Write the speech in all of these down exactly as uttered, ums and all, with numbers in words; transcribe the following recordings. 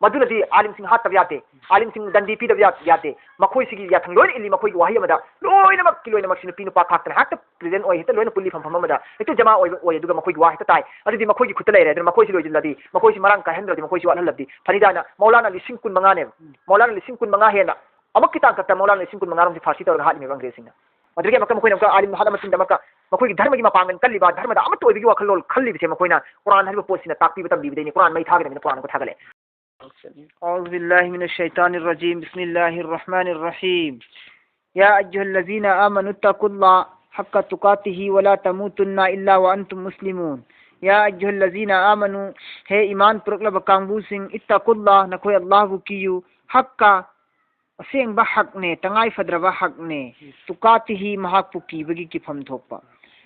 ꯃꯗꯨꯅꯗꯤ ꯑꯥꯂꯤꯝꯁꯤꯡ ꯍꯥꯠꯇꯕ ꯌꯥꯗꯦ, ꯑꯥꯂꯤꯝꯁꯤꯡ ꯗꯟꯗꯤ ꯄꯤꯗꯕ ꯌꯥ-, ꯌꯥꯗꯦ꯫ ꯃꯈꯣꯏꯁꯤꯒꯤ ꯌꯥꯊꯪ ꯂꯣꯏꯅ ꯏꯜꯂꯤ꯫ ꯃꯈꯣꯏꯒꯤ ꯋꯥꯍꯩ ꯑꯃꯗ ꯂꯣꯏꯅꯃꯛꯀꯤ ꯂꯣꯏꯅꯃꯛꯁꯤ ꯅꯨꯄꯤ ꯅꯨꯄꯥ ꯈꯥꯛꯇꯅ ꯍꯦꯛꯇ present ꯑꯣꯏ, ꯍꯦꯛꯇ ꯂꯣꯏꯅ ꯄꯨꯜꯂꯤ ꯐꯝꯐꯝ ꯑꯃꯗ, ꯍꯦꯛꯇ ꯖꯃꯥ ꯑꯣꯏꯕ ꯑꯣꯏ, ꯑꯗꯨꯒ ꯃꯈꯣꯏꯒꯤ ꯋꯥ ꯍꯦꯛꯇ ꯇꯥꯏ꯫ ꯑꯗꯨꯗꯤ ꯃꯈꯣꯏꯒꯤ ꯈꯨꯠꯇ ꯂꯩꯔꯦ꯫ ꯑꯗꯨꯅ ꯃꯈꯣꯏꯁꯤ ꯂꯣꯏꯁꯤꯜꯂꯗꯤ, ꯃꯈꯣꯏꯁꯤ ꯃꯔꯥꯡ ꯀꯥꯏꯍꯟꯗ꯭ꯔꯗꯤ, ꯃꯈꯣꯏꯁꯤ ꯋꯥꯠꯍꯜꯂꯗꯤ ꯐꯅꯤꯗꯥꯅ ꯃꯧꯂꯥꯅ ꯂꯤꯁꯤꯡ ꯀꯨꯟ ꯃꯉꯥꯅꯦꯕ꯫ ꯃꯧꯂꯥꯅ ꯂꯤꯁꯤꯡ ꯀꯨꯟ ꯃꯉꯥ ꯍꯦꯟꯅ ꯑꯃꯨꯛꯀꯤ ꯇꯥꯡꯀꯛꯇ ꯃꯧꯂꯥꯅ ꯂꯤꯁꯤꯡ ꯀꯨꯟ ꯃꯉꯥ ꯔꯣꯝꯁꯤ ꯐꯥꯔꯁꯤ ꯇꯧꯔꯒ ꯍꯥꯠꯂꯤꯅꯦꯕ ꯑꯪꯒ꯭ꯔꯦꯖꯁꯤꯡꯅ꯫ ꯑꯗꯨꯗꯒꯤ ꯑꯃꯨꯛꯀ ꯃꯈꯣꯏꯅ ꯑꯃꯨꯛꯀ ꯑꯥꯂꯤꯝ ꯍꯥꯠꯂ ꯃꯇꯨꯡꯗ ꯑꯃꯨꯛꯀ ꯃꯈꯣꯏꯒꯤ ꯙꯔꯃꯒꯤ ꯃꯄꯥꯡꯒꯜ ꯀꯜꯂꯤꯕ, ꯙꯔꯃꯗ ꯑꯃꯠꯇ ꯑꯣꯏꯕꯒꯤ ꯋꯥꯈꯜꯂꯣꯟ ꯈꯜꯂꯤꯕꯁꯦ ꯃꯈꯣꯏꯅ ꯀꯨꯔꯥꯟ ꯍꯥꯏꯔꯤꯕ ꯄꯣꯠꯁꯤꯅ ꯇꯥꯛꯄꯤꯕ ꯇꯝꯕꯤꯕꯗꯩꯅꯤ꯫ ꯀꯨꯔꯥꯟ ꯃꯩ ꯊꯥꯒꯗꯕꯅꯤꯅ ꯀꯨꯔꯥꯟ ꯑꯃꯨꯛꯀ ꯊꯥꯒꯠꯂꯛꯑꯦ꯫ أعوذ بالله من الشيطان الرجيم. بسم الله الرحمن الرحيم. يا أيها الذين آمنوا اتقوا الله حق تقاته ولا تموتن إلا وأنتم مسلمون. يا أيها الذين آمنوا, ꯍꯦ ꯏꯃꯥꯟ ꯄꯨꯔꯛꯂꯕ ꯀꯥꯡꯕꯨꯁꯤꯡ, اتقوا الله, ꯅꯈꯣꯏ ꯑꯜꯂꯥꯍꯕꯨ ꯀꯤꯌꯨ, حق, ꯑꯁꯦꯡꯕ ꯍꯛꯅꯦ, ꯇꯉꯥꯏ ꯐꯗ꯭ꯔꯕ ꯍꯛꯅꯦ, تقاته, ꯃꯍꯥꯛꯄꯨ ꯀꯤꯕꯒꯤ ꯀꯤꯐꯝ ꯊꯣꯛꯄ꯫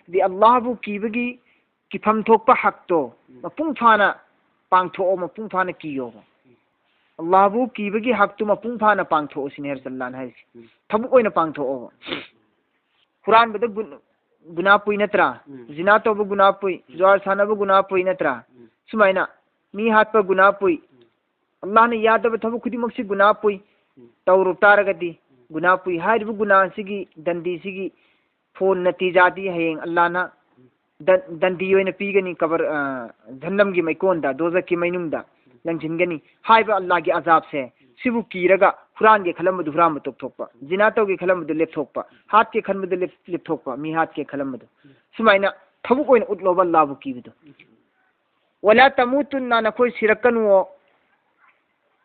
ꯑꯗꯤ ꯑꯜꯂꯥꯍꯕꯨ ꯀꯤꯕꯒꯤ ꯀꯤꯐꯝ ꯊꯣꯛꯄ ꯍꯛꯇꯣ ꯃꯄꯨꯡ ꯐꯥꯅ ꯄꯥꯡꯊꯣꯛꯑꯣ, ꯃꯄꯨꯡ ꯐꯥꯅ ꯀꯤꯌꯣꯕ꯫ ꯑꯜꯂꯥꯍꯕꯨ ꯀꯤꯕꯒꯤ ꯍꯛꯇꯨ ꯃꯄꯨꯡ ꯐꯥꯅ ꯄꯥꯡꯊꯣꯛꯑꯣ ꯁꯤꯅꯤ ꯍꯦꯔ ꯆꯜꯂꯥꯟ ꯍꯥꯏꯔꯤꯁꯦ꯫ ꯎꯝ꯫ ꯊꯕꯛ ꯑꯣꯏꯅ ꯄꯥꯡꯊꯣꯛꯑꯣꯕ꯫ ꯎꯝ꯫ ꯍꯨꯔꯥꯟꯕꯗ ꯒꯨꯟ-, ꯒꯨꯅꯥ ꯄꯨꯏ ꯅꯠꯇ꯭ꯔꯥ? ꯎꯝ꯫ ꯖꯤꯅꯥ ꯇꯧꯕ ꯒꯨꯅꯥ ꯄꯨꯏ, ꯎꯝ꯫ ꯖꯨꯋꯥꯔ ꯁꯥꯟꯅꯕ ꯒꯨꯅꯥ ꯄꯨꯏ ꯅꯠꯇ꯭ꯔꯥ? ꯎꯝ꯫ ꯁꯨꯃꯥꯏꯅ ꯃꯤ ꯍꯥꯠꯄ ꯒꯨꯅꯥ ꯄꯨꯏ꯫ ꯎꯝ꯫ ꯑꯜꯂꯥꯍꯅ ꯌꯥꯗꯕ ꯊꯕꯛ ꯈꯨꯗꯤꯡꯃꯛꯁꯤ ꯒꯨꯅꯥ ꯄꯨꯏ꯫ ꯎꯝ꯫ ꯇꯧꯔꯨ ꯇꯥꯔꯒꯗꯤ ꯎꯝ꯫ ꯒꯨꯅꯥ ꯄꯨꯏ꯫ ꯍꯥꯏꯔꯤꯕ ꯒꯨꯅꯥꯁꯤꯒꯤ, ꯗꯟꯗꯤꯁꯤꯒꯤ ꯐꯣꯟ ꯅꯇꯤꯖꯥꯗꯤ ꯍꯌꯦꯡ ꯑꯜꯂꯥꯍꯅ ꯗꯟ-, ꯗꯟꯗꯤ ꯑꯣꯏꯅ ꯄꯤꯒꯅꯤ, ꯀꯕꯔ, ꯑ, ꯖꯍꯟꯅꯝꯒꯤ ꯃꯩꯀꯣꯟꯗ, ꯗꯣꯖꯈꯀꯤ ꯃꯩꯅꯨꯡꯗ ꯂꯪꯁꯤꯟꯒꯅꯤ꯫ ꯍꯥꯏꯕ ꯑꯜꯂꯥꯍꯒꯤ ꯑꯖꯥꯕꯁꯦ, ꯁꯤꯕꯨ ꯀꯤꯔꯒ ꯍꯨꯔꯥꯟꯒꯦ ꯈꯜꯂꯝꯕꯗꯨ ꯍꯨꯔꯥꯟꯕ ꯇꯣꯛꯊꯣꯛꯄ, ꯖꯤꯅꯥ ꯇꯧꯒꯦ ꯈꯜꯂꯝꯕꯗꯨ ꯂꯦꯞꯊꯣꯛꯄ, ꯍꯥꯠꯀꯦ ꯈꯟꯕꯗꯨ ꯂꯦꯞ-, ꯂꯦꯞꯊꯣꯛꯄ, ꯃꯤ ꯍꯥꯠꯀꯦ ꯈꯜꯂꯝꯕꯗꯨ꯫ ꯁꯨꯃꯥꯏꯅ ꯊꯕꯛ ꯑꯣꯏꯅ ꯎꯠꯂꯣꯕ ꯑꯜꯂꯥꯍꯕꯨ ꯀꯤꯕꯗꯨ꯫ "ꯋꯂꯥ ꯇꯃꯨꯇꯨꯟꯅ", ꯅꯈꯣꯏ ꯁꯤꯔꯛꯀꯅꯨꯋꯣ,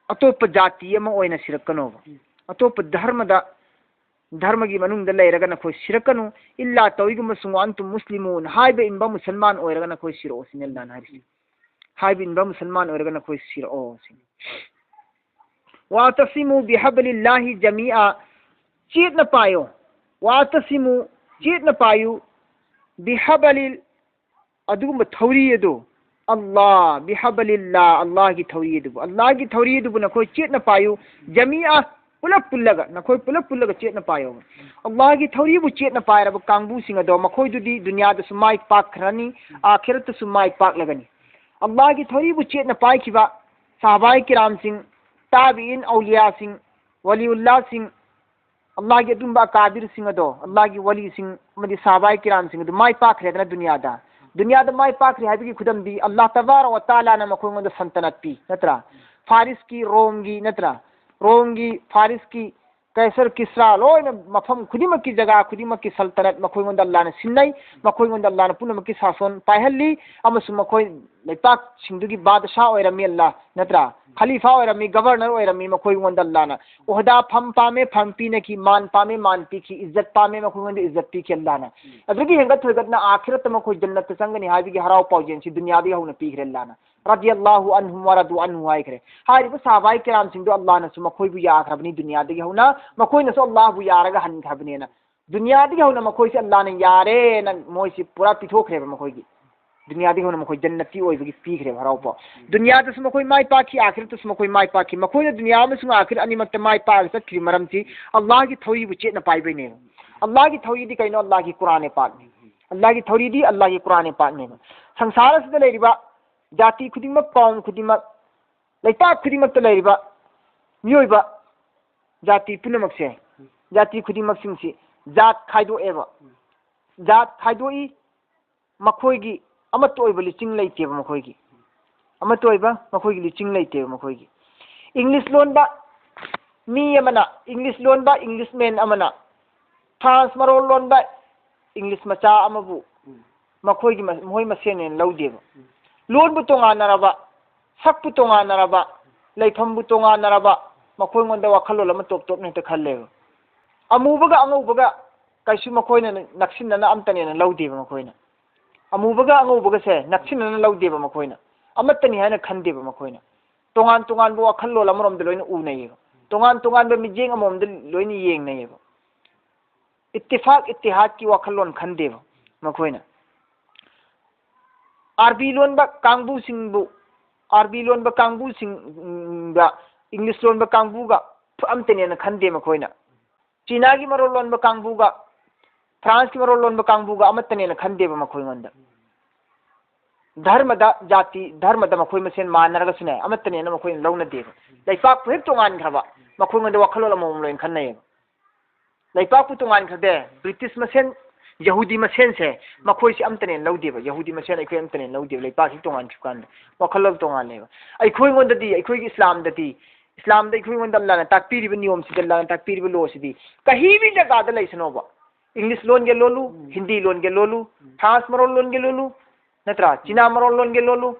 ꯑꯇꯣꯞꯄ ꯖꯥꯇꯤ ꯑꯃ ꯑꯣꯏꯅ ꯁꯤꯔꯛꯀꯅꯣꯕ, ꯑꯇꯣꯞꯄ ꯙꯔꯃꯗ, ꯙꯔꯃꯒꯤ ꯃꯅꯨꯡꯗ ꯂꯩꯔꯒ ꯅꯈꯣꯏ ꯁꯤꯔꯛꯀꯅꯨ꯫ "ꯏꯜꯂꯥ", ꯇꯧꯏꯒꯨꯝꯕꯁꯨꯡ, "ꯋ ꯑꯟꯇꯨꯝ ꯃꯨꯁꯂꯤꯃꯨꯟ", ꯍꯥꯏꯕ ꯏꯟꯕ ꯃꯨꯁꯜꯃꯥꯟ ꯑꯣꯏꯔꯒ ꯅꯈꯣꯏ ꯁꯤꯔꯛꯑꯣ ꯁꯤꯅꯤ ꯑꯜꯂꯥꯍꯅ ꯍꯥꯏꯔꯤꯁꯦ꯫ ꯍꯥꯏꯕ ꯏꯟꯕ ꯃꯨꯁꯜꯃꯥꯟ ꯑꯣꯏꯔꯒ ꯅꯈꯣꯏ ꯁꯤꯔꯛꯑꯣ ꯁꯤꯅꯤ꯫ "ꯋꯥꯇꯁꯤꯃꯨ ꯕꯤꯍꯕꯂꯤꯜꯂꯥꯍꯤ ꯖꯃꯤꯑ", ꯆꯦꯠꯅ ꯄꯥꯏꯌꯣ꯫ "ꯋꯥꯇꯁꯤꯃꯨ", ꯆꯦꯠꯅ ꯄꯥꯏꯌꯨ, "ꯕꯤꯍꯕꯂꯤꯜ", ꯑꯗꯨꯒꯨꯝꯕ ꯊꯧꯔꯤ ꯑꯗꯨ, "ꯑꯜꯂꯥ", "ꯕꯤꯍꯕꯂꯤꯜꯂꯥ", ꯑꯜꯂꯥꯍꯒꯤ ꯊꯧꯔꯤ ꯑꯗꯨꯕꯨ, ꯑꯜꯂꯥꯍꯒꯤ ꯊꯧꯔꯤ ꯑꯗꯨꯕꯨ ꯅꯈꯣꯏ ꯆꯦꯠꯅ ꯄꯥꯏꯌꯨ, "ꯖꯃꯤꯑ", ꯄꯨꯂꯞ ꯄꯨꯜꯂꯒ, ꯅꯈꯣꯏ ꯄꯨꯂꯞ ꯄꯨꯜꯂꯒ ꯆꯦꯠꯅ ꯄꯥꯏꯌꯣ꯫ ꯑꯜꯂꯥꯍꯒꯤ ꯊꯧꯔꯤꯕꯨ ꯆꯦꯠꯅ ꯄꯥꯏꯔꯕ ꯀꯥꯡꯕꯨꯁꯤꯡ ꯑꯗꯣ, ꯃꯈꯣꯏꯗꯨꯗꯤ ꯗꯨꯅꯤꯌꯥꯗꯁꯨ ꯃꯥꯏ ꯄꯥꯛꯈ꯭ꯔꯅꯤ, ꯑꯥꯈꯤꯔꯠꯇꯁꯨ ꯃꯥꯏ ꯄꯥꯛꯂꯒꯅꯤ꯫ ꯑꯜꯂꯥꯍꯒꯤ ꯊꯧꯔꯤꯕꯨ ꯆꯦꯠꯅ ꯄꯥꯏꯈꯤꯕ ꯁꯍꯥꯕꯥꯏ ꯀꯤꯔꯥꯝꯁꯤꯡ, ꯇꯥꯕꯤꯏꯟ ꯑꯧꯂꯤꯌꯥꯁꯤꯡ, ꯋꯥꯂꯤꯎꯜꯂꯥꯁꯤꯡ, ꯑꯜꯂꯥꯍꯒꯤ ꯑꯗꯨꯝꯕ ꯑꯀꯥꯕꯤꯔꯁꯤꯡ ꯑꯗꯣ, ꯑꯜꯂꯥꯍꯒꯤ ꯋꯥꯂꯤꯁꯤꯡ ꯑꯃꯗꯤ ꯁꯍꯥꯕꯥꯏ ꯀꯤꯔꯥꯝꯁꯤꯡ ꯑꯗꯨ ꯃꯥꯏ ꯄꯥꯛꯈ꯭ꯔꯦꯗꯅ ꯗꯨꯅꯤꯌꯥꯗ꯫ ꯗꯨꯅꯤꯌꯥꯗ ꯃꯥꯏ ꯄꯥꯛꯈ꯭ꯔꯦ ꯍꯥꯏꯕꯒꯤ ꯈꯨꯗꯝꯗꯤ ꯑꯜꯂꯥꯍ ꯇꯕꯥꯔꯛ ꯋ ꯇꯥꯂꯥꯅ ꯃꯈꯣꯏꯉꯣꯟꯗ ꯁꯟꯇꯅꯠ ꯄꯤ, ꯅꯠꯇ꯭ꯔꯥ? ꯐꯥꯔꯤꯁꯀꯤ, ꯔꯣꯝꯒꯤ, ꯅꯠꯇ꯭ꯔꯥ? ꯔꯣꯝꯒꯤ, ꯐꯥꯔꯤꯁꯀꯤ ꯀꯩꯁꯔ, ꯀꯤꯁ꯭ꯔꯥ, ꯂꯣꯏꯅ ꯃꯐꯝ ꯈꯨꯗꯤꯡꯃꯛꯀꯤ, ꯖꯒꯥ ꯈꯨꯗꯤꯡꯃꯛꯀꯤ ꯁꯜꯇꯅꯠ ꯃꯈꯣꯏꯉꯣꯟꯗ ꯑꯜꯂꯥꯍꯅ ꯁꯤꯟꯅꯩ, ꯃꯈꯣꯏꯉꯣꯟꯗ ꯑꯜꯂꯥꯍꯅ ꯄꯨꯝꯅꯃꯛꯀꯤ ꯁꯥꯁꯣꯟ ꯄꯥꯏꯍꯜꯂꯤ, ꯑꯃꯁꯨꯡ ꯃꯈꯣꯏ ꯂꯩꯄꯥꯛꯁꯤꯡꯗꯨꯒꯤ ꯕꯥꯗꯁꯥꯍ ꯑꯣꯏꯔꯝꯃꯤ ꯑꯜꯂꯥꯍ, ꯅꯠꯇ꯭ꯔꯥ? ꯈꯂꯤꯐꯥ ꯑꯣꯏꯔꯝꯃꯤ, ꯒꯕꯔꯅꯔ ꯑꯣꯏꯔꯝꯃꯤ ꯃꯈꯣꯏꯉꯣꯟꯗ ꯑꯜꯂꯥꯍꯅ꯫ ꯑꯣꯍꯗꯥ ꯐꯝ ꯄꯥꯝꯃꯦ, ꯐꯝ ꯄꯤꯅꯈꯤ, ꯃꯥꯟ ꯄꯥꯝꯃꯦ, ꯃꯥꯟ ꯄꯤꯈꯤ, ꯏꯖꯠ ꯄꯥꯝꯃꯦ, ꯃꯈꯣꯏꯉꯣꯟꯗ ꯏꯖꯠ ꯄꯤꯈꯤ ꯑꯜꯂꯥꯍꯅ꯫ ꯑꯗꯨꯗꯒꯤ ꯍꯦꯟꯒꯠ ꯊꯣꯏꯒꯠꯅ ꯑꯥꯈꯤꯔꯠꯇ ꯃꯈꯣꯏ ꯖꯟꯅꯠꯇ ꯆꯪꯒꯅꯤ ꯍꯥꯏꯕꯒꯤ ꯍꯔꯥꯎ ꯄꯥꯎꯖꯦꯜꯁꯤ ꯗꯨꯅꯤꯌꯥꯗꯒꯤ ꯍꯧꯅ ꯄꯤꯈ꯭ꯔꯦ ꯑꯜꯂꯥꯍꯅ꯫ ꯔꯗꯤꯌꯜꯂꯥꯍꯨ ꯑꯟꯍꯨꯝ ꯋꯔꯗꯨ ꯑꯟꯍꯨ ꯍꯥꯏꯈ꯭ꯔꯦ꯫ ꯍꯥꯏꯔꯤꯕ ꯁꯍꯥꯕꯥꯏ ꯀꯤꯔꯥꯝꯁꯤꯡꯗꯣ ꯑꯜꯂꯥꯍꯅꯁꯨ ꯃꯈꯣꯏꯕꯨ ꯌꯥꯈ꯭ꯔꯕꯅꯤ ꯗꯨꯅꯤꯌꯥꯗꯒꯤ ꯍꯧꯅ, ꯃꯈꯣꯏꯅꯁꯨ ꯑꯜꯂꯥꯍꯕꯨ ꯌꯥꯔꯒ ꯍꯟꯈ꯭ꯔꯕꯅꯦꯅ꯫ ꯗꯨꯅꯤꯌꯥꯗꯒꯤ ꯍꯧꯅ ꯃꯈꯣꯏꯁꯦ ꯑꯜꯂꯥꯍꯅ ꯌꯥꯔꯦꯅ ꯃꯣꯏꯁꯤ ꯄꯨꯔꯥ ꯄꯤꯊꯣꯛꯈ꯭ꯔꯦꯕ ꯃꯈꯣꯏꯒꯤ꯫ ꯗꯨꯅꯤꯌꯥꯗꯒꯤ ꯍꯧꯅ ꯃꯈꯣꯏ ꯖꯟꯅꯇꯤ ꯑꯣꯏꯕꯒꯤ ꯄꯤꯈ꯭ꯔꯦꯕ ꯍꯔꯥꯎ ꯄꯥꯎ꯫ ꯗꯨꯅꯤꯌꯥꯗꯁꯨ ꯃꯈꯣꯏ ꯃꯥꯏ ꯄꯥꯛꯈꯤ, ꯑꯥꯈꯤꯔꯠꯇꯁꯨ ꯃꯈꯣꯏ ꯃꯥꯏ ꯄꯥꯛꯈꯤ꯫ ꯃꯈꯣꯏꯅ ꯗꯨꯅꯤꯌꯥ ꯑꯃꯁꯨꯡ ꯑꯥꯈꯤꯔꯠ ꯑꯅꯤꯃꯛꯇ ꯃꯥꯏ ꯄꯥꯛꯑꯒ ꯆꯠꯈ꯭ꯔꯤꯕ ꯃꯔꯝꯁꯤ ꯑꯜꯂꯥꯍꯒꯤ ꯊꯧꯔꯤꯕꯨ ꯆꯦꯠꯅ ꯄꯥꯏꯕꯩꯅꯦꯕ꯫ ꯑꯜꯂꯥꯍꯒꯤ ꯊꯧꯔꯤꯗꯤ ꯀꯩꯅꯣ? ꯑꯜꯂꯥꯍꯒꯤ ꯀꯨꯔꯥꯟ ꯄꯥꯛꯅꯤ꯫ ꯑꯜꯂꯥꯍꯒꯤ ꯊꯧꯔꯤꯗꯤ ꯑꯜꯂꯥꯍꯒꯤ ꯀꯨꯔꯥꯟ ꯄꯥꯛꯅꯦꯕ꯫ ꯁꯪꯁꯥꯔ ꯑꯁꯤꯗ ꯂꯩꯔꯤꯕ ꯖꯥꯇꯤ ꯈꯨꯗꯤꯡꯃꯛ, ꯀꯥꯎꯝ ꯈꯨꯗꯤꯡꯃꯛ, ꯂꯩꯄꯥꯛ ꯈꯨꯗꯤꯡꯃꯛꯇ ꯂꯩꯔꯤꯕ ꯃꯤꯑꯣꯏꯕ ꯖꯥꯇꯤ ꯄꯨꯝꯅꯃꯛꯁꯦ, ꯖꯥꯇꯤ ꯈꯨꯗꯤꯡꯃꯛꯁꯤꯡꯁꯤ ꯖꯥꯠ ꯈꯥꯏꯗꯣꯛꯑꯦꯕ꯫ ꯖꯥꯠ ꯈꯥꯏꯗꯣꯛꯏ, ꯃꯈꯣꯏꯒꯤ ꯑꯃꯠꯇ ꯑꯣꯏꯕ ꯂꯨꯆꯤꯡ ꯂꯩꯇꯦꯕ ꯃꯈꯣꯏꯒꯤ꯫ ꯑꯃꯠꯇ ꯑꯣꯏꯕ ꯃꯈꯣꯏꯒꯤ ꯂꯨꯆꯤꯡ ꯂꯩꯇꯦꯕ ꯃꯈꯣꯏꯒꯤ꯫ ꯏꯪꯂꯤꯁ ꯂꯣꯟꯕ ꯃꯤ ꯑꯃꯅ, ꯏꯪꯂꯤꯁ ꯂꯣꯟꯕ Englishman ꯑꯃꯅ ꯐ꯭ꯔꯥꯟꯁ ꯃꯔꯣꯜ ꯂꯣꯟꯕ ꯏꯪꯂꯤꯁ ꯃꯆꯥ ꯑꯃꯕꯨ ꯃꯈꯣꯏꯒꯤ ꯃ-, ꯃꯈꯣꯏ ꯃꯁꯦꯟꯅꯦꯅ ꯂꯧꯗꯦꯕ꯫ ꯂꯣꯟꯕꯨ ꯇꯣꯉꯥꯟꯅꯔꯕ, ꯁꯛꯄꯨ ꯇꯣꯉꯥꯟꯅꯔꯕ, ꯂꯩꯐꯝꯕꯨ ꯇꯣꯉꯥꯟꯅꯔꯕ, ꯃꯈꯣꯏꯉꯣꯟꯗ ꯋꯥꯈꯜꯂꯣꯟ ꯑꯃ ꯇꯣꯞ ꯇꯣꯞꯅ ꯍꯦꯛꯇ ꯈꯜꯂꯦꯕ꯫ ꯑꯃꯨꯕꯒ ꯑꯉꯧꯕꯒ ꯀꯩꯁꯨ ꯃꯈꯣꯏꯅ ꯅꯛꯁꯤꯟꯅꯅ ꯑꯝꯇꯅꯦꯅ ꯂꯧꯗꯦꯕ ꯃꯈꯣꯏꯅ꯫ ꯑꯃꯨꯕꯒ ꯑꯉꯧꯕꯒꯁꯦ ꯅꯛꯁꯤꯟꯅꯅ ꯂꯧꯗꯦꯕ ꯃꯈꯣꯏꯅ꯫ ꯑꯃꯠꯇꯅꯤ ꯍꯥꯏꯅ ꯈꯟꯗꯦꯕ ꯃꯈꯣꯏꯅ꯫ ꯇꯣꯉꯥꯟ ꯇꯣꯉꯥꯟꯕ ꯋꯥꯈꯜꯂꯣꯟ ꯑꯃꯔꯣꯝꯗ ꯂꯣꯏꯅ ꯎꯅꯩꯌꯦꯕ꯫ ꯇꯣꯉꯥꯟ ꯇꯣꯉꯥꯟꯕ ꯃꯤꯠꯌꯦꯡ ꯑꯃꯃꯝꯗ ꯂꯣꯏꯅ ꯌꯦꯡꯅꯩꯌꯦꯕ꯫ ꯏꯠꯇꯤꯐꯥꯛ ꯏꯠꯇꯤꯍꯥꯗꯀꯤ ꯋꯥꯈꯜꯂꯣꯟ ꯈꯟꯗꯦꯕ ꯃꯈꯣꯏꯅ꯫ ꯑꯥꯔꯕꯤ ꯂꯣꯟꯕ ꯀꯥꯡꯕꯨꯁꯤꯡꯕꯨ, ꯑꯥꯔꯕꯤ ꯂꯣꯟꯕ ꯀꯥꯡꯕꯨꯁꯤꯡꯗ ꯏꯪꯂꯤꯁ ꯂꯣꯟꯕ ꯀꯥꯡꯕꯨꯒ ꯑꯝꯇꯅꯦꯅ ꯈꯟꯗꯦ ꯃꯈꯣꯏꯅ꯫ ꯆꯤꯅꯥꯒꯤ ꯃꯔꯣꯜ ꯂꯣꯟꯕ ꯀꯥꯡꯕꯨꯒ ꯐ꯭ꯔꯥꯟꯁꯀꯤ ꯃꯔꯣꯜ ꯂꯣꯟꯕ ꯀꯥꯡꯕꯨꯒ ꯑꯃꯠꯇꯅꯦꯅ ꯈꯟꯗꯦꯕ ꯃꯈꯣꯏꯉꯣꯟꯗ꯫ ꯙꯔꯃꯗ, ꯖꯥꯇꯤ ꯙꯔꯃꯗ ꯃꯈꯣꯏ ꯃꯁꯦꯟ ꯃꯥꯟꯅꯔꯒꯁꯨꯅꯦ, ꯑꯃꯠꯇꯅꯦꯅ ꯃꯈꯣꯏꯅ ꯂꯧꯅꯗꯦꯕ꯫ ꯂꯩꯄꯥꯛꯄꯨ ꯍꯦꯛ ꯇꯣꯉꯥꯟꯈ꯭ꯔꯕ, ꯃꯈꯣꯏꯉꯣꯟꯗ ꯋꯥꯈꯜꯂꯣꯟ ꯑꯃꯃꯝ ꯂꯣꯏꯅ ꯈꯟꯅꯩꯌꯦꯕ꯫ ꯂꯩꯄꯥꯛꯄꯨ ꯇꯣꯉꯥꯟꯈ꯭ꯔꯗꯦ, ꯕ꯭ꯔꯤꯇꯤꯁ ꯃꯁꯦꯟ, ꯌꯍꯨꯗꯤ ꯃꯁꯦꯟꯁꯦ, ꯃꯈꯣꯏꯁꯤ ꯑꯝꯇꯅꯦꯅ ꯂꯧꯗꯦꯕ꯫ ꯌꯍꯨꯗꯤ ꯃꯁꯦꯟ ꯑꯩꯈꯣꯏ ꯑꯝꯇꯅꯦꯅ ꯂꯧꯗꯦꯕ, ꯂꯩꯄꯥꯛꯁꯤ ꯇꯣꯉꯥꯟꯈꯤꯕ ꯀꯥꯟꯗ꯫ ꯋꯥꯈꯜꯂꯣꯟ ꯇꯣꯉꯥꯜꯂꯦꯕ꯫ ꯑꯩꯈꯣꯏꯉꯣꯟꯗꯗꯤ, ꯑꯩꯈꯣꯏꯒꯤ ꯏꯁꯂꯥꯝꯗꯗꯤ, ꯏꯁꯂꯥꯝꯗ ꯑꯩꯈꯣꯏꯉꯣꯟꯗ ꯑꯜꯂꯥꯅ ꯇꯥꯛꯄꯤꯔꯤꯕ ꯅꯤꯌꯣꯝꯁꯤꯗ, ꯑꯜꯂꯥꯅ ꯇꯥꯛꯄꯤꯔꯤꯕ ꯂꯣꯁꯤꯗꯤ ꯀꯍꯤ ꯚꯤ ꯖꯒꯥꯗ ꯂꯩꯁꯅꯣꯕ꯫ ꯏꯪꯂꯤꯁ ꯂꯣꯟꯒꯦ ꯂꯣꯜꯂꯨ, ꯎꯝ꯫ ꯍꯤꯟꯗꯤ ꯂꯣꯟꯒꯦ ꯂꯣꯜꯂꯨ, ꯎꯝ꯫ ꯐ꯭ꯔꯥꯟꯁ ꯃꯔꯣꯟ ꯂꯣꯟꯒꯦ ꯂꯣꯜꯂꯨ, ꯅꯠꯇ꯭ꯔꯥ? ꯆꯤꯅꯥ ꯃꯔꯣꯟ ꯂꯣꯟꯒꯦ ꯂꯣꯜꯂꯨ,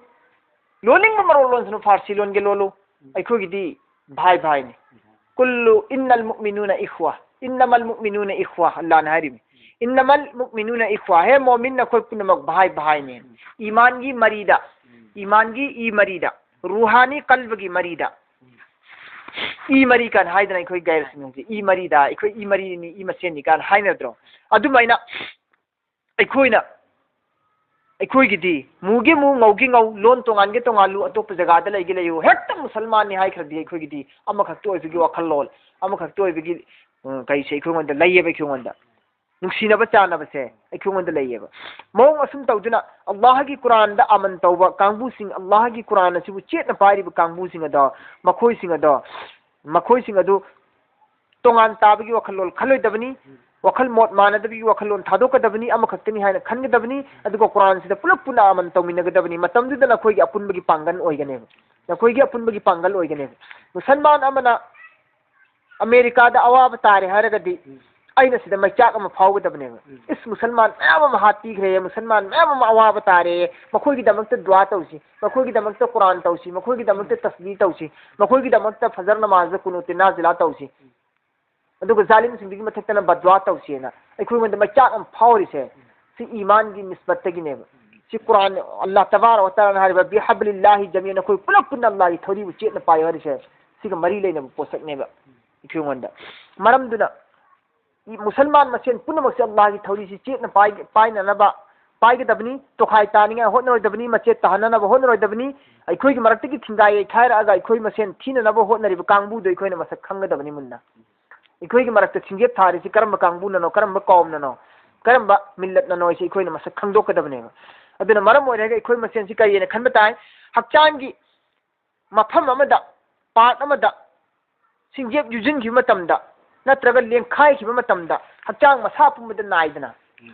ꯂꯣꯟꯅꯤꯡꯕ ꯃꯔꯣꯟ ꯂꯣꯟꯁꯅꯨ, ꯐꯥꯔꯁꯤ ꯂꯣꯟꯒꯦ ꯂꯣꯜꯂꯨ, ꯎꯝ꯫ ꯑꯩꯈꯣꯏꯒꯤꯗꯤ ꯚꯥꯏ ꯚꯥꯏꯅꯤ꯫ ꯎꯝ꯫ ꯀꯨꯜꯂꯨ ꯏꯟꯅꯜ ꯃꯨꯛꯃꯤꯅꯨꯅ ꯏꯈ꯭ꯋꯥ, ꯏꯟꯅꯃꯜ ꯃꯨꯛꯃꯤꯅꯨꯅ ꯏꯈ꯭ꯋꯥ, ꯑꯜꯂꯥꯅ ꯍꯥꯏꯔꯤꯕꯅꯤ꯫ ꯏꯟꯅꯃꯜ ꯃꯨꯛꯃꯤꯅꯨꯅ ꯏꯈ꯭ꯋꯥ, ꯍꯦ ꯃꯣꯃꯤꯟ, ꯅꯈꯣꯏ ꯄꯨꯝꯅꯃꯛ ꯚꯥꯏ ꯚꯥꯏꯅꯤ꯫ ꯎꯝ꯫ ꯏꯃꯥꯟꯒꯤ ꯃꯔꯤꯗ, ꯎꯝ꯫ ꯏꯃꯥꯟꯒꯤ ꯏ ꯃꯔꯤꯗ, ꯔꯨꯍꯥꯅꯤ ꯀꯜꯕꯒꯤ ꯃꯔꯤꯗ, ꯏ ꯃꯔꯤ ꯀꯥꯏꯅ ꯍꯥꯏꯗꯅ ꯑꯩꯈꯣꯏ ꯒꯥꯏꯔꯁꯤꯡꯁꯦ, ꯏ ꯃꯔꯤꯗ, ꯑꯩꯈꯣꯏ ꯏ ꯃꯔꯤꯅꯤ, ꯏ ꯃꯁꯦꯟꯅꯤ ꯀꯥꯏꯅ ꯍꯥꯏꯅꯗ꯭ꯔꯣ? ꯑꯗꯨꯃꯥꯏꯅ ꯑꯩꯈꯣꯏꯅ, ꯑꯩꯈꯣꯏꯒꯤꯗꯤ ꯃꯨꯒꯤ ꯃꯨ, ꯉꯧꯒꯤ ꯉꯧ, ꯂꯣꯟ ꯇꯣꯉꯥꯟꯒꯦ ꯇꯣꯉꯥꯟꯂꯨ, ꯑꯇꯣꯞꯄ ꯖꯒꯥꯗ ꯂꯩꯒꯦ ꯂꯩꯌꯨ, ꯍꯦꯛꯇ ꯃꯨꯁꯜꯃꯥꯟꯅꯤ ꯍꯥꯏꯈ꯭ꯔꯗꯤ ꯑꯩꯈꯣꯏꯒꯤꯗꯤ ꯑꯃꯈꯛꯇ ꯑꯣꯏꯕꯒꯤ ꯋꯥꯈꯜꯂꯣꯟ, ꯑꯃꯈꯛꯇ ꯑꯣꯏꯕꯒꯤ, ꯎꯝ, ꯀꯩꯁꯦ ꯑꯩꯈꯣꯏꯉꯣꯟꯗ ꯂꯩꯌꯦꯕ, ꯑꯩꯈꯣꯏꯉꯣꯟꯗ꯫ ꯅꯨꯡꯁꯤꯅꯕ ꯆꯥꯟꯅꯕꯁꯦ ꯑꯩꯈꯣꯏꯉꯣꯟꯗ ꯂꯩꯌꯦꯕ꯫ ꯃꯑꯣꯡ ꯑꯁꯨꯝ ꯇꯧꯗꯨꯅ ꯑꯜꯂꯥꯍꯒꯤ ꯀꯨꯔꯥꯟꯗ ꯑꯃꯟ ꯇꯧꯕ ꯀꯥꯡꯕꯨꯁꯤꯡ, ꯑꯜꯂꯥꯍꯒꯤ ꯀꯨꯔꯥꯟ ꯑꯁꯤꯕꯨ ꯆꯦꯠꯅ ꯄꯥꯏꯔꯤꯕ ꯀꯥꯡꯕꯨꯁꯤꯡ ꯑꯗꯣ, ꯃꯈꯣꯏꯁꯤꯡ ꯑꯗꯣ, ꯃꯈꯣꯏꯁꯤꯡ ꯑꯗꯨ ꯇꯣꯉꯥꯟ ꯇꯥꯕꯒꯤ ꯋꯥꯈꯜꯂꯣꯟ ꯈꯜꯂꯣꯏꯗꯕꯅꯤ꯫ ꯋꯥꯈꯜ ꯃꯣꯠ ꯃꯥꯟꯅꯗꯕꯒꯤ ꯋꯥꯈꯜꯂꯣꯟ ꯊꯥꯗꯣꯛꯀꯗꯕꯅꯤ, ꯑꯃꯈꯛꯇꯅꯤ ꯍꯥꯏꯅ ꯈꯟꯒꯗꯕꯅꯤ꯫ ꯑꯗꯨꯒ ꯀꯨꯔꯥꯟꯁꯤꯗ ꯄꯨꯂꯞ ꯄꯨꯟꯅ ꯑꯃꯟ ꯇꯧꯃꯤꯟꯅꯒꯗꯕꯅꯤ꯫ ꯃꯇꯝꯗꯨꯗ ꯅꯈꯣꯏꯒꯤ ꯑꯄꯨꯟꯕꯒꯤ ꯄꯥꯡꯒꯜ ꯑꯣꯏꯒꯅꯦꯕ, ꯅꯈꯣꯏꯒꯤ ꯑꯄꯨꯟꯕꯒꯤ ꯄꯥꯡꯒꯜ ꯑꯣꯏꯒꯅꯦꯕ꯫ ꯃꯨꯁꯜꯃꯥꯟ ꯑꯃꯅ ꯑꯃꯦꯔꯤꯀꯥꯗ ꯑꯋꯥꯕ ꯇꯥꯔꯦ ꯍꯥꯏꯔꯒꯗꯤ, ꯎꯝ꯫ ꯑꯩꯅ ꯁꯤꯗ ꯃꯩꯆꯥꯛ ꯑꯃ ꯐꯥꯎꯒꯗꯕꯅꯦꯕ꯫ ꯎꯝ꯫ ꯏꯁ, ꯃꯨꯁꯜꯃꯥꯟ ꯃꯌꯥꯝ ꯑꯃ ꯍꯥꯠꯄꯤꯈ꯭ꯔꯦ, ꯃꯨꯁꯜꯃꯥꯟ ꯃꯌꯥꯝ ꯑꯃ ꯑꯋꯥꯕ ꯇꯥꯔꯦ, ꯃꯈꯣꯏꯒꯤꯗꯃꯛꯇ ꯗꯨꯋꯥ ꯇꯧꯁꯤ, ꯃꯈꯣꯏꯒꯤꯗꯃꯛꯇ ꯀꯨꯔꯥꯟ ꯇꯧꯁꯤ, ꯃꯈꯣꯏꯒꯤꯗꯃꯛꯇ ꯎꯝ꯫ ꯇꯁꯕꯤ ꯇꯧꯁꯤ, ꯃꯈꯣꯏꯒꯤꯗꯃꯛꯇ ꯐꯖꯔ ꯅꯃꯥꯖꯗ ꯀꯨꯅꯨꯇꯤ ꯅꯥꯖꯤꯂꯥ ꯇꯧꯁꯤ, ꯑꯗꯨꯒ ꯖꯥꯂꯤꯝꯁꯤꯡꯗꯨꯒꯤ ꯃꯊꯛꯇꯅ ꯕꯗꯋꯥ ꯇꯧꯁꯦꯅ ꯑꯩꯈꯣꯏꯉꯣꯟꯗ ꯃꯩꯆꯥꯛ ꯑꯃ ꯐꯥꯎꯔꯤꯁꯦ, ꯁꯤ ꯏꯃꯥꯟꯒꯤ ꯅꯤꯁꯕꯠꯇꯒꯤꯅꯦꯕ꯫ ꯁꯤ ꯀꯨꯔꯥꯟ, ꯑꯜꯂꯥꯍ ꯇꯕꯥꯔꯛ ꯋ ꯇꯥꯂꯥꯅ ꯍꯥꯏꯔꯤꯕ, "ꯕꯤꯍꯥꯕꯂꯤꯜꯂꯥꯍꯤ ꯖꯃꯤꯑꯟ", ꯑꯩꯈꯣꯏ ꯄꯨꯂꯞ ꯄꯨꯟꯅ ꯑꯜꯂꯥꯍꯒꯤ ꯊꯧꯔꯤꯕꯨ ꯆꯦꯠꯅ ꯄꯥꯏꯌꯨ ꯍꯥꯏꯔꯤꯁꯦ, ꯁꯤꯒ ꯃꯔꯤ ꯂꯩꯅꯕ ꯄꯣꯠꯁꯛꯅꯦꯕ ꯑꯩꯈꯣꯏꯉꯣꯟꯗ꯫ ꯃꯔꯝꯗꯨꯅ ꯏ-, ꯃꯨꯁꯜꯃꯥꯟ ꯃꯁꯦꯟ ꯄꯨꯝꯅꯃꯛꯁꯦ ꯑꯜꯂꯥꯍꯒꯤ ꯊꯧꯔꯤꯁꯤ ꯆꯦꯠꯅ ꯄꯥꯏ-, ꯄꯥꯏꯅꯅꯕ, ꯄꯥꯏꯒꯗꯕꯅꯤ, ꯇꯣꯈꯥꯏ ꯇꯥꯅꯤꯡꯉꯥꯏ ꯍꯣꯠꯅꯔꯣꯏꯗꯕꯅꯤ, ꯃꯆꯦꯠ ꯇꯥꯍꯟꯅꯅꯕ ꯍꯣꯠꯅꯔꯣꯏꯗꯕꯅꯤ꯫ ꯑꯩꯈꯣꯏꯒꯤ ꯃꯔꯛꯇꯒꯤ ꯊꯤꯡꯒꯥꯏ ꯌꯩꯈꯥꯏꯔꯛꯑꯒ ꯑꯩꯈꯣꯏ ꯃꯁꯦꯟ ꯊꯤꯅꯅꯕ ꯍꯣꯠꯅꯔꯤꯕ ꯀꯥꯡꯕꯨꯗꯣ ꯑꯩꯈꯣꯏꯅ ꯃꯁꯛ ꯈꯪꯒꯗꯕꯅꯤ ꯃꯨꯟꯅ꯫ ꯑꯩꯈꯣꯏꯒꯤ ꯃꯔꯛꯇ ꯁꯤꯡꯖꯦꯞ ꯊꯥꯔꯤꯁꯤ ꯀꯔꯝꯕ ꯀꯥꯡꯕꯨꯅꯅꯣ, ꯀꯔꯝꯕ ꯀꯧꯝꯅꯅꯣ, ꯀꯔꯝꯕ ꯃꯤꯜꯂꯠꯅꯅꯣ ꯍꯥꯏꯁꯤ ꯑꯩꯈꯣꯏꯅ ꯃꯁꯛ ꯈꯪꯗꯣꯛꯀꯗꯕꯅꯦꯕ꯫ ꯑꯗꯨꯅ ꯃꯔꯝ ꯑꯣꯏꯔꯒ ꯑꯩꯈꯣꯏ ꯃꯁꯦꯟꯁꯤ ꯀꯔꯤꯅ ꯈꯟꯕ ꯇꯥꯏ? ꯍꯛꯆꯥꯡꯒꯤ ꯃꯐꯝ ꯑꯃꯗ, part ꯑꯃꯗ ꯁꯤꯡꯖꯦꯞ ꯌꯨꯖꯤꯟꯈꯤꯕ ꯃꯇꯝꯗ, ꯅꯠꯇ꯭ꯔꯒ ꯂꯦꯡꯈꯥꯏꯈꯤꯕ ꯃꯇꯝꯗ, ꯍꯛꯆꯥꯡ ꯃꯁꯥ ꯄꯨꯝꯕꯗ ꯅꯥꯏꯗꯅ, ꯎꯝ꯫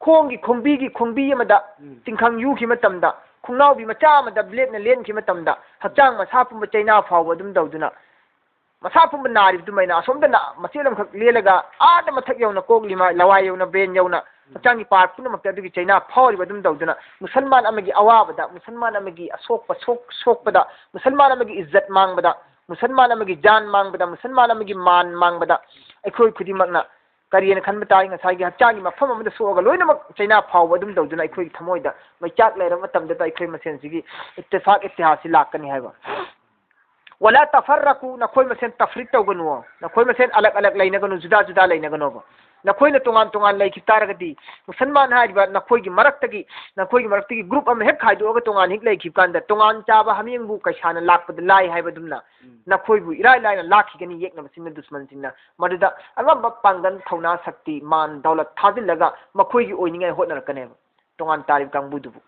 ꯈꯣꯡꯒꯤ ꯈꯣꯡꯕꯤꯒꯤ ꯈꯣꯡꯕꯤ ꯑꯃꯗ ꯎꯝ꯫ ꯇꯤꯡꯈꯪ ꯌꯨꯈꯤꯕ ꯃꯇꯝꯗ, ꯈꯣꯡꯅꯥꯎꯕꯤ ꯃꯆꯥ ꯑꯃꯗ bladeꯅ ꯂꯦꯟꯈꯤꯕ ꯃꯇꯝꯗ, ꯍꯛꯆꯥꯡ ꯃꯁꯥ ꯄꯨꯝꯕ ꯆꯩꯅꯥ ꯐꯥꯎꯕ ꯑꯗꯨꯝ ꯇꯧꯗꯨꯅ, ꯃꯁꯥ ꯄꯨꯝꯕ ꯅꯥꯔꯤꯕ ꯑꯗꯨꯃꯥꯏꯅ, ꯑꯁꯣꯝꯗ ꯅꯥ-, ꯃꯆꯦꯠ ꯑꯃꯈꯛ ꯂꯦꯜꯂꯒ ꯑꯥꯗ ꯃꯊꯛ ꯌꯧꯅ ꯀꯣꯛ, ꯂꯤꯃꯥꯏ, ꯂꯋꯥꯏ ꯌꯧꯅ, brain ꯌꯧꯅ, ꯍꯛꯆꯥꯡꯒꯤ part ꯄꯨꯝꯅꯃꯛꯇ ꯑꯗꯨꯒꯤ ꯆꯩꯅꯥ ꯐꯥꯎꯔꯤꯕ ꯑꯗꯨꯝ ꯇꯧꯗꯨꯅ, ꯃꯨꯁꯜꯃꯥꯟ ꯑꯃꯒꯤ ꯑꯋꯥꯕꯗ, ꯃꯨꯁꯜꯃꯥꯟ ꯑꯃꯒꯤ ꯑꯁꯣꯛꯄ ꯁꯣꯛ-, ꯁꯣꯛꯄꯗ, ꯃꯨꯁꯜꯃꯥꯟ ꯑꯃꯒꯤ ꯏꯖꯠ ꯃꯥꯡꯕꯗ, ꯃꯨꯁꯜꯃꯥꯟ ꯑꯃꯒꯤ ꯖꯥꯟ ꯃꯥꯡꯕꯗ, ꯃꯨꯁꯜꯃꯥꯟ ꯑꯃꯒꯤ ꯃꯥꯟ ꯃꯥꯡꯕꯗ, ꯑꯩꯈꯣꯏ ꯈꯨꯗꯤꯡꯃꯛꯅ ꯀꯔꯤꯅ ꯈꯟꯕ ꯇꯥꯏ? ꯉꯁꯥꯏꯒꯤ ꯍꯛꯆꯥꯡꯒꯤ ꯃꯐꯝ ꯑꯃꯗ ꯁꯣꯛꯑꯒ ꯂꯣꯏꯅꯃꯛ ꯆꯩꯅꯥ ꯐꯥꯎꯕ ꯑꯗꯨꯝ ꯇꯧꯗꯨꯅ, ꯑꯩꯈꯣꯏꯒꯤ ꯊꯃꯣꯏꯗ ꯃꯩꯆꯥꯛ ꯂꯩꯔꯕ ꯃꯇꯝꯗꯇ ꯑꯩꯈꯣꯏ ꯃꯁꯦꯟꯁꯤꯒꯤ ꯏꯠꯇꯤꯐꯥꯛ ꯏꯠꯇꯤꯍꯥꯗꯁꯤ ꯂꯥꯛꯀꯅꯤ ꯍꯥꯏꯕ꯫ "ꯋꯂꯥ ꯇꯐꯔꯔꯀꯨ", ꯅꯈꯣꯏ ꯃꯁꯦꯟ ꯇꯐꯔꯤꯛ ꯇꯧꯒꯅꯨ, ꯅꯈꯣꯏ ꯃꯁꯦꯟ ꯑꯂꯛ ꯑꯂꯛ ꯂꯩꯅꯒꯅꯨ, ꯖꯨꯗꯥ ꯖꯨꯗꯥ ꯂꯩꯅꯒꯅꯣꯕ꯫ ꯅꯈꯣꯏꯅ ꯇꯣꯉꯥꯟ ꯇꯣꯉꯥꯟ ꯂꯩꯈꯤ ꯇꯥꯔꯒꯗꯤ, ꯃꯨꯁꯜꯃꯥꯟ ꯍꯥꯏꯔꯤꯕ ꯅꯈꯣꯏꯒꯤ ꯃꯔꯛꯇꯒꯤ, ꯅꯈꯣꯏꯒꯤ ꯃꯔꯛꯇꯒꯤ group ꯑꯃ ꯍꯦꯛ ꯈꯥꯏꯗꯣꯛꯑꯒ ꯇꯣꯉꯥꯟ ꯍꯦꯛ ꯂꯩꯈꯤꯕ ꯀꯥꯟꯗ, ꯇꯣꯉꯥꯟ ꯆꯥꯕ ꯍꯥꯃꯦꯡꯕꯨ ꯀꯩꯁꯥꯅ ꯂꯥꯛꯄꯗ ꯂꯥꯏ ꯍꯥꯏꯕ ꯑꯗꯨꯝꯅ, ꯎꯝ꯫ ꯅꯈꯣꯏꯕꯨ ꯏꯔꯥꯏ ꯂꯥꯏꯅ ꯂꯥꯛꯈꯤꯒꯅꯤ ꯌꯦꯛꯅꯕꯁꯤꯡꯅ, ꯗꯨꯁꯃꯟꯁꯤꯡꯅ꯫ ꯃꯗꯨꯗ ꯑꯉꯝꯕ ꯄꯥꯡꯒꯜ, ꯊꯧꯅꯥ, ꯁꯛꯇꯤ, ꯃꯥꯟ, ꯗꯧꯂꯠ ꯊꯥꯖꯤꯜꯂꯒ ꯃꯈꯣꯏꯒꯤ ꯑꯣꯏꯅꯤꯡꯉꯥꯏ ꯍꯣꯠꯅꯔꯛꯀꯅꯦꯕ, ꯇꯣꯉꯥꯟ ꯇꯥꯔꯤꯕ ꯀꯥꯡꯕꯨꯗꯨꯕꯨ꯫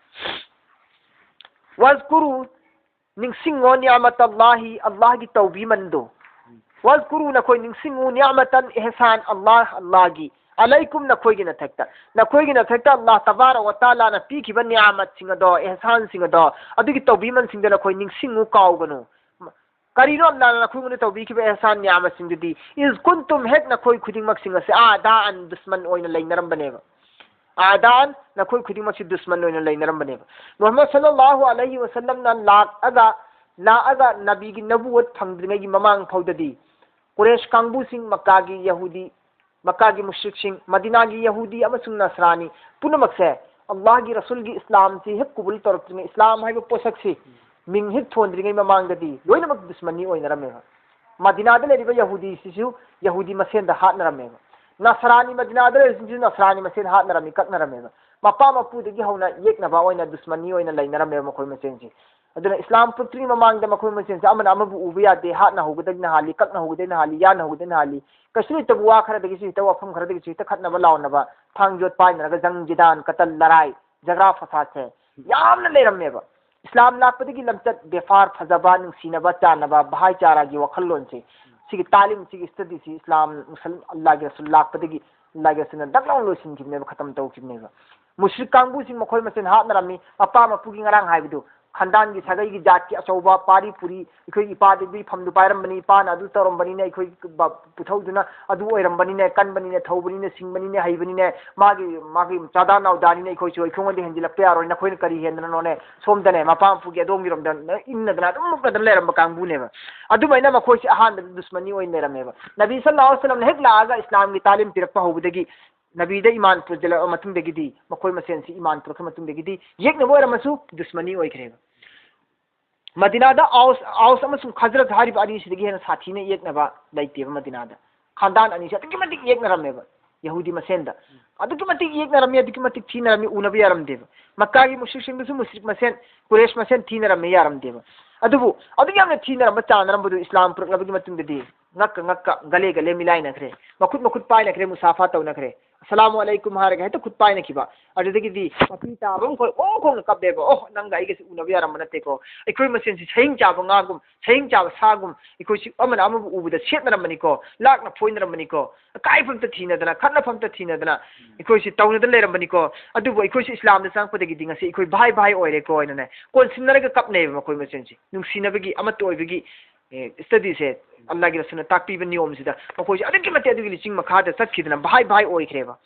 "ꯋꯥꯖꯀꯨꯔꯨ", ꯅꯤꯡꯁꯤꯡꯉꯣ, "ꯅꯤꯌꯥꯃꯇꯜꯂꯥꯍꯤ", ꯑꯜꯂꯥꯍꯒꯤ ꯇꯧꯕꯤꯃꯟꯗꯨ꯫ "ꯋꯥꯖꯀꯨꯔꯨ", ꯅꯈꯣꯏ ꯅꯤꯡꯁꯤꯡꯉꯨ, "ꯅꯤꯌꯥꯃꯇꯟ", ꯑꯦꯍꯁꯥꯟ, ꯑꯜꯂꯥꯍ, ꯑꯜꯂꯥꯍꯒꯤ, "ꯑꯂꯩꯀꯨꯝ", ꯅꯈꯣꯏꯒꯤ ꯅꯊꯛꯇ, ꯅꯈꯣꯏꯒꯤ ꯅꯊꯛꯇ ꯑꯜꯂꯥꯍ ꯇꯕꯥꯔꯛ ꯋ ꯇꯥꯂꯥꯅ ꯄꯤꯈꯤꯕ ꯅꯤꯌꯥꯃꯠꯁꯤꯡ ꯑꯗꯣ, ꯑꯦꯍꯁꯥꯟꯁꯤꯡ ꯑꯗꯣ, ꯑꯗꯨꯒꯤ ꯇꯧꯕꯤꯃꯟꯁꯤꯡꯗꯣ ꯅꯈꯣꯏ ꯅꯤꯡꯁꯤꯡꯉꯨ, ꯀꯥꯎꯒꯅꯨ꯫ ꯀꯔꯤꯅꯣ ꯑꯜꯂꯥꯍꯅ ꯅꯈꯣꯏꯉꯣꯟꯗ ꯇꯧꯕꯤꯈꯤꯕ ꯑꯦꯍꯁꯥꯟ ꯅꯤꯌꯥꯃꯠꯁꯤꯡꯗꯨꯗꯤ? "ꯏꯖ ꯀꯨꯟꯇꯨꯝ", ꯍꯦꯛ ꯅꯈꯣꯏ ꯈꯨꯗꯤꯡꯃꯛꯁꯤꯡ ꯑꯁꯤ ꯑꯥꯗꯥꯑꯟ, ꯗꯨꯁꯃꯟ ꯑꯣꯏꯅ ꯂꯩꯅꯔꯝꯕꯅꯦꯕ꯫ ꯑꯥꯗꯥꯑꯟ, ꯅꯈꯣꯏ ꯈꯨꯗꯤꯡꯃꯛꯁꯤ ꯗꯨꯁꯃꯟ ꯑꯣꯏꯅ ꯂꯩꯅꯔꯝꯕꯅꯦꯕ꯫ ꯃꯨꯍꯝꯃꯗ ꯁꯜꯂꯜꯂꯥꯍꯨ ꯑꯂꯩꯍꯤ ꯋꯁꯜꯂꯝꯅ ꯂꯥꯛꯑꯒ, ꯂꯥꯛꯑꯒ ꯅꯕꯤꯒꯤ ꯅꯕꯨꯋꯠ ꯐꯪꯗ꯭ꯔꯤꯉꯩꯒꯤ ꯃꯃꯥꯡ ꯐꯥꯎꯗꯗꯤ, ꯀꯨꯔꯦꯁ ꯀꯥꯡꯕꯨꯁꯤꯡ, ꯃꯛꯀꯥꯒꯤ ꯌꯍꯨꯗꯤ, ꯃꯛꯀꯥꯒꯤ ꯃꯨꯁ꯭ꯔꯤꯛꯁꯤꯡ, ꯃꯗꯤꯅꯥꯒꯤ ꯌꯍꯨꯗꯤ ꯑꯃꯁꯨꯡ ꯅꯁꯔꯥꯅꯤ ꯄꯨꯝꯅꯃꯛꯁꯦ ꯑꯜꯂꯥꯍꯒꯤ ꯔꯁꯨꯜꯒꯤ ꯏꯁꯂꯥꯝꯁꯤ ꯍꯦꯛ ꯀꯨꯕꯨꯜ ꯇꯧꯔꯛꯇ꯭ꯔꯤꯉꯩ, ꯏꯁꯂꯥꯝ ꯍꯥꯏꯕ ꯄꯣꯠꯁꯛꯁꯤ ꯃꯤꯡ ꯍꯦꯛ ꯊꯣꯟꯗ꯭ꯔꯤꯉꯩ ꯃꯃꯥꯡꯗꯗꯤ ꯂꯣꯏꯅꯃꯛ ꯗꯨꯁꯃꯟꯅꯤ ꯑꯣꯏꯅꯔꯝꯃꯦꯕ꯫ ꯃꯗꯤꯅꯥꯗ ꯂꯩꯔꯤꯕ ꯌꯍꯨꯗꯤꯁꯤꯁꯨ ꯌꯍꯨꯗꯤ ꯃꯁꯦꯟꯗ ꯍꯥꯠꯅꯔꯝꯃꯦꯕ꯫ ꯅꯁꯔꯥꯅꯤ, ꯃꯗꯤꯅꯥꯗ ꯂꯩꯔꯤꯁꯤꯡꯁꯤꯁꯨ ꯅꯁꯔꯥꯅꯤ ꯃꯁꯦꯟ ꯍꯥꯠꯅꯔꯝꯃꯤ, ꯀꯛꯅꯔꯝꯃꯦꯕ꯫ ꯃꯄꯥ ꯃꯄꯨꯗꯒꯤ ꯍꯧꯅ ꯌꯦꯛꯅꯕ ꯑꯣꯏꯅ ꯗꯨꯁꯃꯟꯅꯤ ꯑꯣꯏꯅ ꯂꯩꯅꯔꯝꯃꯦꯕ ꯃꯈꯣꯏ ꯃꯁꯦꯟꯁꯦ꯫ ꯑꯗꯨꯅ ꯏꯁꯂꯥꯝ ꯄꯨꯔꯛꯇ꯭ꯔꯤꯉꯩ ꯃꯃꯥꯡꯗ ꯃꯈꯣꯏ ꯃꯁꯦꯟꯁꯦ ꯑꯃꯅ ꯑꯃꯕꯨ ꯎꯕ ꯌꯥꯗꯦ, ꯍꯥꯠꯅ ꯍꯧꯒꯗꯒꯤꯅ ꯍꯥꯜꯂꯤ, ꯀꯛꯅ ꯍꯧꯒꯗꯒꯤꯅ ꯍꯥꯜꯂꯤ, ꯌꯥꯟꯅ ꯍꯧꯒꯗꯒꯤꯅ ꯍꯥꯜꯂꯤ, ꯀꯩꯁꯨ ꯂꯩꯇꯕ ꯋꯥ ꯈꯔꯗꯒꯤꯁꯨ ꯍꯦꯛꯇ, ꯋꯥꯐꯝ ꯈꯔꯗꯒꯤꯁꯨ ꯍꯦꯛꯇ ꯈꯠꯅꯕ ꯂꯥꯎꯅꯕ, ꯊꯥꯡ ꯌꯣꯠ ꯄꯥꯏꯅꯔꯒ ꯖꯪ ꯖꯤꯗꯥꯟ, ꯀꯇꯜ ꯂꯔꯥꯏ, ꯖꯒ꯭ꯔꯥ ꯐꯁꯥꯗꯁꯦ ꯌꯥꯝꯅ ꯂꯩꯔꯝꯃꯦꯕ꯫ ꯏꯁꯂꯥꯝ ꯂꯥꯛꯄꯗꯒꯤ ꯂꯝꯆꯠ ꯕꯦꯐꯥꯔ, ꯐꯖꯕ, ꯅꯨꯡꯁꯤꯅꯕ, ꯆꯥꯟꯅꯕ, ꯚꯥꯏꯆꯥꯔꯥꯒꯤ ꯋꯥꯈꯜꯂꯣꯟꯁꯦ, ꯁꯤꯒꯤ ꯇꯥꯂꯤꯝ, ꯁꯤꯒꯤ ꯁ꯭ꯇꯗꯤꯁꯤ ꯏꯁꯂꯥꯝ, ꯃꯨꯁꯜ-, ꯑꯜꯂꯥꯍꯒꯤ ꯔꯁꯨꯜ ꯂꯥꯛꯄꯗꯒꯤ ꯑꯜꯂꯥꯍꯒꯤ ꯔꯁꯨꯜꯅ ꯗꯛ ꯂꯥꯎꯅ ꯂꯣꯏꯁꯤꯟꯈꯤꯕꯅꯦꯕ, ꯈꯇꯝ ꯇꯧꯈꯤꯕꯅꯦꯕ꯫ ꯃꯨꯁ꯭ꯔꯤꯛ ꯀꯥꯡꯕꯨꯁꯤꯡ ꯃꯈꯣꯏ ꯃꯁꯦꯟ ꯍꯥꯠꯅꯔꯝꯃꯤ꯫ ꯃꯄꯥ ꯃꯄꯨꯒꯤ ꯉꯔꯥꯡ ꯍꯥꯏꯕꯗꯨ, ꯈꯥꯟꯗꯥꯟꯒꯤ ꯁꯥꯒꯩꯒꯤ ꯖꯥꯠꯀꯤ ꯑꯆꯧꯕ ꯄꯥꯔꯤ ꯄꯨꯔꯤ, ꯑꯩꯈꯣꯏꯒꯤ ꯏꯄꯥꯗꯒꯤ ꯐꯝꯗꯨ ꯄꯥꯏꯔꯝꯕꯅꯤ, ꯏꯄꯥꯅ ꯑꯗꯨ ꯇꯧꯔꯝꯕꯅꯤꯅ, ꯑꯩꯈꯣꯏ ꯕ-, ꯄꯨꯊꯧꯗꯨꯅ ꯑꯗꯨ ꯑꯣꯏꯔꯝꯕꯅꯤꯅꯦ, ꯀꯟꯕꯅꯤꯅꯦ, ꯊꯧꯕꯅꯤꯅꯦ, ꯁꯤꯡꯕꯅꯤꯅꯦ, ꯍꯩꯕꯅꯤꯅꯦ, ꯃꯥꯒꯤ, ꯃꯥꯒꯤ ꯆꯥꯗꯥ ꯅꯥꯎꯗꯥꯅꯤꯅꯦ, ꯑꯩꯈꯣꯏꯁꯨ ꯑꯩꯈꯣꯏꯉꯣꯟꯗ ꯍꯦꯟꯖꯤꯜꯂꯛꯄ ꯌꯥꯔꯣꯏ, ꯅꯈꯣꯏꯅ ꯀꯔꯤ ꯍꯦꯟꯗꯅꯅꯣꯅꯦ, ꯁꯣꯝꯗꯅꯦ ꯃꯄꯥ ꯃꯄꯨꯒꯤ ꯑꯗꯣꯝꯒꯤꯔꯣꯝꯗ ꯏꯟꯅꯗꯅ ꯑꯗꯨꯝ ꯃꯨꯛꯅꯗꯅ ꯂꯩꯔꯝꯕ ꯀꯥꯡꯕꯨꯅꯦꯕ꯫ ꯑꯗꯨꯃꯥꯏꯅ ꯃꯈꯣꯏꯁꯦ ꯑꯍꯥꯟꯕꯗ ꯗꯨꯁꯃꯅꯤ ꯑꯣꯏꯅ ꯂꯩꯔꯝꯃꯦꯕ꯫ ꯅꯕꯤ ꯁꯜꯂꯜꯂꯥꯍꯨ ꯑꯂꯩꯍꯤ ꯋꯥꯁꯜꯂꯝꯅ ꯍꯦꯛ ꯂꯥꯛꯑꯒ ꯏꯁꯂꯥꯝꯒꯤ ꯇꯥꯂꯤꯝ ꯄꯤꯔꯛꯄ ꯍꯧꯕꯗꯒꯤ, ꯅꯕꯤꯗ ꯏꯃꯥꯟ ꯄꯨꯁꯤꯜꯂꯛꯑꯕ ꯃꯇꯨꯡꯗꯒꯤꯗꯤ, ꯃꯈꯣꯏ ꯃꯁꯦꯟꯁꯤ ꯏꯃꯥꯟ ꯄꯨꯔꯛꯈ꯭ꯔ ꯃꯇꯨꯡꯗꯒꯤꯗꯤ, ꯌꯦꯛꯅꯕ ꯑꯣꯏꯔꯝꯃꯁꯨ ꯗꯨꯁꯃꯅꯤ ꯑꯣꯏꯈ꯭ꯔꯦꯕ꯫ ꯃꯗꯤꯅꯥꯗ ꯑꯥꯎꯁ, ꯑꯥꯎꯁ ꯑꯃꯁꯨꯡ ꯈꯖꯔꯠ ꯍꯥꯏꯔꯤꯕ ꯑꯅꯤꯁꯤꯗꯒꯤ ꯍꯦꯟꯅ ꯁꯥꯊꯤꯅ ꯌꯦꯛꯅꯕ ꯂꯩꯇꯦꯕ ꯃꯗꯤꯅꯥꯗ꯫ ꯈꯥꯟꯗꯥꯟ ꯑꯅꯤꯁꯦ ꯑꯗꯨꯛꯀꯤ ꯃꯇꯤꯛ ꯌꯦꯛꯅꯔꯝꯃꯦꯕ, ꯌꯍꯨꯗꯤ ꯃꯁꯦꯟꯗ꯫ ꯑꯗꯨꯛꯀꯤ ꯃꯇꯤꯛ ꯌꯦꯛꯅꯔꯝꯃꯤ, ꯑꯗꯨꯛꯀꯤ ꯃꯇꯤꯛ ꯊꯤꯅꯔꯝꯃꯤ, ꯎꯅꯕ ꯌꯥꯔꯝꯗꯦꯕ꯫ ꯃꯛꯀꯥꯒꯤ ꯃꯨꯁ꯭ꯔꯤꯛꯁꯤꯡꯗꯨꯁꯨ ꯃꯨꯁ꯭ꯔꯤꯛ ꯃꯁꯦꯟ, ꯀꯨꯔꯦꯁ ꯃꯁꯦꯟ ꯊꯤꯅꯔꯝꯃꯤ, ꯌꯥꯔꯝꯗꯦꯕ꯫ ꯑꯗꯨꯕꯨ ꯑꯗꯨꯛ ꯌꯥꯝꯅ ꯊꯤꯅꯔꯝꯕ, ꯆꯥꯟꯅꯔꯝꯕꯗꯨ ꯏꯁꯂꯥꯝ ꯄꯨꯔꯛꯂꯕꯒꯤ ꯃꯇꯨꯡꯗꯗꯤ ꯉꯛꯀ ꯉꯛꯀ, ꯒꯂꯦ ꯒꯂꯦ ꯃꯤꯂꯥꯏꯅꯈ꯭ꯔꯦ, ꯃꯈꯨꯠ ꯃꯈꯨꯠ ꯄꯥꯏꯅꯈ꯭ꯔꯦ, ꯃꯨꯁꯥꯐꯥ ꯇꯧꯅꯈ꯭ꯔꯦ꯫ "ꯑꯁꯂꯥꯃꯨ ꯑꯂꯩꯀꯨꯝ" ꯍꯥꯏꯔꯒ ꯍꯦꯛꯇ ꯈꯨꯠ ꯄꯥꯏꯅꯈꯤꯕ꯫ ꯑꯗꯨꯗꯒꯤꯗꯤ ꯃꯄꯤ ꯇꯥꯕ ꯑꯃꯈꯣꯏ ꯑꯣ ꯈꯣꯡꯅ ꯀꯞꯄꯦꯕ, "ꯑꯣ, ꯅꯪꯒ ꯑꯩꯒꯁꯦ ꯎꯅꯕ ꯌꯥꯔꯝꯕ ꯅꯠꯇꯦꯀꯣ, ꯑꯩꯈꯣꯏ ꯃꯁꯦꯟꯁꯤ ꯁꯌꯤꯡ ꯆꯥꯕ ꯉꯥꯒꯨꯝ, ꯁꯌꯤꯡ ꯆꯥꯕ ꯁꯥꯒꯨꯝ, ꯑꯩꯈꯣꯏꯁꯤ ꯑꯃꯅ ꯑꯃꯕꯨ ꯎꯕꯗ ꯁꯦꯠꯅꯔꯝꯕꯅꯤꯀꯣ, ꯂꯥꯛꯅ ꯐꯣꯏꯅꯔꯝꯕꯅꯤꯀꯣ, ꯑꯀꯥꯏꯕ ꯑꯝꯇ ꯊꯤꯅꯗꯅ, ꯈꯠꯅꯐꯝ ꯑꯝꯇ ꯊꯤꯅꯗꯅ ꯑꯩꯈꯣꯏꯁꯤ ꯇꯧꯅꯗꯅ ꯂꯩꯔꯝꯕꯅꯤꯀꯣ, ꯑꯗꯨꯕꯨ ꯑꯩꯈꯣꯏꯁꯤ ꯏꯁꯂꯥꯝꯗ ꯆꯪꯉꯛꯄꯗꯒꯤꯗꯤ ꯉꯁꯤ ꯑꯩꯈꯣꯏ ꯚꯥꯏ ꯚꯥꯏ ꯑꯣꯏꯔꯦꯀꯣ" ꯍꯥꯏꯅꯅꯦ ꯀꯣꯟꯁꯤꯟꯅꯔꯒ ꯀꯞꯅꯩꯕ ꯃꯈꯣꯏ ꯃꯁꯦꯟꯁꯤ꯫ ꯅꯨꯡꯁꯤꯅꯕꯒꯤ, ꯑꯃꯠꯇ ꯑꯣꯏꯕꯒꯤ ꯑꯦ, ꯁ꯭ꯇꯗꯤꯁꯦ, ꯑꯜꯂꯥꯍꯒꯤ ꯔꯁꯨꯜꯅ ꯇꯥꯛꯄꯤꯕ ꯅꯤꯌꯣꯝꯁꯤꯗ ꯃꯈꯣꯏꯁꯦ ꯑꯗꯨꯛꯀꯤ ꯃꯇꯤꯛ ꯑꯗꯨꯒꯤ ꯂꯤꯆꯤꯡ ꯃꯈꯥꯗ ꯆꯠꯈꯤꯗꯅ ꯚꯥꯏ ꯚꯥꯏ ꯑꯣꯏꯈ꯭ꯔꯦꯕ꯫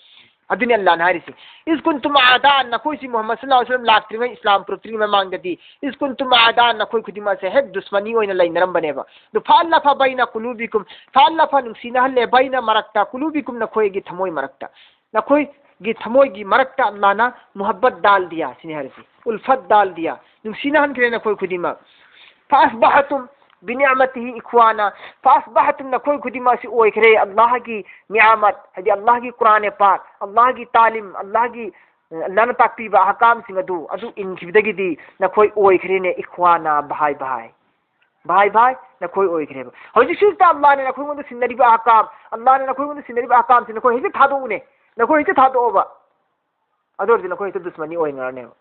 ꯑꯗꯨꯅꯤ ꯑꯜꯂꯥꯍꯅ ꯍꯥꯏꯔꯤꯁꯦ, "ꯏꯁ ꯀꯨꯟꯇꯨꯝ ꯑꯥꯗꯥꯟ", ꯅꯈꯣꯏꯁꯤ ꯃꯨꯍꯝꯃꯗ ꯁꯜꯂꯜꯂꯥꯍꯨ ꯑꯂꯩꯍꯤ ꯋꯥꯁꯜꯂꯝ ꯂꯥꯛꯇ꯭ꯔꯤꯉꯩ, ꯏꯁꯂꯥꯝ ꯄꯨꯔꯛꯇ꯭ꯔꯤꯉꯩ ꯃꯃꯥꯡꯗꯗꯤ, "ꯏꯁ ꯀꯨꯟꯇꯨꯝ ꯑꯥꯗꯥꯟ", ꯅꯈꯣꯏ ꯈꯨꯗꯤꯡꯃꯛꯁꯦ ꯍꯦꯛ ꯗꯨꯁꯃꯅꯤ ꯑꯣꯏꯅ ꯂꯩꯅꯔꯝꯕꯅꯦꯕ꯫ ꯑꯗꯨ "ꯐꯥꯜꯂꯐ ꯕꯩꯅ ꯀꯨꯂꯨꯕꯤꯀꯨꯝ", ꯐꯥꯜꯂꯐ, ꯅꯨꯡꯁꯤꯅꯍꯜꯂꯦ, "ꯕꯩꯅ", ꯃꯔꯛꯇ, "ꯀꯨꯂꯨꯕꯤꯀꯨꯝ", ꯅꯈꯣꯏꯒꯤ ꯊꯃꯣꯏ ꯃꯔꯛꯇ꯫ ꯅꯈꯣꯏꯒꯤ ꯊꯃꯣꯏꯒꯤ ꯃꯔꯛꯇ ꯑꯜꯂꯥꯍꯅ ꯃꯨꯍꯕꯠ ꯗꯥꯜ ꯗꯤꯌꯥ, ꯁꯤꯅꯤ ꯍꯥꯏꯔꯤꯁꯤ, ꯎꯜꯐꯠ ꯗꯥꯜ ꯗꯤꯌꯥ, ꯅꯨꯡꯁꯤꯅꯍꯟꯈ꯭ꯔꯦ ꯅꯈꯣꯏ ꯈꯨꯗꯤꯡꯃꯛ꯫ "ꯐꯥꯁꯕꯍꯇꯨꯝ ꯕꯤꯅꯤꯃꯇꯤꯍꯤ ꯏꯈ꯭ꯋꯥꯅ", ꯐꯥꯁꯕꯍꯇꯨꯝ, ꯅꯈꯣꯏ ꯈꯨꯗꯤꯡꯃꯛ ꯑꯁꯤ ꯑꯣꯏꯈ꯭ꯔꯦ ꯑꯜꯂꯥꯍꯒꯤ ꯅꯤꯌꯥꯃꯠ, ꯍꯥꯏꯗꯤ ꯑꯜꯂꯥꯍꯒꯤ ꯀꯨꯔꯥꯟ ꯄꯥꯛ, ꯑꯜꯂꯥꯍꯒꯤ ꯇꯥꯂꯤꯝ, ꯑꯜꯂꯥꯍꯒꯤ, ꯑ, ꯑꯜꯂꯥꯍꯅ ꯇꯥꯛꯄꯤꯕ ꯑꯍꯀꯥꯝꯁꯤꯡ ꯑꯗꯨ, ꯑꯗꯨ ꯏꯟꯈꯤꯕꯗꯒꯤꯗꯤ ꯅꯈꯣꯏ ꯑꯣꯏꯈ꯭ꯔꯦꯅꯦ ꯏꯈ꯭ꯋꯥꯅ, ꯚꯥꯏ ꯚꯥꯏ꯫ ꯚꯥꯏ ꯚꯥꯏ ꯅꯈꯣꯏ ꯑꯣꯏꯈ꯭ꯔꯦꯕ꯫ ꯍꯧꯖꯤꯛꯁꯨ ꯍꯦꯛꯇ ꯑꯜꯂꯥꯍꯅ ꯅꯈꯣꯏꯉꯣꯟꯗ ꯁꯤꯟꯅꯔꯤꯕ ꯑꯍꯀꯥꯝ, ꯑꯜꯂꯥꯍꯅ ꯅꯈꯣꯏꯉꯣꯟꯗ ꯁꯤꯟꯅꯔꯤꯕ ꯑꯍꯀꯥꯝꯁꯤ ꯅꯈꯣꯏ ꯍꯦꯛꯇ ꯊꯥꯗꯣꯛꯎꯅꯦ꯫ ꯅꯈꯣꯏ ꯍꯦꯛꯇ ꯊꯥꯗꯣꯛꯑꯣꯕ꯫ ꯑꯗꯨ ꯑꯣꯏꯔꯗꯤ ꯅꯈꯣꯏ ꯍꯦꯛꯇ ꯗꯨꯁꯃꯅꯤ ꯑꯣꯏꯅꯔꯅꯦꯕ꯫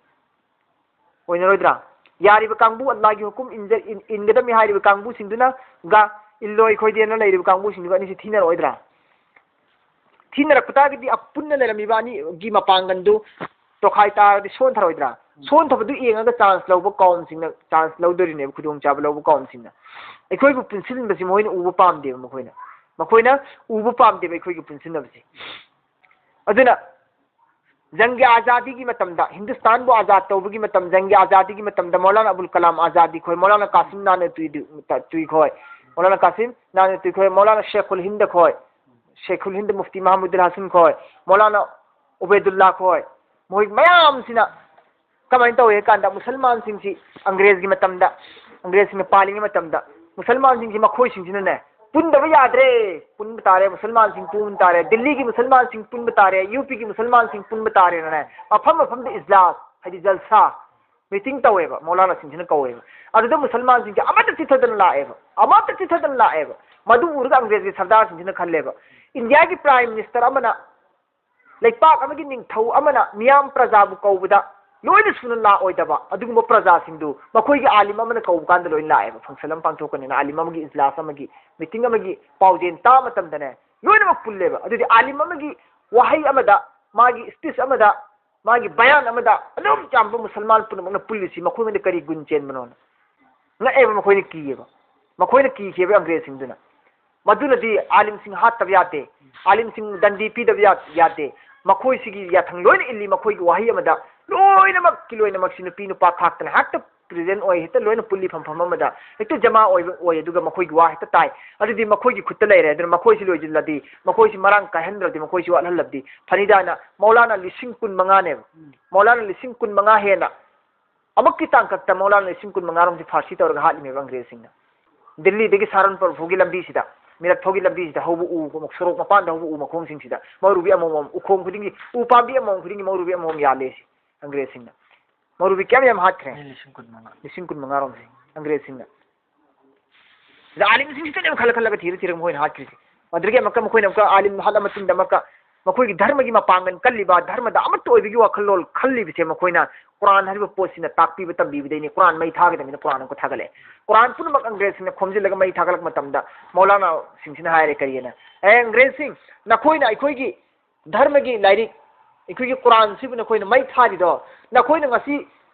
ꯑꯣꯏꯅꯔꯣꯏꯗ꯭ꯔꯥ? ꯌꯥꯔꯤꯕ ꯀꯥꯡꯕꯨ, ꯑꯜꯂꯥꯒꯤ ꯍꯨꯀꯨꯝ ꯏꯟꯖ-, ꯏꯟ-, ꯏꯟꯒꯗꯕꯅꯤ ꯍꯥꯏꯔꯤꯕ ꯀꯥꯡꯕꯨꯁꯤꯡꯗꯨꯅꯒ ꯏꯜꯂꯣꯏ ꯈꯣꯏꯗꯦꯅ ꯂꯩꯔꯤꯕ ꯀꯥꯡꯕꯨꯁꯤꯡꯗꯨꯒ ꯑꯅꯤꯁꯤ ꯊꯤꯅꯔꯛꯑꯣꯏꯗ꯭ꯔꯥ? ꯊꯤꯅꯔꯛꯄ ꯇꯥꯔꯒꯗꯤ ꯑꯄꯨꯟꯅ ꯂꯩꯔꯝꯃꯤꯕ ꯑꯅꯤꯒꯤ ꯃꯄꯥꯡꯒꯜꯗꯨ ꯇꯣꯈꯥꯏ ꯇꯥꯔꯒꯗꯤ ꯁꯣꯟꯊꯔꯣꯏꯗ꯭ꯔꯥ? ꯁꯣꯟꯊꯕꯗꯨ ꯌꯦꯡꯉꯒ ꯆꯥꯟꯁ ꯂꯧꯕ ꯀꯥꯎꯝꯁꯤꯡꯅ ꯆꯥꯟꯁ ꯂꯧꯗꯣꯔꯤꯅꯦꯕ, ꯈꯨꯗꯣꯡꯆꯥꯕ ꯂꯧꯕ ꯀꯥꯎꯝꯁꯤꯡꯅ꯫ ꯑꯩꯈꯣꯏꯕꯨ ꯄꯨꯟꯁꯤꯟꯕꯁꯤ ꯃꯈꯣꯏꯅ ꯎꯕ ꯄꯥꯝꯗꯦꯕ, ꯃꯈꯣꯏꯅ, ꯃꯈꯣꯏꯅ ꯎꯕ ꯄꯥꯝꯗꯦꯕ ꯑꯩꯈꯣꯏꯒꯤ ꯄꯨꯟꯁꯤꯟꯅꯕꯁꯤ꯫ ꯑꯗꯨꯅ ꯖꯪꯒꯤ ꯑꯥꯖꯥꯗꯤꯒꯤ ꯃꯇꯝꯗ, ꯍꯤꯟꯗꯨꯁꯇꯥꯟꯕꯨ ꯑꯥꯖꯥꯗ ꯇꯧꯕꯒꯤ ꯃꯇꯝ, ꯖꯪꯒꯤ ꯑꯥꯖꯥꯗꯤꯒꯤ ꯃꯇꯝꯗ ꯃꯧꯂꯥꯅꯥ ꯑꯕꯨꯜ ꯀꯂꯥꯝ ꯑꯥꯖꯥꯗꯤ ꯈꯣꯏ, ꯃꯧꯂꯥꯅꯥ ꯀꯥꯁꯤꯝ ꯅꯥꯅꯨꯇꯨꯏ-, ꯇꯨꯏ ꯈꯣꯏ, ꯃꯧꯂꯥꯅꯥ ꯀꯥꯁꯤꯝ ꯅꯥꯅꯨꯇꯨꯏ ꯈꯣꯏ, ꯃꯧꯂꯥꯅꯥ ꯁꯦꯈꯨꯜ ꯍꯤꯟꯗ ꯈꯣꯏ, ꯁꯦꯈꯨꯜ ꯍꯤꯟꯗ ꯃꯨꯐꯇꯤ ꯃꯍꯃꯨꯗꯨꯜ ꯍꯥꯁꯤꯝ ꯈꯣꯏ, ꯃꯧꯂꯥꯅꯥ ꯎꯕꯩꯗꯨꯜꯂꯥ ꯈꯣꯏ, ꯃꯈꯣꯏ ꯃꯌꯥꯝꯁꯤꯅ ꯀꯃꯥꯏꯅ ꯇꯧꯏ ꯍꯥꯏ ꯀꯥꯟꯗ, ꯃꯨꯁꯜꯃꯥꯟꯁꯤꯡꯁꯤ ꯑꯪꯒ꯭ꯔꯦꯖꯒꯤ ꯃꯇꯝꯗ, ꯑꯪꯒ꯭ꯔꯦꯖꯁꯤꯡꯅ ꯄꯥꯜꯂꯤꯉꯩ ꯃꯇꯝꯗ ꯃꯨꯁꯜꯃꯥꯟꯁꯤꯡꯁꯤ, ꯃꯈꯣꯏꯁꯤꯡꯁꯤꯅꯅꯦ, ꯄꯨꯟꯗꯕ ꯌꯥꯗ꯭ꯔꯦ, ꯄꯨꯟꯕ ꯇꯥꯔꯦ, ꯃꯨꯁꯜꯃꯥꯟꯁꯤꯡ ꯄꯨꯟꯕ ꯇꯥꯔꯦ, ꯗꯤꯜꯂꯤꯒꯤ ꯃꯨꯁꯜꯃꯥꯟꯁꯤꯡ ꯄꯨꯟꯕ ꯇꯥꯔꯦ, ꯌꯨ ꯄꯤꯒꯤ ꯃꯨꯁꯜꯃꯥꯟꯁꯤꯡ ꯄꯨꯟꯕ ꯇꯥꯔꯦꯅꯅꯦ, ꯃꯐꯝ ꯃꯐꯝꯗ ꯏꯖꯂꯥꯁ, ꯍꯥꯏꯗꯤ ꯖꯜꯁꯥ, ꯃꯤꯇꯤꯡ ꯇꯧꯋꯦꯕ, ꯃꯧꯂꯥꯅꯥꯁꯤꯡꯁꯤꯅ ꯀꯧꯋꯦꯕ꯫ ꯑꯗꯨꯗ ꯃꯨꯁꯜꯃꯥꯟꯁꯤꯡꯁꯦ ꯑꯃꯠꯇ ꯆꯤꯊꯗꯅ ꯂꯥꯛꯑꯦꯕ, ꯑꯃꯠꯇ ꯆꯤꯊꯗꯅ ꯂꯥꯛꯑꯦꯕ꯫ ꯃꯗꯨ ꯎꯔꯒ ꯑꯪꯒ꯭ꯔꯦꯖꯀꯤ ꯁꯔꯗꯥꯔꯁꯤꯡꯁꯤꯅ ꯈꯜꯂꯦꯕ, ꯏꯟꯗꯤꯌꯥꯒꯤ ꯄ꯭ꯔꯥꯏꯝ ꯃꯤꯅꯤꯁꯇꯔ ꯑꯃꯅ, ꯂꯩꯄꯥꯛ ꯑꯃꯒꯤ ꯅꯤꯡꯊꯧ ꯑꯃꯅ ꯃꯤꯌꯥꯝ ꯄ꯭ꯔꯖꯥꯕꯨ ꯀꯧꯕꯗ ꯂꯣꯏꯅ ꯁꯨꯅ ꯂꯥꯛꯑꯣꯏꯗꯕ ꯑꯗꯨꯒꯨꯝꯕ ꯄ꯭ꯔꯖꯥꯁꯤꯡꯗꯨ ꯃꯈꯣꯏꯒꯤ ꯑꯥꯂꯤꯝ ꯑꯃꯅ ꯀꯧꯕ ꯀꯥꯟꯗ ꯂꯣꯏꯅ ꯂꯥꯛꯑꯦꯕ꯫ ꯐꯪꯁꯟ ꯑꯃ ꯄꯥꯡꯊꯣꯛꯀꯅꯤꯅ ꯑꯥꯂꯤꯝ ꯑꯃꯒꯤ ꯏꯖꯂꯥꯁ ꯑꯃꯒꯤ, ꯃꯤꯇꯤꯡ ꯑꯃꯒꯤ ꯄꯥꯎꯖꯦꯜ ꯇꯥꯕ ꯃꯇꯝꯗꯅꯦ, ꯂꯣꯏꯅꯃꯛ ꯄꯨꯜꯂꯦꯕ꯫ ꯑꯗꯨꯗꯤ ꯑꯥꯂꯤꯝ ꯑꯃꯒꯤ ꯋꯥꯍꯩ ꯑꯃꯗ, ꯃꯥꯒꯤ ꯁ꯭ꯄꯤꯆ ꯑꯃꯗ, ꯃꯥꯒꯤ ꯕꯌꯥꯟ ꯑꯃꯗ ꯑꯗꯨꯝ ꯌꯥꯝꯕ ꯃꯨꯁꯜꯃꯥꯟ ꯄꯨꯝꯅꯃꯛꯅ ꯄꯨꯜꯂꯤꯁꯤ ꯃꯈꯣꯏꯉꯣꯟꯗ ꯀꯔꯤ ꯒꯨꯟ ꯆꯦꯟꯕꯅꯣꯅ ꯉꯛꯑꯦꯕ, ꯃꯈꯣꯏꯅ ꯀꯤꯌꯦꯕ꯫ ꯃꯈꯣꯏꯅ ꯀꯤꯈꯤꯕ ꯑꯪꯒ꯭ꯔꯦꯖꯁꯤꯡꯗꯨꯅ꯫ ꯃꯗꯨꯅꯗꯤ ꯑꯥꯂꯤꯝꯁꯤꯡ ꯍꯥꯠꯇꯕ ꯌꯥꯗꯦ, ꯑꯥꯂꯤꯝꯁꯤꯡ ꯗꯟꯗꯤ ꯄꯤꯗꯕ ꯌꯥ-, ꯌꯥꯗꯦ꯫ ꯃꯈꯣꯏꯁꯤꯒꯤ ꯌꯥꯊꯪ ꯂꯣꯏꯅ ꯏꯜꯂꯤ, ꯃꯈꯣꯏꯒꯤ ꯋꯥꯍꯩ ꯑꯃꯗ ꯂꯣꯏꯅꯃꯛꯀꯤ ꯂꯣꯏꯅꯃꯛꯁꯤ ꯅꯨꯄꯤ ꯅꯨꯄꯥ ꯈꯥꯛꯇꯅ ꯍꯦꯛꯇ ꯄ꯭ꯔꯦꯖꯦꯟ ꯑꯣꯏ, ꯍꯦꯛꯇ ꯂꯣꯏꯅ ꯄꯨꯜꯂꯤ ꯐꯝꯐꯝ ꯑꯃꯗ, ꯍꯦꯛꯇ ꯖꯃꯥ ꯑꯣꯏꯕ ꯑꯣꯏ, ꯑꯗꯨꯒ ꯃꯈꯣꯏꯒꯤ ꯋꯥ ꯍꯦꯛꯇ ꯇꯥꯏ꯫ ꯑꯗꯨꯗꯤ ꯃꯈꯣꯏꯒꯤ ꯈꯨꯠꯇ ꯂꯩꯔꯦ꯫ ꯑꯗꯨꯅ ꯃꯈꯣꯏꯁꯤ ꯂꯣꯏꯁꯤꯜꯂꯗꯤ, ꯃꯈꯣꯏꯁꯤ ꯃꯔꯥꯡ ꯀꯥꯏꯍꯟꯗ꯭ꯔꯗꯤ, ꯃꯈꯣꯏꯁꯤ ꯋꯥꯠꯍꯜꯂꯕꯗꯤ ꯐꯅꯤꯗꯥꯅ ꯃꯧꯂꯥꯅꯥ ꯂꯤꯁꯤꯡ ꯀꯨꯟ ꯃꯉꯥꯅꯦꯕ, ꯃꯧꯂꯥꯅꯥ ꯂꯤꯁꯤꯡ ꯀꯨꯟ ꯃꯉꯥ ꯍꯦꯟꯅ ꯑꯃꯨꯛꯀꯤ ꯇꯥꯡꯀꯛꯇ ꯃꯧꯂꯥꯅꯥ ꯂꯤꯁꯤꯡ ꯀꯨꯟ ꯃꯉꯥꯔꯣꯝꯁꯤ ꯐꯥꯔꯁꯤ ꯇꯧꯔꯒ ꯍꯥꯠꯂꯤꯃꯦꯕ ꯑꯪꯒ꯭ꯔꯦꯖꯁꯤꯡꯅ꯫ ꯗꯤꯜꯂꯤꯗꯒꯤ ꯁꯍꯥꯔꯟꯄꯨꯔ ꯐꯥꯎꯒꯤ ꯂꯝꯕꯤꯁꯤꯗ, ꯃꯤꯔꯠ ꯐꯥꯎꯒꯤ ꯂꯝꯕꯤꯁꯤꯗ ꯍꯧꯕ ꯎ, ꯁꯣꯔꯣꯛ ꯃꯄꯥꯟꯗ ꯍꯧꯕ ꯎ ꯃꯈꯣꯡꯁꯤꯡꯁꯤꯗ ꯃꯧꯔꯨꯕꯤ ꯑꯃꯃꯝ, ꯎꯈꯣꯡ ꯈꯨꯗꯤꯡꯒꯤ, ꯎ ꯄꯥꯝꯕꯤ ꯑꯃꯃꯝ ꯈꯨꯗꯤꯡꯒꯤ ꯃꯧꯔꯨꯕꯤ ꯑꯃꯃꯝ ꯌꯥꯜꯂꯦ ꯁꯤ ꯑꯪꯒ꯭ꯔꯦꯖꯁꯤꯡꯅ꯫ ꯃꯧꯔꯨꯕꯤ ꯀꯌꯥꯝ ꯌꯥꯝ ꯍꯥꯠꯈ꯭ꯔꯦ? ꯃꯤ ꯂꯤꯁꯤꯡ ꯀꯨꯟ ꯃꯉꯥ꯫ ꯂꯤꯁꯤꯡ ꯀꯨꯟ ꯃꯉꯥꯔꯣꯝꯁꯦ ꯑꯪꯒ꯭ꯔꯦꯖꯁꯤꯡꯅ꯫ ꯁꯤꯗ ꯑꯥꯂꯤꯝꯁꯤꯡꯁꯤꯗꯅꯦꯕ ꯈꯜꯂ ꯈꯜꯂꯒ ꯊꯤꯔ ꯊꯤꯔꯒ ꯃꯈꯣꯏꯅ ꯍꯥꯠꯈ꯭ꯔꯤꯁꯦ꯫ ꯑꯗꯨꯗꯒꯤ ꯑꯃꯨꯛꯀ ꯃꯈꯣꯏꯅ ꯑꯃꯨꯛꯀ ꯑꯥꯂꯤꯝ ꯍꯥꯠꯂ ꯃꯇꯨꯡꯗ ꯑꯃꯨꯛꯀ ꯃꯈꯣꯏꯒꯤ ꯙꯔꯃꯒꯤ ꯃꯄꯥꯡꯒꯜ ꯀꯜꯂꯤꯕ, ꯙꯔꯃꯗ ꯑꯃꯠꯇ ꯑꯣꯏꯕꯒꯤ ꯋꯥꯈꯜꯂꯣꯟ ꯈꯜꯂꯤꯕꯁꯦ ꯃꯈꯣꯏꯅ ꯀꯨꯔꯥꯟ ꯍꯥꯏꯔꯤꯕ ꯄꯣꯠꯁꯤꯅ ꯇꯥꯛꯄꯤꯕ ꯇꯝꯕꯤꯕꯗꯩꯅꯤ꯫ ꯀꯨꯔꯥꯟ ꯃꯩ ꯊꯥꯒꯗꯕꯅꯤꯅ ꯀꯨꯔꯥꯟ ꯑꯃꯨꯛꯀ ꯊꯥꯒꯠꯂꯛꯑꯦ꯫ ꯀꯨꯔꯥꯟ ꯄꯨꯝꯅꯃꯛ ꯑꯪꯒ꯭ꯔꯦꯖꯁꯤꯡꯅ ꯈꯣꯝꯖꯤꯜꯂꯒ ꯃꯩ ꯊꯥꯒꯠꯂꯛꯄ ꯃꯇꯝꯗ ꯃꯧꯂꯥꯅꯥꯁꯤꯡꯁꯤꯅ ꯍꯥꯏꯔꯦ ꯀꯔꯤꯑꯅ, "ꯑꯦ ꯑꯪꯒ꯭ꯔꯦꯖꯁꯤꯡ, ꯅꯈꯣꯏꯅ ꯑꯩꯈꯣꯏꯒꯤ ꯙꯔꯃꯒꯤ ꯂꯥꯏꯔꯤꯛ, ꯑꯩꯈꯣꯏꯒꯤ ꯀꯨꯔꯥꯟꯁꯤꯕꯨ ꯅꯈꯣꯏꯅ ꯃꯩ ꯊꯥꯔꯤꯗꯣ, ꯅꯈꯣꯏꯅ ꯉꯁꯤ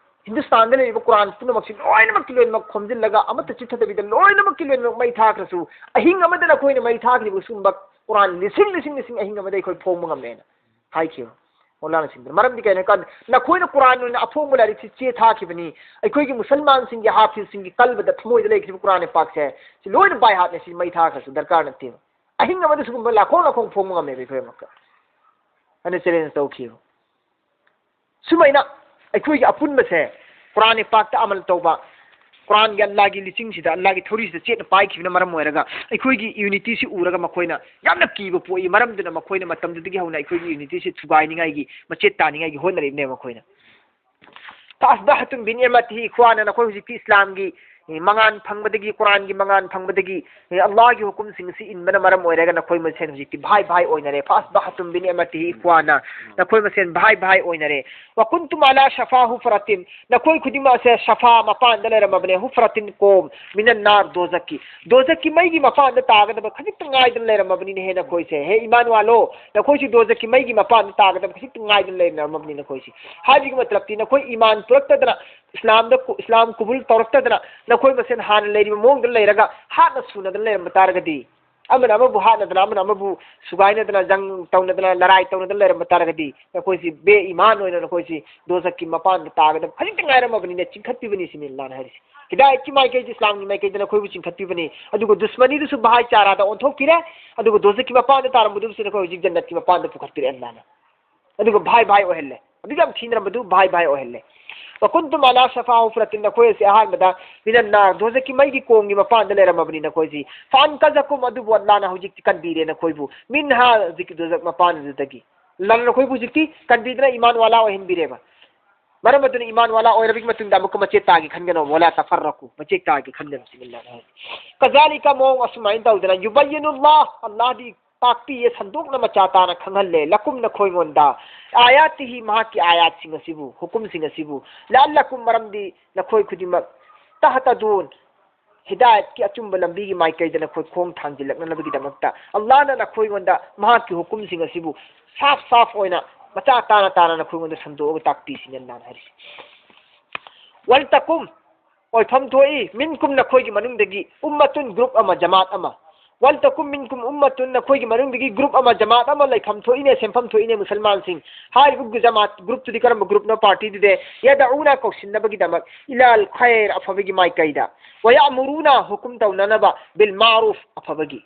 ꯍꯤꯟꯗꯨꯁꯇꯥꯟꯗ ꯂꯩꯔꯤꯕ ꯀꯨꯔꯥꯟ ꯄꯨꯝꯅꯃꯛꯁꯤ ꯂꯣꯏꯅꯃꯛꯀꯤ ꯂꯣꯏꯅꯃꯛ ꯈꯣꯝꯖꯤꯜꯂꯒ ꯑꯃꯠꯇ ꯆꯤꯠꯊꯗꯕꯤꯗ ꯂꯣꯏꯅꯃꯛꯀꯤ ꯂꯣꯏꯅꯃꯛ ꯃꯩ ꯊꯥꯈ꯭ꯔꯁꯨ, ꯑꯍꯤꯡ ꯑꯃꯗ ꯅꯈꯣꯏꯅ ꯃꯩ ꯊꯥꯈ꯭ꯔꯤꯕ ꯁꯤꯒꯨꯝꯕ ꯀꯨꯔꯥꯟ ꯂꯤꯁꯤꯡ ꯂꯤꯁꯤꯡ ꯂꯤꯁꯤꯡ ꯑꯍꯤꯡ ꯑꯃꯗ ꯑꯩꯈꯣꯏ ꯐꯣꯡꯕ ꯉꯝꯃꯦꯅ" ꯍꯥꯏꯈꯤꯕ ꯃꯧꯂꯥꯅꯥꯁꯤꯡꯗꯨꯅ꯫ ꯃꯔꯝꯗꯤ ꯀꯩꯅꯣ ꯍꯥꯏꯀꯥꯟꯗ, "ꯅꯈꯣꯏꯅ ꯀꯨꯔꯥꯟ ꯑꯣꯏꯅ ꯑꯐꯣꯡꯕ ꯂꯥꯏꯔꯤꯛꯁꯤ ꯆꯦ ꯊꯥꯈꯤꯕꯅꯤ, ꯑꯩꯈꯣꯏꯒꯤ ꯃꯨꯁꯜꯃꯥꯟꯁꯤꯡꯒꯤ, ꯍꯥꯐꯤꯖꯁꯤꯡꯒꯤ ꯀꯜꯕꯗ, ꯊꯃꯣꯏꯗ ꯂꯩꯈꯤꯕ ꯀꯨꯔꯥꯟ ꯄꯥꯛꯁꯦ ꯁꯤ ꯂꯣꯏꯅ ꯕꯥꯏ ꯍꯥꯔꯠꯅꯦ, ꯁꯤ ꯃꯩ ꯊꯥꯈ꯭ꯔꯁꯨ ꯗꯔꯀꯥꯔ ꯅꯠꯇꯦꯕ꯫ ꯑꯍꯤꯡ ꯑꯃꯗ ꯁꯤꯒꯨꯝꯕ ꯂꯥꯈꯣꯡ ꯂꯥꯈꯣꯡ ꯐꯣꯡꯕ ꯉꯝꯃꯦꯕ ꯑꯩꯈꯣꯏ ꯑꯃꯨꯛꯀ" ꯍꯥꯏꯅ ꯆꯦꯂꯦꯟꯖ ꯇꯧꯈꯤꯕ꯫ ꯁꯨꯃꯥꯏꯅ ꯑꯩꯈꯣꯏꯒꯤ ꯑꯄꯨꯟꯕꯁꯦ ꯀꯨꯔꯥꯟ ꯄꯥꯛꯇ ꯑꯃꯜ ꯇꯧꯕ, ꯀꯨꯔꯥꯟꯒꯤ ꯑꯜꯂꯥꯒꯤ ꯂꯤꯆꯤꯡꯁꯤꯗ, ꯑꯜꯂꯥꯒꯤ ꯊꯧꯔꯤꯁꯤꯗ ꯆꯦꯠꯅ ꯄꯥꯏꯈꯤꯕꯅ ꯃꯔꯝ ꯑꯣꯏꯔꯒ ꯑꯩꯈꯣꯏꯒꯤ ꯌꯨꯅꯤꯇꯤꯁꯤ ꯎꯔꯒ ꯃꯈꯣꯏꯅ ꯌꯥꯝꯅ ꯀꯤꯕ ꯄꯣꯛꯏ꯫ ꯃꯔꯝꯗꯨꯅ ꯃꯈꯣꯏꯅ ꯃꯇꯝꯗꯨꯗꯒꯤ ꯍꯧꯅ ꯑꯩꯈꯣꯏꯒꯤ ꯌꯨꯅꯤꯇꯤꯁꯤ ꯊꯨꯒꯥꯏꯅꯤꯡꯉꯥꯏꯒꯤ, ꯃꯆꯦꯠ ꯇꯥꯅꯤꯡꯉꯥꯏꯒꯤ ꯍꯣꯠꯅꯔꯤꯕꯅꯦꯕ ꯃꯈꯣꯏꯅ꯫ "ꯐꯥꯁꯕꯥꯍꯇꯨꯝ ꯕꯤꯅꯤꯃꯇꯤꯍꯤ ꯏꯈ꯭ꯋꯥꯅ", ꯅꯈꯣꯏ ꯍꯧꯖꯤꯛꯇꯤ ꯏꯁꯂꯥꯝꯒꯤ ꯃꯉꯥꯟ ꯐꯪꯕꯗꯒꯤ, ꯀꯨꯔꯥꯟꯒꯤ ꯃꯉꯥꯟ ꯐꯪꯕꯗꯒꯤ, ꯑꯦ, ꯑꯜꯂꯥꯍꯒꯤ ꯍꯨꯀꯨꯝꯁꯤꯡ ꯑꯁꯤ ꯏꯟꯕꯅ ꯃꯔꯝ ꯑꯣꯏꯔꯒ ꯅꯈꯣꯏ ꯃꯁꯦꯟ ꯍꯧꯖꯤꯛꯇꯤ ꯚꯥꯏ ꯚꯥꯏ ꯑꯣꯏꯅꯔꯦ꯫ "ꯐꯥꯁꯕꯥꯍꯇꯨꯝ ꯕꯤꯅꯤꯃꯇꯤꯍꯤ ꯏꯈ꯭ꯋꯥꯅ", ꯅꯈꯣꯏ ꯃꯁꯦꯟ ꯚꯥꯏ ꯚꯥꯏ ꯑꯣꯏꯅꯔꯦ꯫ "ꯋꯀꯨꯟꯇꯨꯝ ꯑꯂꯥ ꯁꯐꯥ ꯍꯨꯐꯔꯥꯇꯤꯟ", ꯅꯈꯣꯏ ꯈꯨꯗꯤꯡꯃꯛ ꯑꯁꯦ ꯁꯐꯥ ꯃꯄꯥꯟꯗ ꯂꯩꯔꯝꯃꯕꯅꯦ, "ꯍꯨꯐꯔꯥꯇꯤꯟ" ꯀꯣꯝ, "ꯃꯤꯅꯟ ꯅꯥꯔ", ꯗꯣꯖꯛꯀꯤ, ꯗꯣꯖꯛꯀꯤ ꯃꯩꯒꯤ ꯃꯄꯥꯟꯗ ꯇꯥꯒꯗꯕ ꯈꯖꯤꯛꯇ ꯉꯥꯏꯗꯅ ꯂꯩꯔꯝꯃꯕꯅꯤꯅꯦꯍꯦ ꯅꯈꯣꯏꯁꯦ꯫ ꯍꯦ ꯏꯃꯥꯟ ꯋꯥꯂꯣ, ꯅꯈꯣꯏꯁꯤ ꯗꯣꯖꯛꯀꯤ ꯃꯩꯒꯤ ꯃꯄꯥꯟꯗ ꯇꯥꯒꯗꯕ ꯈꯖꯤꯛꯇ ꯉꯥꯏꯗꯅ ꯂꯩꯔꯝꯃꯕꯅꯤ ꯅꯈꯣꯏꯁꯤ꯫ ꯍꯥꯏꯕꯒꯤ ꯃꯇꯂꯕꯇꯤ ꯅꯈꯣꯏ ꯏꯃꯥꯟ ꯄꯨꯔꯛꯇꯗꯅ, ꯏꯁꯂꯥꯝꯗ ꯀꯨ-, ꯏꯁꯂꯥꯝ ꯀꯨꯕꯨꯜ ꯇꯧꯔꯛꯇꯗꯅ ꯅꯈꯣꯏ ꯃꯁꯦꯟ ꯍꯥꯟꯅ ꯂꯩꯔꯤꯕ ꯃꯑꯣꯡꯗ ꯂꯩꯔꯒ ꯍꯥꯠꯅ ꯁꯨꯅꯗꯅ ꯂꯩꯔꯝꯕ ꯇꯥꯔꯒꯗꯤ, ꯑꯃꯅ ꯑꯃꯕꯨ ꯍꯥꯠꯅꯗꯅ, ꯑꯃꯅ ꯑꯃꯕꯨ ꯁꯨꯒꯥꯏꯅꯗꯅ, ꯖꯪ ꯇꯧꯅꯗꯅ, ꯂꯔꯥꯏ ꯇꯧꯅꯗꯅ ꯂꯩꯔꯝꯕ ꯇꯥꯔꯒꯗꯤ ꯅꯈꯣꯏꯁꯤ ꯕꯦ ꯏꯃꯥꯟ ꯑꯣꯏꯅ ꯅꯈꯣꯏꯁꯤ ꯗꯣꯖꯛꯀꯤ ꯃꯄꯥꯟꯗ ꯇꯥꯒꯗꯕ ꯈꯖꯤꯛꯇ ꯉꯥꯏꯔꯝꯃꯕꯅꯤꯅ ꯆꯤꯡꯈꯠꯄꯤꯕꯅꯤ ꯁꯤꯅꯤ ꯑꯜꯂꯥꯍꯅ ꯍꯥꯏꯔꯤꯁꯤ꯫ ꯍꯤꯗꯥꯌꯠꯀꯤ ꯃꯥꯏꯀꯩꯗ, ꯏꯁꯂꯥꯝꯒꯤ ꯃꯥꯏꯀꯩꯗ ꯅꯈꯣꯏꯕꯨ ꯆꯤꯡꯈꯠꯄꯤꯕꯅꯤ꯫ ꯑꯗꯨꯒ ꯗꯨꯁꯃꯅꯤꯗꯨꯁꯨ ꯚꯥꯏ ꯆꯥꯔꯥꯗ ꯑꯣꯟꯊꯣꯛꯄꯤꯔꯦ꯫ ꯑꯗꯨꯒ ꯗꯣꯖꯛꯀꯤ ꯃꯄꯥꯟꯗ ꯇꯥꯔꯝꯕꯗꯨꯕꯨꯁꯨ ꯅꯈꯣꯏ ꯍꯧꯖꯤꯛ ꯖꯟꯅꯠꯀꯤ ꯃꯄꯥꯟꯗ ꯄꯨꯈꯠꯄꯤꯔꯦ ꯑꯜꯂꯥꯍꯅ꯫ ꯑꯗꯨꯒ ꯚꯥꯏ ꯚꯥꯏ ꯑꯣꯏꯍꯜꯂꯦ꯫ ꯑꯗꯨꯛ ꯌꯥꯝ ꯊꯤꯅꯔꯝꯕꯗꯨ ꯚꯥꯏ ꯚꯥꯏ ꯑꯣꯏꯍꯜꯂꯦ꯫ "ꯋꯀꯨꯟꯇꯨꯝ ꯑꯂꯥ ꯁꯐꯥ ꯍꯨꯐꯔꯥꯇꯤꯟ", ꯅꯈꯣꯏ ꯑꯁꯤ ꯑꯍꯥꯟꯕꯗ "ꯃꯤꯅꯟ ꯅꯥꯔ", ꯗꯣꯖꯛꯀꯤ ꯃꯩꯒꯤ ꯀꯣꯡꯒꯤ ꯃꯄꯥꯟꯗ ꯂꯩꯔꯝꯃꯕꯅꯤ ꯅꯈꯣꯏꯁꯤ꯫ "ꯐꯥꯟꯀꯖꯀꯨꯝ", ꯑꯗꯨꯕꯨ ꯑꯜꯂꯥꯍꯅ ꯍꯧꯖꯤꯛꯇꯤ ꯀꯟꯕꯤꯔꯦ ꯅꯈꯣꯏꯕꯨ꯫ "ꯃꯤꯟꯍꯥ", ꯍꯧꯖꯤꯛꯀꯤ ꯗꯣꯖꯛ ꯃꯄꯥꯟꯗꯨꯗꯒꯤ꯫ ꯑꯜꯂꯥꯍꯅ ꯅꯈꯣꯏꯕꯨ ꯍꯧꯖꯤꯛꯇꯤ ꯀꯟꯕꯤꯗꯅ ꯏꯃꯥꯟ ꯋꯥꯂꯥ ꯑꯣꯏꯍꯟꯕꯤꯔꯦꯕ꯫ ꯃꯔꯝ ꯑꯗꯨꯅ ꯏꯃꯥꯟ ꯋꯥꯂꯥ ꯑꯣꯏꯔꯕꯒꯤ ꯃꯇꯨꯡꯗ ꯑꯃꯨꯛꯀ ꯃꯆꯦꯠ ꯇꯥꯒꯦ ꯈꯟꯒꯅꯨ꯫ "ꯋꯥꯂꯥ ꯇꯐꯔꯔꯀꯨ", ꯃꯆꯦꯠ ꯇꯥꯒꯦ ꯈꯟꯒꯅꯨ ꯁꯤꯅꯤ ꯑꯜꯂꯥꯍꯅ ꯍꯥꯏꯁꯦ꯫ "ꯀꯖꯥꯂꯤꯀ", ꯃꯑꯣꯡ ꯑꯁꯨꯃꯥꯏꯅ ꯇꯧꯗꯅ, "ꯌꯨꯕꯌꯤꯅꯨꯜꯂꯥꯍ", ꯑꯜꯂꯥꯍꯗꯤ ꯇꯥꯛꯄꯤꯌꯦ, ꯁꯟꯗꯣꯛꯅ ꯃꯆꯥ ꯇꯥꯅ ꯈꯪꯍꯜꯂꯦ꯫ "ꯂꯀꯨꯝ", ꯅꯈꯣꯏꯉꯣꯟꯗ, "ꯑꯥꯌꯥꯇꯤꯍꯤ", ꯃꯍꯥꯛꯀꯤ ꯑꯥꯌꯥꯠꯁꯤꯡ ꯑꯁꯤꯕꯨ, ꯍꯨꯀꯨꯝꯁꯤꯡ ꯑꯁꯤꯕꯨ, "ꯂꯥꯜꯂꯀꯨꯝ", ꯃꯔꯝꯗꯤ ꯅꯈꯣꯏ ꯈꯨꯗꯤꯡꯃꯛ, "ꯇꯍꯇꯗꯨꯟ", ꯍꯤꯗꯥꯌꯠꯀꯤ ꯑꯆꯨꯝꯕ ꯂꯝꯕꯤꯒꯤ ꯃꯥꯏꯀꯩꯗ ꯅꯈꯣꯏ ꯈꯣꯡ ꯊꯥꯡꯖꯤꯜꯂꯛꯅꯅꯕꯒꯤꯗꯃꯛꯇ ꯑꯜꯂꯥꯍꯅ ꯅꯈꯣꯏꯉꯣꯟꯗ ꯃꯍꯥꯛꯀꯤ ꯍꯨꯀꯨꯝꯁꯤꯡ ꯑꯁꯤꯕꯨ ꯁꯥꯐ ꯁꯥꯐ ꯑꯣꯏꯅ, ꯃꯆꯥ ꯇꯥꯅ ꯇꯥꯅ ꯅꯈꯣꯏꯉꯣꯟꯗ ꯁꯟꯗꯣꯛꯑꯒ ꯇꯥꯛꯄꯤꯁꯤꯅꯤ ꯑꯜꯂꯥꯍꯅ ꯍꯥꯏꯔꯤꯁꯤ꯫ "ꯋꯜꯇꯀꯨꯝ", ꯑꯣꯏꯐꯝ ꯊꯣꯛꯏ, "ꯃꯤꯟꯀꯨꯝ", ꯅꯈꯣꯏꯒꯤ ꯃꯅꯨꯡꯗꯒꯤ, "ꯎꯝꯃꯇꯨꯟ", ꯒ꯭ꯔꯨꯞ ꯑꯃ, ꯖꯃꯥꯠ ꯑꯃ꯫ "ꯋꯜꯇꯀꯨꯝ ꯃꯤꯟꯀꯨꯝ ꯎꯝꯃꯇꯨꯟ", ꯅꯈꯣꯏꯒꯤ ꯃꯅꯨꯡꯗꯒꯤ ꯒ꯭ꯔꯨꯞ ꯑꯃ, ꯖꯃꯥꯠ ꯑꯃ ꯂꯩꯐꯝ ꯊꯣꯛꯏꯅꯦ, ꯁꯦꯝꯐꯝ ꯊꯣꯛꯏꯅꯦ ꯃꯨꯁꯜꯃꯥꯟꯁꯤꯡ꯫ ꯍꯥꯏꯔꯤꯕ ꯖꯃꯥꯠ ꯒ꯭ꯔꯨꯞꯇꯨꯗꯤ ꯀꯔꯝꯕ ꯒ꯭ꯔꯨꯞꯅꯣ, ꯄꯥꯔꯇꯤꯗꯨꯗꯤ? "ꯌꯗꯎꯅ", ꯀꯧꯁꯤꯟꯅꯕꯒꯤꯗꯃꯛ, "ꯏꯂꯥꯜ ꯈꯩꯔ", ꯑꯐꯕꯒꯤ ꯃꯥꯏꯀꯩꯗ, "ꯋꯌꯥꯃꯨꯔꯨꯅ", ꯍꯨꯀꯨꯝ ꯇꯧꯅꯅꯕ, "ꯕꯤꯜ ꯃꯥꯔꯨꯐ", ꯑꯐꯕꯒꯤ꯫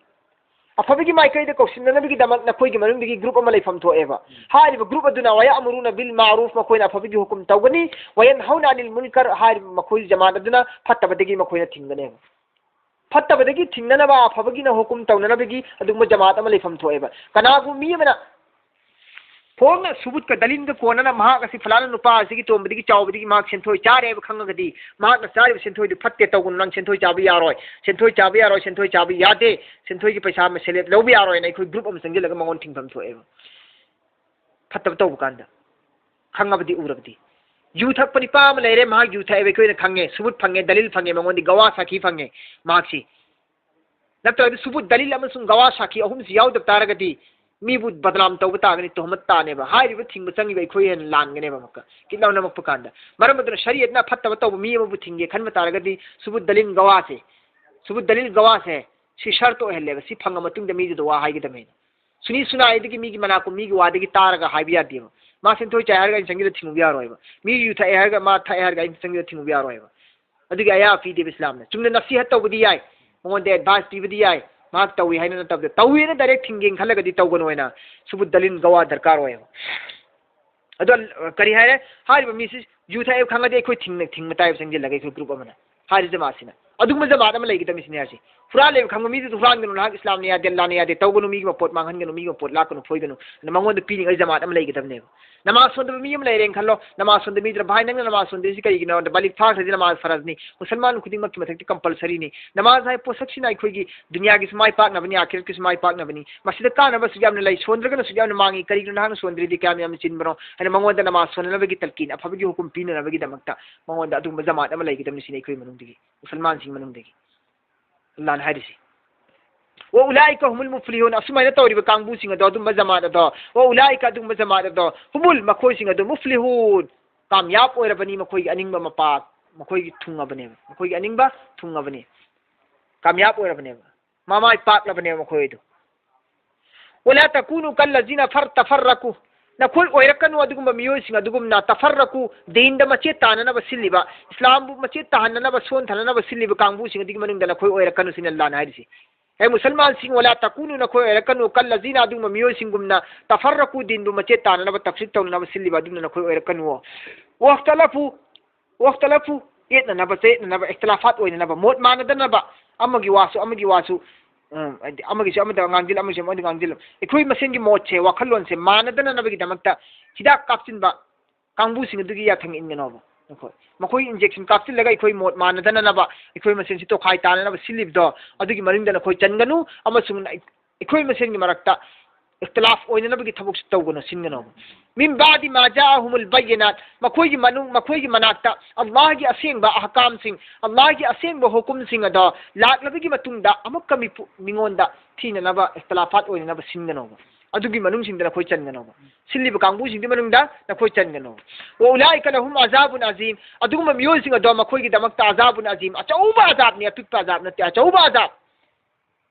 ꯑꯐꯕꯒꯤ ꯃꯥꯏꯀꯩꯗ ꯀꯧꯁꯤꯟꯅꯅꯕꯒꯤꯗꯃꯛ ꯅꯈꯣꯏꯒꯤ ꯃꯅꯨꯡꯗꯒꯤ ꯒ꯭ꯔꯨꯞ ꯑꯃ ꯂꯩꯐꯝ ꯊꯣꯛꯑꯦꯕ꯫ ꯍꯥꯏꯔꯤꯕ ꯒ꯭ꯔꯨꯞ ꯑꯗꯨꯅ "ꯋꯌꯥꯃꯨꯔꯨꯅ ꯕꯤꯜ ꯃꯥꯔꯨꯐ", ꯃꯈꯣꯏꯅ ꯑꯐꯕꯒꯤ ꯍꯨꯀꯨꯝ ꯇꯧꯒꯅꯤ, "ꯋꯌꯟꯍꯧꯅ ꯑꯅꯤꯜ ꯃꯨꯟꯀꯔ", ꯍꯥꯏꯔꯤꯕ ꯃꯈꯣꯏ ꯖꯃꯥꯠ ꯑꯗꯨꯅ ꯐꯠꯇꯕꯗꯒꯤ ꯃꯈꯣꯏꯅ ꯊꯤꯡꯒꯅꯦꯕ꯫ ꯐꯠꯇꯕꯗꯒꯤ ꯊꯤꯡꯅꯅꯕ, ꯑꯐꯕꯒꯤꯅ ꯍꯨꯀꯨꯝ ꯇꯧꯅꯅꯕꯒꯤ ꯑꯗꯨꯒꯨꯝꯕ ꯖꯃꯥꯠ ꯑꯃ ꯂꯩꯐꯝ ꯊꯣꯛꯑꯦꯕ꯫ ꯀꯅꯥꯒꯨꯝꯕ ꯃꯤ ꯑꯃꯅ ꯐꯣꯡꯅ ꯁꯨꯕꯨꯠꯀ ꯗꯂꯤꯜꯒ ꯀꯣꯟꯅꯅ ꯃꯍꯥꯛ ꯑꯁꯤ ꯐꯂꯥꯅ ꯅꯨꯄꯥ ꯑꯁꯤꯒꯤ ꯇꯣꯝꯕꯗꯒꯤ ꯆꯥꯎꯕꯗꯒꯤ ꯃꯍꯥꯛ ꯁꯦꯟꯊꯣꯏ ꯆꯥꯔꯦ ꯍꯥꯏꯕ ꯈꯪꯉꯒꯗꯤ, ꯃꯍꯥꯛꯅ ꯆꯥꯔꯤꯕ ꯁꯦꯟꯊꯣꯏꯗꯨ ꯐꯠꯇꯦ, ꯇꯧꯒꯅꯨ, ꯅꯪ ꯁꯦꯟꯊꯣꯏ ꯆꯥꯕ ꯌꯥꯔꯣꯏ, ꯁꯦꯟꯊꯣꯏ ꯆꯥꯕ ꯌꯥꯔꯣꯏ, ꯁꯦꯟꯊꯣꯏ ꯆꯥꯕ ꯌꯥꯗꯦ, ꯁꯦꯟꯊꯣꯏꯒꯤ ꯄꯩꯁꯥ ꯃꯁꯦꯂꯦꯠ ꯂꯧꯕ ꯌꯥꯔꯣꯏꯅ ꯑꯩꯈꯣꯏ ꯒ꯭ꯔꯨꯞ ꯑꯃ ꯆꯪꯁꯤꯜꯂꯒ ꯃꯉꯣꯟ ꯊꯤꯡꯐꯝ ꯊꯣꯛꯑꯦꯕ꯫ ꯐꯠꯇꯕ ꯇꯧꯕ ꯀꯥꯟꯗ ꯈꯪꯉꯕꯗꯤ, ꯎꯔꯕꯗꯤ꯫ ꯌꯨ ꯊꯛꯄ ꯅꯤꯄꯥ ꯑꯃ ꯂꯩꯔꯦ, ꯃꯍꯥꯛ ꯌꯨ ꯊꯛꯑꯦꯕ, ꯑꯩꯈꯣꯏꯅ ꯈꯪꯉꯦ, ꯁꯨꯕꯨꯠ ꯐꯪꯉꯦ, ꯗꯂꯤꯜ ꯐꯪꯉꯦ, ꯃꯉꯣꯟꯗꯤ ꯒꯋꯥ ꯁꯥꯈꯤ ꯐꯪꯉꯦ ꯃꯍꯥꯛꯁꯤ꯫ ꯅꯠꯇ꯭ꯔꯒꯗꯤ ꯁꯨꯕꯨꯠ, ꯗꯂꯤꯜ ꯑꯃꯁꯨꯡ ꯒꯋꯥ ꯁꯥꯈꯤ ꯑꯍꯨꯝꯁꯤ ꯌꯥꯎꯗꯕ ꯇꯥꯔꯒꯗꯤ ꯃꯤꯕꯨ ꯕꯗꯅꯥꯝ ꯇꯧꯕ ꯇꯥꯒꯅꯤ, ꯇꯣꯍꯃꯠ ꯇꯥꯅꯦꯕ꯫ ꯍꯥꯏꯔꯤꯕ ꯊꯤꯡꯕ ꯆꯪꯉꯤꯕ ꯑꯩꯈꯣꯏ ꯍꯦꯟꯅ ꯂꯥꯟꯒꯅꯦꯕ ꯑꯃꯨꯛꯀ꯫ ꯀꯤꯠ ꯂꯥꯎ ꯅꯝꯃꯛꯄ ꯀꯥꯟꯗ꯫ ꯃꯔꯝ ꯑꯗꯨꯅ ꯁꯔꯤꯌꯠꯅ ꯐꯠꯇꯕ ꯇꯧꯕ ꯃꯤ ꯑꯃꯕꯨ ꯊꯤꯡꯒꯦ ꯈꯟꯕ ꯇꯥꯔꯒꯗꯤ ꯁꯨꯕꯨꯠ, ꯗꯂꯤꯜ, ꯒꯋꯥꯁꯦ, ꯁꯨꯕꯨꯠ, ꯗꯂꯤꯜ, ꯒꯋꯥꯁꯦ ꯁꯤ ꯁꯔꯠ ꯑꯣꯏꯍꯜꯂꯦꯕ꯫ ꯁꯤ ꯐꯪꯉ ꯃꯇꯨꯡꯗ ꯃꯤꯗꯨꯗ ꯋꯥ ꯍꯥꯏꯒꯗꯕꯅꯦꯅ꯫ ꯁꯨꯅꯤ ꯁꯨꯅꯥꯏꯗꯒꯤ ꯃꯤꯒꯤ ꯃꯅꯥꯀꯣ, ꯃꯤꯒꯤ ꯋꯥꯗꯒꯤ ꯇꯥꯔꯒ ꯍꯥꯏꯕ ꯌꯥꯗꯦꯕ꯫ ꯃꯥ ꯁꯦꯟꯊꯣꯏ ꯆꯥꯏ ꯍꯥꯏꯔꯒ ꯑꯩꯅ ꯆꯪꯁꯤꯜꯂ ꯊꯤꯡꯉꯨꯕ ꯌꯥꯔꯣꯏꯕ꯫ ꯃꯤ ꯌꯨ ꯊꯛꯑꯦ ꯍꯥꯏꯔꯒ, ꯃꯥ ꯊꯛꯑꯦ ꯍꯥꯏꯔꯒ ꯑꯩꯅ ꯆꯪꯁꯤꯜꯂ ꯊꯤꯡꯉꯨꯕ ꯌꯥꯔꯣꯏꯕ꯫ ꯑꯗꯨꯒꯤ ꯑꯌꯥꯕ ꯄꯤꯗꯦꯕ ꯏꯁꯂꯥꯝꯅ꯫ ꯆꯨꯝꯅ ꯅꯁꯤꯍꯠ ꯇꯧꯕꯗꯤ ꯌꯥꯏ, ꯃꯉꯣꯟꯗ ꯑꯦꯗꯚꯥꯏꯁ ꯄꯤꯕꯗꯤ ꯌꯥꯏ, ꯃꯍꯥꯛ ꯇꯧꯏ ꯍꯥꯏꯅ ꯅꯠꯇꯕꯗ, ꯇꯧꯏꯅ ꯗꯥꯏꯔꯦꯛ ꯊꯤꯡꯒꯦꯅ ꯈꯜꯂꯒꯗꯤ ꯇꯧꯒꯅꯨ ꯍꯥꯏꯅ ꯁꯨꯕꯨꯠ, ꯗꯂꯤꯜ, ꯒꯋꯥ ꯗꯔꯀꯥꯔ ꯑꯣꯏꯌꯦꯕ꯫ ꯑꯗꯣ, ꯑ, ꯀꯔꯤ ꯍꯥꯏꯔꯦ? ꯍꯥꯏꯔꯤꯕ ꯃꯤꯁꯤ ꯌꯨ ꯊꯛꯑꯦ ꯈꯪꯉꯗꯤ ꯑꯩꯈꯣꯏ ꯊꯤꯡꯅ-, ꯊꯤꯡꯕ ꯇꯥꯏꯕ ꯆꯪꯁꯤꯜꯂꯒ ꯑꯩꯈꯣꯏ ꯒ꯭ꯔꯨꯞ ꯑꯃꯅ꯫ ꯍꯥꯏꯔꯤꯁꯦ ꯃꯥꯁꯤꯅ꯫ ꯑꯗꯨꯒꯨꯝꯕ ꯖꯃꯥꯠ ꯑꯃ ꯂꯩꯒꯗꯕꯅꯤ ꯁꯤꯅꯦ ꯍꯥꯏꯁꯦ꯫ ꯍꯨꯔꯥꯜꯂꯦꯕ ꯈꯪꯕ ꯃꯤꯗꯨꯁꯨ ꯍꯨꯔꯥꯟꯒꯅꯨ, ꯅꯍꯥꯛ ꯏꯁꯂꯥꯝꯅ ꯌꯥꯗꯦ, ꯑꯜꯂꯥꯍꯅ ꯌꯥꯗꯦ, ꯇꯧꯒꯅꯨ, ꯃꯤꯒꯤ ꯃꯄꯣꯠ ꯃꯥꯡꯍꯟꯒꯅꯨ, ꯃꯤꯒꯤ ꯃꯄꯣꯠ ꯂꯥꯛꯀꯅꯨ, ꯐꯣꯏꯒꯅꯨ, ꯑꯗꯨꯅ ꯃꯉꯣꯟꯗ ꯄꯤꯅꯤꯡꯉꯥꯏ ꯖꯃꯥꯠ ꯑꯃ ꯂꯩꯒꯗꯕꯅꯦꯕ꯫ ꯅꯃꯥꯖ ꯁꯣꯟꯗꯕ ꯃꯤ ꯑꯃ ꯂꯩꯔꯦꯅ ꯈꯜꯂꯣ, ꯅꯃꯥꯖ ꯁꯣꯟꯗꯕ ꯃꯤꯗꯨꯅ, "ꯚꯥꯏ, ꯅꯪꯅ ꯅꯃꯥꯖ ꯁꯣꯟꯗꯣꯏꯁꯤ ꯀꯔꯤꯒꯤꯅꯣ?" ꯍꯥꯏꯕꯗ, ꯕꯥꯂꯤꯒ ꯐꯥꯈ꯭ꯔꯗꯤ ꯅꯃꯥꯖ ꯐꯔꯖꯅꯤ, ꯃꯨꯁꯜꯃꯥꯟ ꯈꯨꯗꯤꯡꯃꯛꯀꯤ ꯃꯊꯛꯇ ꯀꯝꯄꯜꯁꯔꯤꯅꯤ꯫ ꯅꯃꯥꯖ ꯍꯥꯏ ꯄꯣꯠꯁꯛꯁꯤꯅ ꯑꯩꯈꯣꯏꯒꯤ ꯗꯨꯅꯤꯌꯥꯒꯤꯁꯨ ꯃꯥꯏ ꯄꯥꯛꯅꯕꯅꯤ, ꯑꯥꯈꯤꯔꯠꯀꯤꯁꯨ ꯃꯥꯏ ꯄꯥꯛꯅꯕꯅꯤ꯫ ꯃꯁꯤꯗ ꯀꯥꯟꯅꯕ ꯑꯁꯨꯛ ꯌꯥꯝꯅ ꯂꯩ, ꯁꯣꯟꯗ꯭ꯔꯒꯅ ꯑꯁꯨꯛ ꯌꯥꯝꯅ ꯃꯥꯡꯉꯤ, ꯀꯔꯤꯒꯤꯅꯣ ꯅꯍꯥꯛꯅ ꯁꯣꯟꯗ꯭ꯔꯤꯗꯤ ꯀꯌꯥꯝ ꯌꯥꯝꯅ ꯆꯤꯟꯕꯅꯣ ꯍꯥꯏꯅ ꯃꯉꯣꯟꯗ ꯅꯃꯥꯖ ꯁꯣꯟꯅꯅꯕꯒꯤ ꯇꯜꯀꯤꯟ, ꯑꯐꯕꯒꯤ ꯍꯨꯀꯨꯝ ꯄꯤꯅꯅꯕꯒꯤꯗꯃꯛꯇ ꯃꯉꯣꯟꯗ ꯑꯗꯨꯒꯨꯝꯕ ꯖꯃꯥꯠ ꯑꯃ ꯂꯩꯒꯗꯕꯅꯤ ꯁꯤꯅꯤ ꯑꯩꯈꯣꯏ ꯃꯅꯨꯡꯗꯒꯤ, ꯃꯨꯁꯜꯃꯥꯟꯁꯤꯡ ꯃꯅꯨꯡꯗꯒꯤ꯫ ꯑꯜꯂꯥꯍꯅ ꯍꯥꯏꯔꯤꯁꯤ꯫ "ꯋꯥ ꯎꯂꯥꯏꯀ ꯍꯨꯃꯨꯜ ꯃꯨꯐ꯭ꯂꯤꯍꯨꯟ", ꯑꯁꯨꯃꯥꯏꯅ ꯇꯧꯔꯤꯕ ꯀꯥꯡꯕꯨꯁꯤꯡ ꯑꯗꯣ, ꯑꯗꯨꯝꯕ ꯖꯃꯥꯠ ꯑꯗꯣ, "ꯋꯥ ꯎꯂꯥꯏꯀ", ꯑꯗꯨꯒꯨꯝꯕ ꯖꯃꯥꯠ ꯑꯗꯣ, "ꯍꯨꯃꯨꯜ", ꯃꯈꯣꯏꯁꯤꯡ ꯑꯗꯨ, "ꯃꯨꯐ꯭ꯂꯤꯍꯨꯟ", ꯀꯥꯃꯌꯥꯕ ꯑꯣꯏꯔꯕꯅꯤ, ꯃꯈꯣꯏꯒꯤ ꯑꯅꯤꯡꯕ ꯃꯄꯥ, ꯃꯈꯣꯏꯒꯤ ꯊꯨꯡꯉꯕꯅꯦꯕ, ꯃꯈꯣꯏꯒꯤ ꯑꯅꯤꯡꯕ ꯊꯨꯡꯉꯕꯅꯤ, ꯀꯥꯃꯌꯥꯕ ꯑꯣꯏꯔꯕꯅꯦꯕ, ꯃꯃꯥꯏ ꯄꯥꯛꯂꯕꯅꯦꯕ ꯃꯈꯣꯏ ꯑꯗꯨ꯫ "ꯋꯥꯂꯥ ꯇꯀꯨꯅꯨ ꯀꯜꯂꯖꯤꯅ ꯐꯔ-, ꯇꯐꯔꯔꯀꯨ", ꯅꯈꯣꯏ ꯑꯣꯏꯔꯛꯀꯅꯨ ꯑꯗꯨꯒꯨꯝꯕ ꯃꯤꯑꯣꯏꯁꯤꯡ ꯑꯗꯨꯒꯨꯝꯅ, "ꯇꯐꯔꯔꯀꯨ", ꯗꯤꯟꯗ ꯃꯆꯦꯠ ꯇꯥꯅꯅꯕ ꯁꯤꯜꯂꯤꯕ, ꯏꯁꯂꯥꯝꯕꯨ ꯃꯆꯦꯠ ꯇꯥꯍꯟꯅꯅꯕ, ꯁꯣꯟꯊꯅꯅꯕ ꯁꯤꯜꯂꯤꯕ ꯀꯥꯡꯕꯨꯁꯤꯡ ꯑꯗꯨꯒꯤ ꯃꯅꯨꯡꯗ ꯅꯈꯣꯏ ꯑꯣꯏꯔꯛꯀꯅꯨ ꯁꯤꯅꯤ ꯑꯜꯂꯥꯍꯅ ꯍꯥꯏꯔꯤꯁꯤ꯫ ꯍꯦ ꯃꯨꯁꯜꯃꯥꯟꯁꯤꯡ, "ꯋꯥꯂꯥ ꯇꯀꯨꯅꯨ", ꯅꯈꯣꯏ ꯑꯣꯏꯔꯛꯀꯅꯨ, "ꯀꯜꯂꯖꯤꯅ", ꯑꯗꯨꯒꯨꯝꯕ ꯃꯤꯑꯣꯏꯁꯤꯡꯒꯨꯝꯅ, "ꯇꯐꯔꯔꯀꯨ", ꯗꯤꯟꯕꯨ ꯃꯆꯦꯠ ꯇꯥꯅꯅꯕ, ꯇꯐꯔꯤꯛ ꯇꯧꯅꯅꯕ ꯁꯤꯜꯂꯤꯕ ꯑꯗꯨꯝꯅ ꯅꯈꯣꯏ ꯑꯣꯏꯔꯛꯀꯅꯨ꯫ "ꯋꯥꯈꯇꯂꯐꯨ", "ꯋꯥꯈꯇꯂꯐꯨ", ꯌꯦꯠꯅꯅꯕ, ꯆꯌꯦꯠꯅꯅꯕ, ꯏꯈꯇꯤꯂꯥꯐꯥꯠ ꯑꯣꯏꯅꯅꯕ, ꯃꯣꯠ ꯃꯥꯟꯅꯗꯅꯕ, ꯑꯃꯒꯤ ꯋꯥꯁꯨ ꯑꯃꯒꯤ ꯋꯥꯁꯨ, ꯎꯝ, ꯍꯥꯏꯗꯤ ꯑꯃꯒꯤꯁꯨ ꯑꯃꯗ ꯉꯥꯡꯁꯤꯜ, ꯑꯃꯒꯤꯁꯨ ꯑꯃꯗ ꯉꯥꯡꯁꯤꯜ꯫ ꯑꯩꯈꯣꯏ ꯃꯁꯦꯟꯒꯤ ꯃꯣꯠꯁꯦ, ꯋꯥꯈꯜꯂꯣꯟꯁꯦ ꯃꯥꯟꯅꯗꯅꯅꯕꯒꯤꯗꯃꯛꯇ ꯍꯤꯗꯥꯛ ꯀꯥꯞꯆꯤꯟꯕ ꯀꯥꯡꯕꯨꯁꯤꯡ ꯑꯗꯨꯒꯤ ꯌꯥꯊꯪ ꯏꯟꯒꯅꯣꯕ꯫ ꯅꯈꯣꯏ, ꯃꯈꯣꯏ injection ꯀꯥꯞꯆꯤꯜꯂꯒ ꯑꯩꯈꯣꯏ ꯃꯣꯠ ꯃꯥꯟꯅꯗꯅꯅꯕ, ꯑꯩꯈꯣꯏ ꯃꯁꯦꯟꯁꯤ ꯇꯣꯈꯥꯏ ꯇꯥꯅꯅꯕ ꯁꯤꯜꯂꯤꯕꯗꯣ, ꯑꯗꯨꯒꯤ ꯃꯅꯨꯡꯗ ꯅꯈꯣꯏ ꯆꯟꯒꯅꯨ, ꯑꯃꯁꯨꯡ ꯑꯩꯈꯣꯏ ꯃꯁꯦꯟꯒꯤ ꯃꯔꯛꯇ ꯏꯈꯇꯤꯂꯥꯐ ꯑꯣꯏꯅꯅꯕꯒꯤ ꯊꯕꯛꯁꯨ ꯇꯧꯒꯅꯨ, ꯁꯤꯟꯒꯅꯣꯕ꯫ "ꯃꯤꯟ ꯕꯥꯗꯤ ꯃꯥ ꯖꯥꯑꯍꯨꯃꯨꯜ ꯕꯌꯤꯅꯥꯠ", ꯃꯈꯣꯏꯒꯤ ꯃꯅꯨꯡ, ꯃꯈꯣꯏꯒꯤ ꯃꯅꯥꯛꯇ ꯑꯜꯂꯥꯍꯒꯤ ꯑꯁꯦꯡꯕ ꯑꯍꯀꯥꯝꯁꯤꯡ, ꯑꯜꯂꯥꯍꯒꯤ ꯑꯁꯦꯡꯕ ꯍꯨꯀꯨꯝꯁꯤꯡ ꯑꯗꯣ ꯂꯥꯛꯂꯕꯒꯤ ꯃꯇꯨꯡꯗ ꯑꯃꯨꯛꯀ ꯃꯤꯄꯨ-, ꯃꯤꯉꯣꯟꯗ ꯊꯤꯅꯅꯕ, ꯏꯈꯇꯤꯂꯥꯐꯥꯠ ꯑꯣꯏꯅꯅꯕ ꯁꯤꯟꯒꯅꯣꯕ꯫ ꯑꯗꯨꯒꯤ ꯃꯅꯨꯡꯁꯤꯡꯗ ꯅꯈꯣꯏ ꯆꯟꯒꯅꯣꯕ꯫ ꯁꯤꯜꯂꯤꯕ ꯀꯥꯡꯕꯨꯁꯤꯡꯗꯨꯒꯤ ꯃꯅꯨꯡꯗ ꯅꯈꯣꯏ ꯆꯟꯒꯅꯣꯕ꯫ "ꯋꯥ ꯎꯂꯥꯏꯀ ꯂꯍꯨꯝ ꯑꯖꯥꯕꯨꯟ ꯑꯖꯤꯝ", ꯑꯗꯨꯒꯨꯝꯕ ꯃꯤꯑꯣꯏꯁꯤꯡ ꯑꯗꯣ ꯃꯈꯣꯏꯒꯤꯗꯃꯛꯇ ꯑꯖꯥꯕꯨꯟ ꯑꯖꯤꯝ, ꯑꯆꯧꯕ ꯑꯖꯥꯕꯅꯤ, ꯑꯄꯤꯛꯄ ꯑꯖꯥꯕ ꯅꯠꯇꯦ, ꯑꯆꯧꯕ ꯑꯖꯥꯕ꯫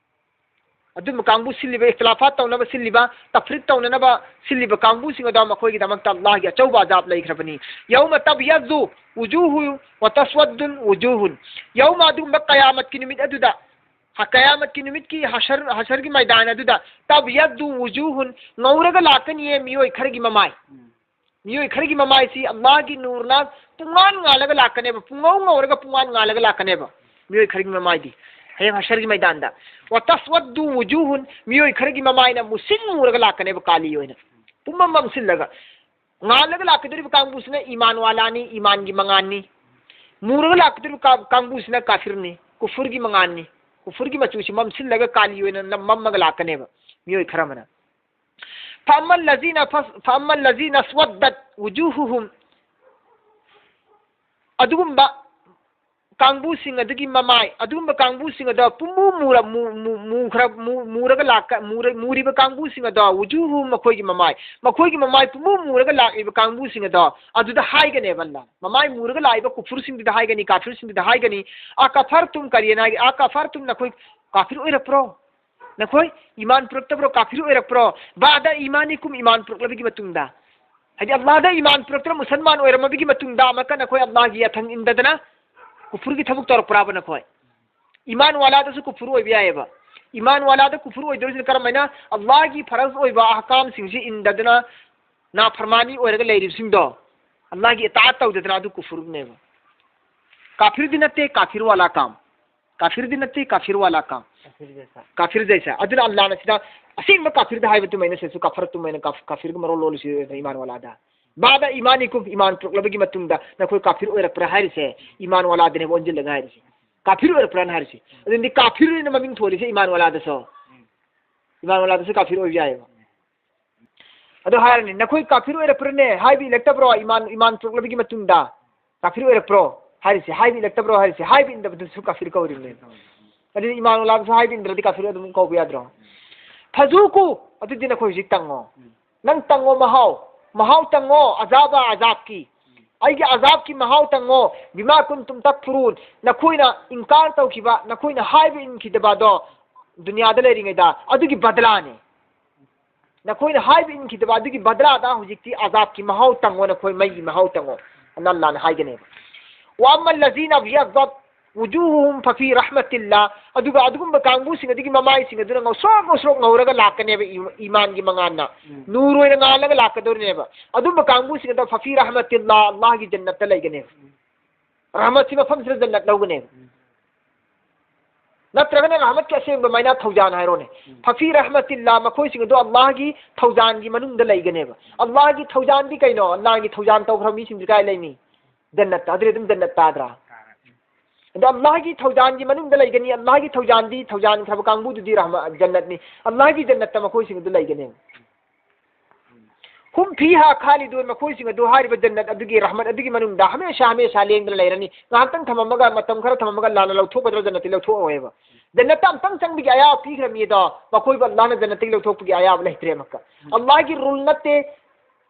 ꯑꯗꯨꯝꯕ ꯀꯥꯡꯕꯨ ꯁꯤꯜꯂꯤꯕ, ꯏꯈꯇꯤꯂꯥꯐꯥꯠ ꯇꯧꯅꯕ ꯁꯤꯜꯂꯤꯕ, ꯇꯐ꯭ꯔꯤꯛ ꯇꯧꯅꯅꯕ ꯁꯤꯜꯂꯤꯕ ꯀꯥꯡꯕꯨꯁꯤꯡ ꯑꯗꯣ ꯃꯈꯣꯏꯒꯤꯗꯃꯛꯇ ꯑꯜꯂꯥꯍꯒꯤ ꯑꯆꯧꯕ ꯑꯖꯥꯕ ꯂꯩꯈ꯭ꯔꯕꯅꯤ꯫ "ꯌꯧꯃ ꯇꯕꯌꯥꯗꯨ ꯋꯨꯖꯨꯍꯨ ꯋ ꯇꯁꯋꯥꯗꯨꯟ ꯋꯨꯖꯨꯍꯨꯟ", ꯌꯧꯃ, ꯑꯗꯨꯒꯨꯝꯕ ꯀꯌꯥꯃꯠꯀꯤ ꯅꯨꯃꯤꯠ ꯑꯗꯨꯗ, ꯍ-, ꯀꯌꯥꯃꯠꯀꯤ ꯅꯨꯃꯤꯠꯀꯤ ꯍꯁꯔ, ꯍꯁꯔꯒꯤ ꯃꯩꯗꯥꯟ ꯑꯗꯨꯗ, "ꯇꯕꯌꯥꯗꯨ ꯋꯨꯖꯨꯍꯨꯟ", ꯉꯧꯔꯒ ꯂꯥꯛꯀꯅꯤꯌꯦ ꯃꯤꯑꯣꯏ ꯈꯔꯒꯤ ꯃꯃꯥꯏ꯫ ꯃꯤꯑꯣꯏ ꯈꯔꯒꯤ ꯃꯃꯥꯏꯁꯤ ꯑꯜꯂꯥꯍꯒꯤ ꯅꯨꯔꯅ ꯄꯨꯡꯉꯥꯟ ꯉꯥꯜꯂꯒ ꯂꯥꯛꯀꯅꯦꯕ, ꯄꯨꯡꯉꯧ ꯉꯧꯔꯒ ꯄꯨꯡꯉꯥꯟ ꯉꯥꯜꯂꯒ ꯂꯥꯛꯀꯅꯦꯕ꯫ ꯃꯤꯑꯣꯏ ꯈꯔꯒꯤ ꯃꯃꯥꯏꯗꯤ꯫ ꯍꯌꯦꯡ ꯍꯁꯔꯒꯤ ꯃꯩꯗꯥꯟꯗ꯫ "ꯋꯇꯁꯋꯗꯨ ꯋꯨꯖꯨꯍꯨꯟ", ꯃꯤꯑꯣꯏ ꯈꯔꯒꯤ ꯃꯃꯥꯏꯅ ꯃꯨꯁꯤꯟ ꯃꯨꯔꯒ ꯂꯥꯛꯀꯅꯦꯕ ꯀꯥꯂꯤ ꯑꯣꯏꯅ꯫ ꯄꯨꯝꯃꯝ ꯃꯝꯁꯤꯜꯂꯒ꯫ ꯉꯥꯜꯂꯒ ꯂꯥꯛꯀꯗꯧꯔꯤꯕ ꯀꯥꯡꯕꯨꯁꯤꯅ ꯏꯃꯥꯟ ꯋꯥꯂꯥꯅꯤ, ꯏꯃꯥꯟꯒꯤ ꯃꯉꯥꯜꯅꯤ꯫ ꯃꯨꯔꯒ ꯂꯥꯛꯀꯗꯧꯔꯤꯕ ꯀꯥ-, ꯀꯥꯡꯕꯨꯁꯤꯅ ꯀꯥꯐꯤꯔꯅꯤ, ꯀꯨꯐꯨꯔꯒꯤ ꯃꯉꯥꯜꯅꯤ꯫ ꯀꯨꯐꯨꯔꯒꯤ ꯃꯆꯨꯁꯤ ꯃꯝꯁꯤꯜꯂꯒ ꯀꯥꯂꯤ ꯑꯣꯏꯅ ꯅꯝ-, ꯃꯝꯃꯒ ꯂꯥꯛꯀꯅꯦꯕ ꯃꯤꯑꯣꯏ ꯈꯔ ꯑꯃꯅ꯫ "ꯐꯑꯝꯃꯜ ꯂꯖꯤꯅ ꯐꯁ-, ꯐꯑꯝꯃꯜ ꯂꯖꯤꯅ ꯁ꯭ꯋꯗꯠ ꯋꯨꯖꯨꯍꯨꯍꯨꯝ", ꯑꯗꯨꯒꯨꯝꯕ ꯀꯥꯡꯕꯨꯁꯤꯡ ꯑꯗꯨꯒꯤ ꯃꯃꯥꯏ, ꯑꯗꯨꯒꯨꯝꯕ ꯀꯥꯡꯕꯨꯁꯤꯡ ꯑꯗꯣ ꯄꯨꯝꯃꯨ ꯃꯨꯔ-, ꯃꯨ-, ꯃꯨ-, ꯃꯨꯈ꯭ꯔ-, ꯃꯨ-, ꯃꯨꯔꯒ ꯂꯥꯛꯀ-, ꯃꯨꯔ-, ꯃꯨꯔꯤꯕ ꯀꯥꯡꯕꯨꯁꯤꯡ ꯑꯗꯣ, ꯋꯨꯖꯨꯍꯨ, ꯃꯈꯣꯏꯒꯤ ꯃꯃꯥꯏ, ꯃꯈꯣꯏꯒꯤ ꯃꯃꯥꯏ ꯄꯨꯝꯃꯨ ꯃꯨꯔꯒ ꯂꯥꯛꯂꯤꯕ ꯀꯥꯡꯕꯨꯁꯤꯡ ꯑꯗꯣ, ꯑꯗꯨꯗ ꯍꯥꯏꯒꯅꯦꯕ ꯑꯜꯂꯥꯍꯅ꯫ ꯃꯃꯥꯏ ꯃꯨꯔꯒ ꯂꯥꯛꯏꯕ ꯀꯨꯐꯨꯔꯁꯤꯡꯗꯨꯗ ꯍꯥꯏꯒꯅꯤ, ꯀꯥꯐꯤꯔꯁꯤꯡꯗꯨꯗ ꯍꯥꯏꯒꯅꯤ, "ꯑꯀꯐꯔꯇꯨꯝ", ꯀꯔꯤꯅ ꯍꯥꯏꯒꯦ? "ꯑꯀꯐꯔꯇꯨꯝ", ꯅꯈꯣꯏ ꯀꯥꯐꯤꯔ ꯑꯣꯏꯔꯛꯄ꯭ꯔꯣ? ꯅꯈꯣꯏ ꯏꯃꯥꯟ ꯄꯨꯔꯛꯇꯕ꯭ꯔꯣ? ꯀꯥꯐꯤꯔ ꯑꯣꯏꯔꯛꯄ꯭ꯔꯣ? "ꯕꯥꯗ ꯏꯃꯥꯅꯤꯀꯨꯝ", ꯏꯃꯥꯟ ꯄꯨꯔꯛꯂꯕꯒꯤ ꯃꯇꯨꯡꯗ, ꯍꯥꯏꯗꯤ ꯑꯜꯂꯥꯍꯗ ꯏꯃꯥꯟ ꯄꯨꯔꯛꯇꯅ ꯃꯨꯁꯜꯃꯥꯟ ꯑꯣꯏꯔꯝꯃꯕꯒꯤ ꯃꯇꯨꯡꯗ ꯑꯃꯨꯛꯀ ꯅꯈꯣꯏ ꯑꯜꯂꯥꯍꯒꯤ ꯌꯥꯊꯪ ꯏꯟꯗꯗꯅ ꯀꯨꯐꯨꯔꯒꯤ ꯊꯕꯛ ꯇꯧꯔꯛꯄ꯭ꯔꯥꯕ ꯅꯈꯣꯏ? ꯏꯃꯥꯟ ꯋꯥꯂꯥꯗꯁꯨ ꯀꯨꯐꯨꯔ ꯑꯣꯏꯕ ꯌꯥꯏꯑꯕ꯫ ꯏꯃꯥꯟ ꯋꯥꯂꯥꯗ ꯀꯨꯐꯨꯔ ꯑꯣꯏꯗꯣꯏꯁꯤꯅ ꯀꯔꯝꯍꯥꯏꯅ? ꯑꯜꯂꯥꯍꯒꯤ ꯐꯔꯖ ꯑꯣꯏꯕ ꯑꯍꯀꯥꯝꯁꯤꯡꯁꯤ ꯏꯟꯗꯗꯅ ꯅꯥꯐꯔꯃꯥꯅꯤ ꯑꯣꯏꯔꯒ ꯂꯩꯔꯤꯕꯁꯤꯡꯗꯣ, ꯑꯜꯂꯥꯍꯒꯤ ꯏꯇꯥꯑꯠ ꯇꯧꯗꯗꯅ, ꯑꯗꯨ ꯀꯨꯐꯨꯔꯅꯦꯕ꯫ ꯀꯥꯐꯤꯔꯗꯤ ꯅꯠꯇꯦ, ꯀꯥꯐꯤꯔ ꯋꯥꯂꯥ ꯀꯥꯝ꯫ ꯀꯥꯐꯤꯔꯗꯤ ꯅꯠꯇꯦ, ꯀꯥꯐꯤꯔ ꯋꯥꯂꯥ ꯀꯥꯝ꯫ ꯀꯥꯐꯤꯔ ꯖꯩꯁꯥ꯫ ꯀꯥꯐꯤꯔ ꯖꯩꯁꯥ꯫ ꯑꯗꯨꯅ ꯑꯜꯂꯥꯍꯅ ꯁꯤꯗ ꯑꯁꯦꯡꯕ ꯀꯥꯐꯤꯔꯗ ꯍꯥꯏꯕ ꯑꯗꯨꯃꯥꯏꯅ ꯁꯤꯗꯁꯨ ꯀꯐꯔ ꯑꯗꯨꯃꯥꯏꯅ ꯀꯥꯐ-, ꯀꯥꯐꯤꯔꯒ ꯃꯔꯣꯜ ꯂꯣꯜꯂꯤꯁꯤ ꯏꯃꯥꯟ ꯋꯥꯂꯥꯗ꯫ "ꯕꯥꯗ ꯏꯃꯥꯅꯤꯀꯨꯝ", ꯏꯃꯥꯟ ꯄꯨꯔꯛꯂꯕꯒꯤ ꯃꯇꯨꯡꯗ ꯅꯈꯣꯏ ꯀꯥꯐꯤꯔ ꯑꯣꯏꯔꯛꯄ꯭ꯔꯥ ꯍꯥꯏꯔꯤꯁꯦ, ꯏꯃꯥꯟ ꯋꯥꯂꯥꯗꯅꯦꯕ ꯑꯣꯟꯁꯤꯜꯂꯒ ꯍꯥꯏꯔꯤꯁꯦ꯫ ꯀꯥꯐꯤꯔ ꯑꯣꯏꯔꯛꯄ꯭ꯔꯥꯅ ꯍꯥꯏꯔꯤꯁꯦ꯫ ꯑꯗꯨꯗꯤ ꯀꯥꯐꯤꯔ ꯑꯣꯏꯅ ꯃꯃꯤꯡ ꯊꯣꯜꯂꯤꯁꯦ ꯏꯃꯥꯟ ꯋꯥꯂꯥꯗꯁꯨ꯫ ꯏꯃꯥꯟ ꯋꯥꯂꯥꯗꯁꯨ ꯀꯥꯐꯤꯔ ꯑꯣꯏꯕ ꯌꯥꯏꯑꯕ꯫ ꯑꯗꯨ ꯍꯥꯏꯔꯅꯤ, "ꯅꯈꯣꯏ ꯀꯥꯐꯤꯔ ꯑꯣꯏꯔꯛꯄ꯭ꯔꯅꯦ? ꯍꯥꯏꯕ ꯏꯜꯂꯛꯇꯕ꯭ꯔꯣ? ꯏꯃꯥꯟ, ꯏꯃꯥꯟ ꯄꯨꯔꯛꯂꯕꯒꯤ ꯃꯇꯨꯡꯗ ꯀꯥꯐꯤꯔ ꯑꯣꯏꯔꯛꯄ꯭ꯔꯣ?" ꯍꯥꯏꯔꯤꯁꯦ, ꯍꯥꯏꯕ ꯏꯜꯂꯛꯇꯕ꯭ꯔꯣ ꯍꯥꯏꯔꯤꯁꯦ, ꯍꯥꯏꯕ ꯏꯟꯗꯕꯗꯨꯁꯨ ꯀꯥꯐꯤꯔ ꯀꯧꯔꯤꯕꯅꯦ꯫ ꯑꯗꯨꯗꯤ ꯏꯃꯥꯟ ꯋꯥꯂꯥꯗꯁꯨ ꯍꯥꯏꯕ ꯏꯟꯗ꯭ꯔꯗꯤ ꯀꯥꯐꯤꯔ ꯑꯗꯨꯝ ꯀꯧꯕ ꯌꯥꯗ꯭ꯔꯣ? "ꯐꯖꯨꯀꯨ", ꯑꯗꯨꯗꯤ ꯅꯈꯣꯏ ꯍꯧꯖꯤꯛ ꯇꯪꯉꯣ꯫ ꯅꯪ ꯇꯪꯉꯣ ꯃꯍꯥꯎ, ꯃꯍꯥꯎ ꯇꯪꯉꯣ, "ꯑꯖꯥꯕ", ꯑꯖꯥꯕꯀꯤ꯫ "ꯑꯩꯒꯤ ꯑꯖꯥꯕꯀꯤ ꯃꯍꯥꯎ ꯇꯪꯉꯣ, "ꯕꯤꯃꯥ ꯀꯨꯟꯇꯨꯝ ꯇꯛꯐꯨꯔꯨꯟ", ꯅꯈꯣꯏꯅ ꯏꯟꯀꯥꯔ ꯇꯧꯈꯤꯕ, ꯅꯈꯣꯏꯅ ꯍꯥꯏꯕ ꯏꯟꯈꯤꯗꯕ ꯑꯗꯣ ꯗꯨꯅꯤꯌꯥꯗ ꯂꯩꯔꯤꯉꯩꯗ ꯑꯗꯨꯒꯤ ꯕꯗꯂꯥꯅꯦ꯫ ꯅꯈꯣꯏꯅ ꯍꯥꯏꯕ ꯏꯟꯈꯤꯗꯕ ꯑꯗꯨꯒꯤ ꯕꯗꯂꯥꯗ ꯍꯧꯖꯤꯛꯇꯤ ꯑꯖꯥꯕꯀꯤ ꯃꯍꯥꯎ ꯇꯪꯉꯣ, ꯅꯈꯣꯏ ꯃꯩꯒꯤ ꯃꯍꯥꯎ ꯇꯪꯉꯣ, ꯑꯅ ꯑꯜꯂꯥꯍꯅ ꯍꯥꯏꯒꯅꯦꯕ꯫ "ꯋꯥ ꯑꯝꯃꯜ ꯂꯖꯤꯅ ꯕꯤꯌꯥꯗꯠ ꯋꯨꯖꯨꯍꯨꯍꯨꯝ ꯐꯐꯤ ꯔꯍꯃꯇꯤꯜꯂꯥ", ꯑꯗꯨꯒ ꯑꯗꯨꯒꯨꯝꯕ ꯀꯥꯡꯕꯨꯁꯤꯡ ꯑꯗꯨꯒꯤ ꯃꯃꯥꯏꯁꯤꯡ ꯑꯗꯨꯅ ꯉꯧꯁ꯭ꯔꯣꯛ ꯉꯧꯁ꯭ꯔꯣꯛ ꯉꯧꯔꯒ ꯂꯥꯛꯀꯅꯦꯕ, ꯏ-, ꯏꯃꯥꯟꯒꯤ ꯃꯉꯥꯜꯅ꯫ ꯎꯝ꯫ ꯅꯨꯔ ꯑꯣꯏꯅ ꯉꯥꯜꯂꯒ ꯂꯥꯛꯀꯗꯧꯔꯤꯅꯦꯕ꯫ ꯑꯗꯨꯝꯕ ꯀꯥꯡꯕꯨꯁꯤꯡ ꯑꯗꯣ ꯐꯐꯤ ꯔꯍꯃꯇꯤꯜꯂꯥ, ꯑꯜꯂꯥꯍꯒꯤ ꯖꯟꯅꯠꯇ ꯂꯩꯒꯅꯦꯕ꯫ ꯎꯝ꯫ ꯔꯍꯃꯠꯁꯤ ꯃꯐꯝꯁꯤꯗ ꯖꯟꯅꯠ ꯂꯧꯒꯅꯦꯕ꯫ ꯎꯝ꯫ ꯅꯠꯇ꯭ꯔꯒꯅ ꯔꯍꯃꯠꯀꯤ ꯑꯁꯦꯡꯕ ꯃꯥꯏꯅꯥ ꯊꯧꯖꯥꯟ ꯍꯥꯏꯔꯣꯅꯦ꯫ ꯎꯝ꯫ ꯐꯐꯤ ꯔꯍꯃꯇꯤꯜꯂꯥ, ꯃꯈꯣꯏꯁꯤꯡ ꯑꯗꯨ ꯑꯜꯂꯥꯍꯒꯤ ꯊꯧꯖꯥꯟꯒꯤ ꯃꯅꯨꯡꯗ ꯂꯩꯒꯅꯦꯕ꯫ ꯑꯜꯂꯥꯍꯒꯤ ꯊꯧꯖꯥꯟꯗꯤ ꯀꯩꯅꯣ? ꯑꯜꯂꯥꯍꯒꯤ ꯊꯧꯖꯥꯟ ꯇꯧꯈ꯭ꯔꯕ ꯃꯤꯁꯤꯡꯗꯤ ꯀꯥꯏ ꯂꯩꯅꯤ? ꯖꯟꯅꯠꯇ꯫ ꯑꯗꯨꯗꯤ ꯑꯗꯨꯝ ꯖꯟꯅꯠ ꯇꯥꯗ꯭ꯔꯥ? ꯑꯗꯣ ꯑꯜꯂꯥꯍꯒꯤ ꯊꯧꯖꯥꯟꯒꯤ ꯃꯅꯨꯡꯗ ꯂꯩꯒꯅꯤ꯫ ꯑꯜꯂꯥꯍꯒꯤ ꯊꯧꯖꯥꯟꯗꯤ, ꯊꯧꯖꯥꯟꯈ꯭ꯔꯕ ꯀꯥꯡꯕꯨꯗꯨꯗꯤ ꯔꯍꯃ-, ꯖꯟꯅꯠꯅꯤ꯫ ꯑꯜꯂꯥꯍꯒꯤ ꯖꯟꯅꯠꯇ ꯃꯈꯣꯏꯁꯤꯡ ꯑꯗꯨ ꯂꯩꯒꯅꯦꯕ꯫ ꯍꯨꯝ ꯐꯤꯍꯥ ꯈꯥꯂꯤꯗꯨꯟ, ꯃꯈꯣꯏꯁꯤꯡ ꯑꯗꯨ ꯍꯥꯏꯔꯤꯕ ꯖꯟꯅꯠ ꯑꯗꯨꯒꯤ ꯔꯍꯃꯠ ꯑꯗꯨꯒꯤ ꯃꯅꯨꯡꯗ ꯍꯃꯦꯁꯥ ꯍꯃꯦꯁꯥ ꯂꯦꯡꯗꯅ ꯂꯩꯔꯅꯤ꯫ ꯉꯥꯏꯍꯥꯛꯇꯪ ꯊꯝꯃꯝꯃꯒ, ꯃꯇꯝ ꯈꯔ ꯊꯝꯃꯝꯃꯒ ꯑꯜꯂꯥꯍꯅ ꯂꯧꯊꯣꯛꯀꯗ꯭ꯔꯥ? ꯖꯟꯅꯠꯇꯤ ꯂꯧꯊꯣꯛꯑꯣꯏꯕ꯫ ꯖꯟꯅꯠꯇ ꯑꯝꯇꯪ ꯆꯪꯕꯒꯤ ꯑꯌꯥꯕ ꯄꯤꯈ꯭ꯔꯕꯅꯤ ꯑꯗꯣ, ꯃꯈꯣꯏꯕꯨ ꯑꯜꯂꯥꯍꯅ ꯖꯟꯅꯠꯇꯒꯤ ꯂꯧꯊꯣꯛꯄꯒꯤ ꯑꯌꯥꯕ ꯂꯩꯇ꯭ꯔꯦ ꯑꯃꯨꯛꯀ꯫ ꯑꯜꯂꯥꯍꯒꯤ rule ꯅꯠꯇꯦ,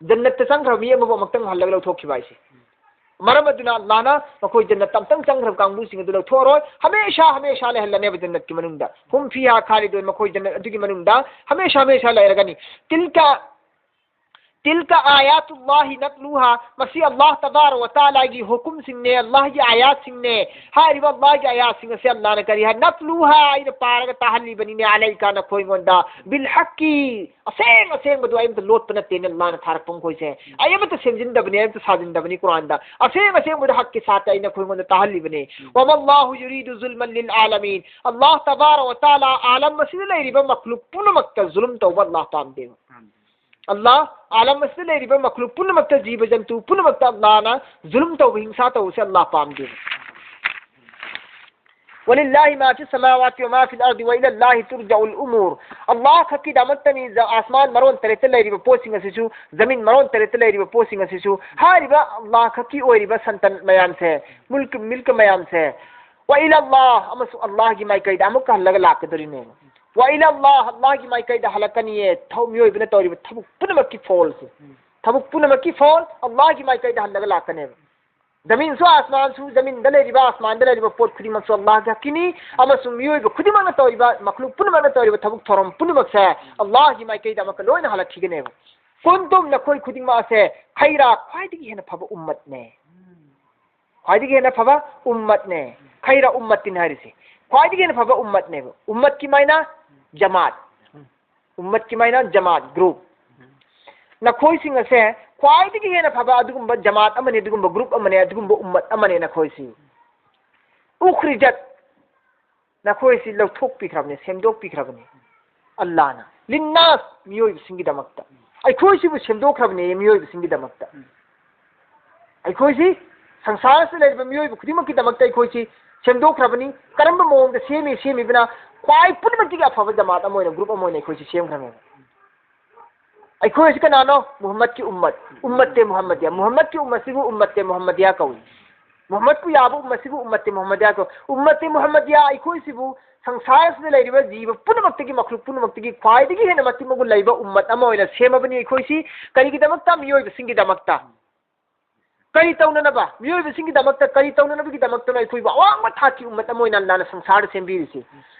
ꯖꯟꯅꯠꯇ ꯆꯪꯈ꯭ꯔꯕ ꯃꯤ ꯑꯃꯕꯨ ꯑꯃꯨꯛꯇꯪ ꯍꯜꯂꯒ ꯂꯧꯊꯣꯛꯈꯤꯕ ꯍꯥꯏꯁꯦ꯫ ꯃꯔꯝ ꯑꯗꯨꯅ ꯑꯜꯂꯥꯍꯅ ꯃꯈꯣꯏ ꯖꯟꯅꯠꯇ ꯑꯝꯇꯪ ꯆꯪꯈ꯭ꯔꯕ ꯀꯥꯡꯕꯨꯁꯤꯡ ꯑꯗꯨ ꯂꯧꯊꯣꯛꯑꯔꯣꯏ, ꯍꯃꯦꯁꯥ ꯍꯃꯦꯁꯥ ꯂꯩꯍꯜꯂꯅꯦꯕ ꯖꯟꯅꯠꯀꯤ ꯃꯅꯨꯡꯗ꯫ ꯍꯨꯝ ꯐꯤꯍꯥ ꯈꯥꯂꯤꯗꯨꯟ, ꯃꯈꯣꯏ ꯖꯟꯅꯠ ꯑꯗꯨꯒꯤ ꯃꯅꯨꯡꯗ ꯍꯃꯦꯁꯥ ꯍꯃꯦꯁꯥ ꯂꯩꯔꯒꯅꯤ꯫ ꯇꯤꯜꯀ ꯇꯤꯜꯀ ꯑꯥꯌꯥꯇꯨꯜꯂꯥꯍꯤ ꯅꯠꯂꯨꯍꯥ, ꯃꯁꯤ ꯑꯜꯂꯥꯍ ꯇꯕꯥꯔ ꯋ ꯇꯥꯂꯥꯒꯤ ꯍꯨꯀꯨꯝꯁꯤꯡꯅꯦ, ꯑꯜꯂꯥꯍꯒꯤ ꯑꯥꯌꯥꯠꯁꯤꯡꯅꯦ꯫ ꯍꯥꯏꯔꯤꯕ ꯑꯜꯂꯥꯍꯒꯤ ꯑꯥꯌꯥꯠꯁꯤꯡ ꯑꯁꯤ ꯑꯜꯂꯥꯍꯅ ꯀꯔꯤ ꯍꯥꯏ? ꯅꯠꯂꯨꯍꯥ, ꯑꯩꯅ ꯄꯥꯔꯒ ꯇꯥꯍꯜꯂꯤꯕꯅꯤꯅꯦ, ꯑꯂꯩꯀ, ꯅꯈꯣꯏꯉꯣꯟꯗ, ꯕꯤꯜ ꯍꯛꯀꯤ, ꯑꯁꯦꯡ ꯑꯁꯦꯡꯕꯗꯨ꯫ ꯑꯩ ꯑꯃꯇ ꯂꯣꯠꯄ ꯅꯠꯇꯦꯅꯦ ꯑꯜꯂꯥꯍꯅ ꯊꯥꯔꯛꯄ ꯃꯈꯣꯏꯁꯦ꯫ ꯑꯩ ꯑꯃꯇ ꯁꯦꯝꯖꯤꯟꯗꯕꯅꯤ, ꯑꯩ ꯑꯃꯇ ꯁꯥꯖꯤꯟꯗꯕꯅꯤ ꯀꯨꯔꯥꯟꯗ꯫ ꯑꯁꯦꯡ ꯑꯁꯦꯡꯕꯗꯨ ꯍꯛꯀꯤ ꯁꯥꯠꯇ ꯑꯩ ꯅꯈꯣꯏꯉꯣꯟꯗ ꯇꯥꯍꯜꯂꯤꯕꯅꯤ꯫ ꯎꯝ꯫ ꯋꯃꯜꯂꯥꯍꯨ ꯌꯨꯔꯤꯗꯨ ꯖꯨꯜꯃꯟ ꯂꯤꯜ ꯑꯥꯂꯃꯤꯟ꯫ ꯑꯜꯂꯥꯍ ꯇꯕꯥꯔ ꯋ ꯇꯥꯂꯥ ꯑꯥꯂꯝ ꯑꯁꯤꯗ ꯂꯩꯔꯤꯕ ꯃꯈꯂꯨꯛ ꯄꯨꯝꯅꯃꯛꯇ ꯖꯨꯂꯨꯝ ꯇꯧꯕ ꯑꯜꯂꯥꯍ ꯄꯥꯝꯗꯦꯕ꯫ ꯄꯥꯝꯗꯦ꯫ ꯑꯜꯂꯥꯍ ꯑꯥꯂꯝ ꯑꯁꯤꯗ ꯂꯩꯔꯤꯕ ꯃꯈꯂꯨꯛ ꯄꯨꯝꯅꯃꯛꯇ, ꯖꯤꯕ ꯖꯟꯇꯨ ꯄꯨꯝꯅꯃꯛꯇ ꯑꯜꯂꯥꯍꯅ ꯖꯨꯂꯨꯝ ꯇꯧꯕ, ꯍꯤꯡꯁꯥ ꯇꯧꯕꯁꯦ ꯑꯜꯂꯥꯍ ꯄꯥꯝꯗꯦꯕ꯫ ولله ما في السماوات وما في الأرض وإلى الله ترجع الأمور. ꯑꯜꯂꯥꯍ ꯈꯛꯀꯤꯗꯃꯛꯇꯅꯤ ꯖ-, ꯑꯁꯃꯥꯟ ꯃꯔꯣꯟ ꯇꯔꯦꯠꯇ ꯂꯩꯔꯤꯕ ꯄꯣꯠꯁꯤꯡ ꯑꯁꯤꯁꯨ, ꯖꯃꯤꯟ ꯃꯔꯣꯟ ꯇꯔꯦꯠꯇ ꯂꯩꯔꯤꯕ ꯄꯣꯠꯁꯤꯡ ꯑꯁꯤꯁꯨ꯫ ꯍꯥꯏꯔꯤꯕ ꯑꯜꯂꯥꯍ ꯈꯛꯀꯤ ꯑꯣꯏꯔꯤꯕ ꯁꯟꯇꯟ ꯃꯌꯥꯝꯁꯦ, ꯃꯨꯜꯀ, ꯃꯤꯜꯀ ꯃꯌꯥꯝꯁꯦ, وإلى الله, ꯑꯃꯁꯨꯡ ꯑꯜꯂꯥꯍꯒꯤ ꯃꯥꯏꯀꯩꯗ ꯑꯃꯨꯛꯀ ꯍꯜꯂꯒ ꯂꯥꯛꯀꯗꯧꯔꯤꯅꯦꯕ꯫ وإلى الله, ꯑꯜꯂꯥꯍꯒꯤ ꯃꯥꯏꯀꯩꯗ ꯍꯜꯂꯛꯀꯅꯤꯌꯦ꯫ ꯊꯧ-, ꯃꯤꯑꯣꯏꯕꯅ ꯇꯧꯔꯤꯕ ꯊꯕꯛ ꯄꯨꯝꯅꯃꯛꯀꯤ ꯐꯣꯜꯁꯦ, ꯎꯝ꯫ ꯊꯕꯛ ꯄꯨꯝꯅꯃꯛꯀꯤ ꯐꯣꯜ ꯑꯜꯂꯥꯍꯒꯤ ꯃꯥꯏꯀꯩꯗ ꯍꯜꯂꯒ ꯂꯥꯛꯀꯅꯦꯕ꯫ ꯖꯃꯤꯟꯁꯨ, ꯑꯁꯃꯥꯟꯁꯨ, ꯖꯃꯤꯟꯗ ꯂꯩꯔꯤꯕ, ꯑꯁꯃꯥꯟꯗ ꯂꯩꯔꯤꯕ ꯄꯣꯠ ꯈꯨꯗꯤꯡꯃꯛꯁꯨ ꯑꯜꯂꯥꯍꯒꯤ ꯍꯛꯀꯤꯅꯤ, ꯑꯃꯁꯨꯡ ꯃꯤꯑꯣꯏꯕ ꯈꯨꯗꯤꯡꯃꯛꯅ ꯇꯧꯔꯤꯕ, ꯃꯈꯂꯨꯛ ꯄꯨꯝꯅꯃꯛꯅ ꯇꯧꯔꯤꯕ ꯊꯕꯛ ꯊꯧꯔꯝ ꯄꯨꯝꯅꯃꯛꯁꯦ ꯑꯜꯂꯥꯍꯒꯤ ꯃꯥꯏꯀꯩꯗ ꯑꯃꯨꯛꯀ ꯂꯣꯏꯅ ꯍꯜꯂꯛꯈꯤꯒꯅꯦꯕ꯫ ꯀꯨꯟꯇꯨꯝ, ꯅꯈꯣꯏ ꯈꯨꯗꯤꯡꯃꯛ ꯑꯁꯦ, ꯈꯩꯔꯥ, ꯈ꯭ꯋꯥꯏꯗꯒꯤ ꯍꯦꯟꯅ ꯐꯕ ꯎꯝꯃꯠꯅꯦ꯫ ꯈ꯭ꯋꯥꯏꯗꯒꯤ ꯍꯦꯟꯅ ꯐꯕ ꯎꯝꯃꯠꯅꯦ꯫ ꯈꯩꯔꯥ ꯎꯝꯃꯠꯇꯤꯟ ꯍꯥꯏꯔꯤꯁꯦ ꯈ꯭ꯋꯥꯏꯗꯒꯤ ꯍꯦꯟꯅ ꯐꯕ ꯎꯝꯃꯠꯅꯦꯕ꯫ ꯎꯝꯃꯠꯀꯤ ꯃꯥꯏꯅ ꯖꯃꯥꯠ꯫ ꯎꯝꯃꯠꯀꯤ ꯃꯥꯏꯅ ꯖꯃꯥꯠ, group꯫ ꯅꯈꯣꯏꯁꯤꯡ ꯑꯁꯦ ꯈ꯭ꯋꯥꯏꯗꯒꯤ ꯍꯦꯟꯅ ꯐꯕ ꯑꯗꯨꯒꯨꯝꯕ ꯖꯃꯥꯠ ꯑꯃꯅꯤ, ꯑꯗꯨꯒꯨꯝꯕ group ꯑꯃꯅꯤ, ꯑꯗꯨꯒꯨꯝꯕ ꯎꯝꯃꯠ ꯑꯃꯅꯤ ꯅꯈꯣꯏꯁꯤ꯫ ꯎꯈ꯭ꯔꯤꯖꯠ, ꯅꯈꯣꯏꯁꯤ ꯂꯧꯊꯣꯛꯄꯤꯈ꯭ꯔꯕꯅꯤ, ꯁꯦꯝꯗꯣꯛꯄꯤꯈ꯭ꯔꯕꯅꯤ ꯑꯜꯂꯥꯅ꯫ ꯂꯤꯟꯅꯥꯁ, ꯃꯤꯑꯣꯏꯕꯁꯤꯡꯒꯤꯗꯃꯛꯇ꯫ ꯑꯩꯈꯣꯏꯁꯤꯕꯨ ꯁꯦꯝꯗꯣꯛꯈ꯭ꯔꯕꯅꯦ ꯃꯤꯑꯣꯏꯕꯁꯤꯡꯒꯤꯗꯃꯛꯇ꯫ ꯑꯩꯈꯣꯏꯁꯤ ꯁꯪꯁꯥꯔꯁꯤꯗ ꯂꯩꯔꯤꯕ ꯃꯤꯑꯣꯏꯕ ꯈꯨꯗꯤꯡꯃꯛꯀꯤꯗꯃꯛꯇ ꯑꯩꯈꯣꯏꯁꯤ ꯁꯦꯝꯗꯣꯛꯈ꯭ꯔꯕꯅꯤ꯫ ꯀꯔꯝꯕ ꯃꯑꯣꯡꯗ ꯁꯦꯝꯃꯤ? ꯁꯦꯝꯃꯤꯕꯅ ꯈ꯭ꯋꯥꯏ ꯄꯨꯝꯅꯃꯛꯇꯒꯤ ꯑꯐꯕ ꯖꯃꯥꯠ ꯑꯃ ꯑꯣꯏꯅ, ꯒ꯭ꯔꯨꯞ ꯑꯃ ꯑꯣꯏꯅ ꯑꯩꯈꯣꯏꯁꯤ ꯁꯦꯝꯈ꯭ꯔꯃꯦꯕ꯫ ꯑꯩꯈꯣꯏꯁꯤ ꯀꯅꯥꯅꯣ? ꯃꯨꯍꯝꯃꯗꯀꯤ ꯎꯝꯃꯠ, ꯎꯝꯃꯠꯇꯦ ꯃꯨꯍꯝꯃꯗꯤꯌꯥ꯫ ꯃꯨꯍꯝꯃꯗꯀꯤ ꯎꯝꯃꯠꯁꯤꯕꯨ ꯎꯝꯃꯠꯇꯦ ꯃꯨꯍꯝꯃꯗꯤꯌꯥ ꯀꯧꯏ꯫ ꯃꯨꯍꯝꯃꯗꯄꯨ ꯌꯥꯕ ꯎꯝꯃꯠꯁꯤꯕꯨ ꯎꯝꯃꯠꯇꯦ ꯃꯨꯍꯝꯃꯗꯤꯌꯥ ꯀꯧꯏ꯫ ꯎꯝꯃꯠꯇꯦ ꯃꯨꯍꯝꯃꯗꯤꯌꯥ ꯑꯩꯈꯣꯏꯁꯤꯕꯨ ꯁꯪꯁꯥꯔꯁꯤꯗ ꯂꯩꯔꯤꯕ ꯖꯤꯕ ꯄꯨꯝꯅꯃꯛꯇꯒꯤ, ꯃꯈꯂꯨꯛ ꯄꯨꯝꯅꯃꯛꯇꯒꯤ ꯈ꯭ꯋꯥꯏꯗꯒꯤ ꯍꯦꯟꯅ ꯃꯇꯤꯛ ꯃꯒꯨꯟ ꯂꯩꯕ ꯎꯝꯃꯠ ꯑꯃ ꯑꯣꯏꯅ ꯁꯦꯝꯃꯕꯅꯤ ꯑꯩꯈꯣꯏꯁꯤ꯫ ꯀꯔꯤꯒꯤꯗꯃꯛꯇ? ꯃꯤꯑꯣꯏꯕꯁꯤꯡꯒꯤꯗꯃꯛꯇ꯫ ꯀꯔꯤ ꯇꯧꯅꯅꯕ? ꯃꯤꯑꯣꯏꯕꯁꯤꯡꯒꯤꯗꯃꯛꯇ ꯀꯔꯤ ꯇꯧꯅꯅꯕꯒꯤꯗꯃꯛꯇꯅꯣ ꯑꯩꯈꯣꯏꯕꯨ ꯑꯋꯥꯡꯕ ꯊꯥꯛꯀꯤ ꯎꯝꯃꯠ ꯑꯃ ꯑꯣꯏꯅ ꯑꯜꯂꯥꯅ ꯁꯪꯁꯥꯔꯗ ꯁꯦꯝꯕꯤꯔꯤꯁꯤ?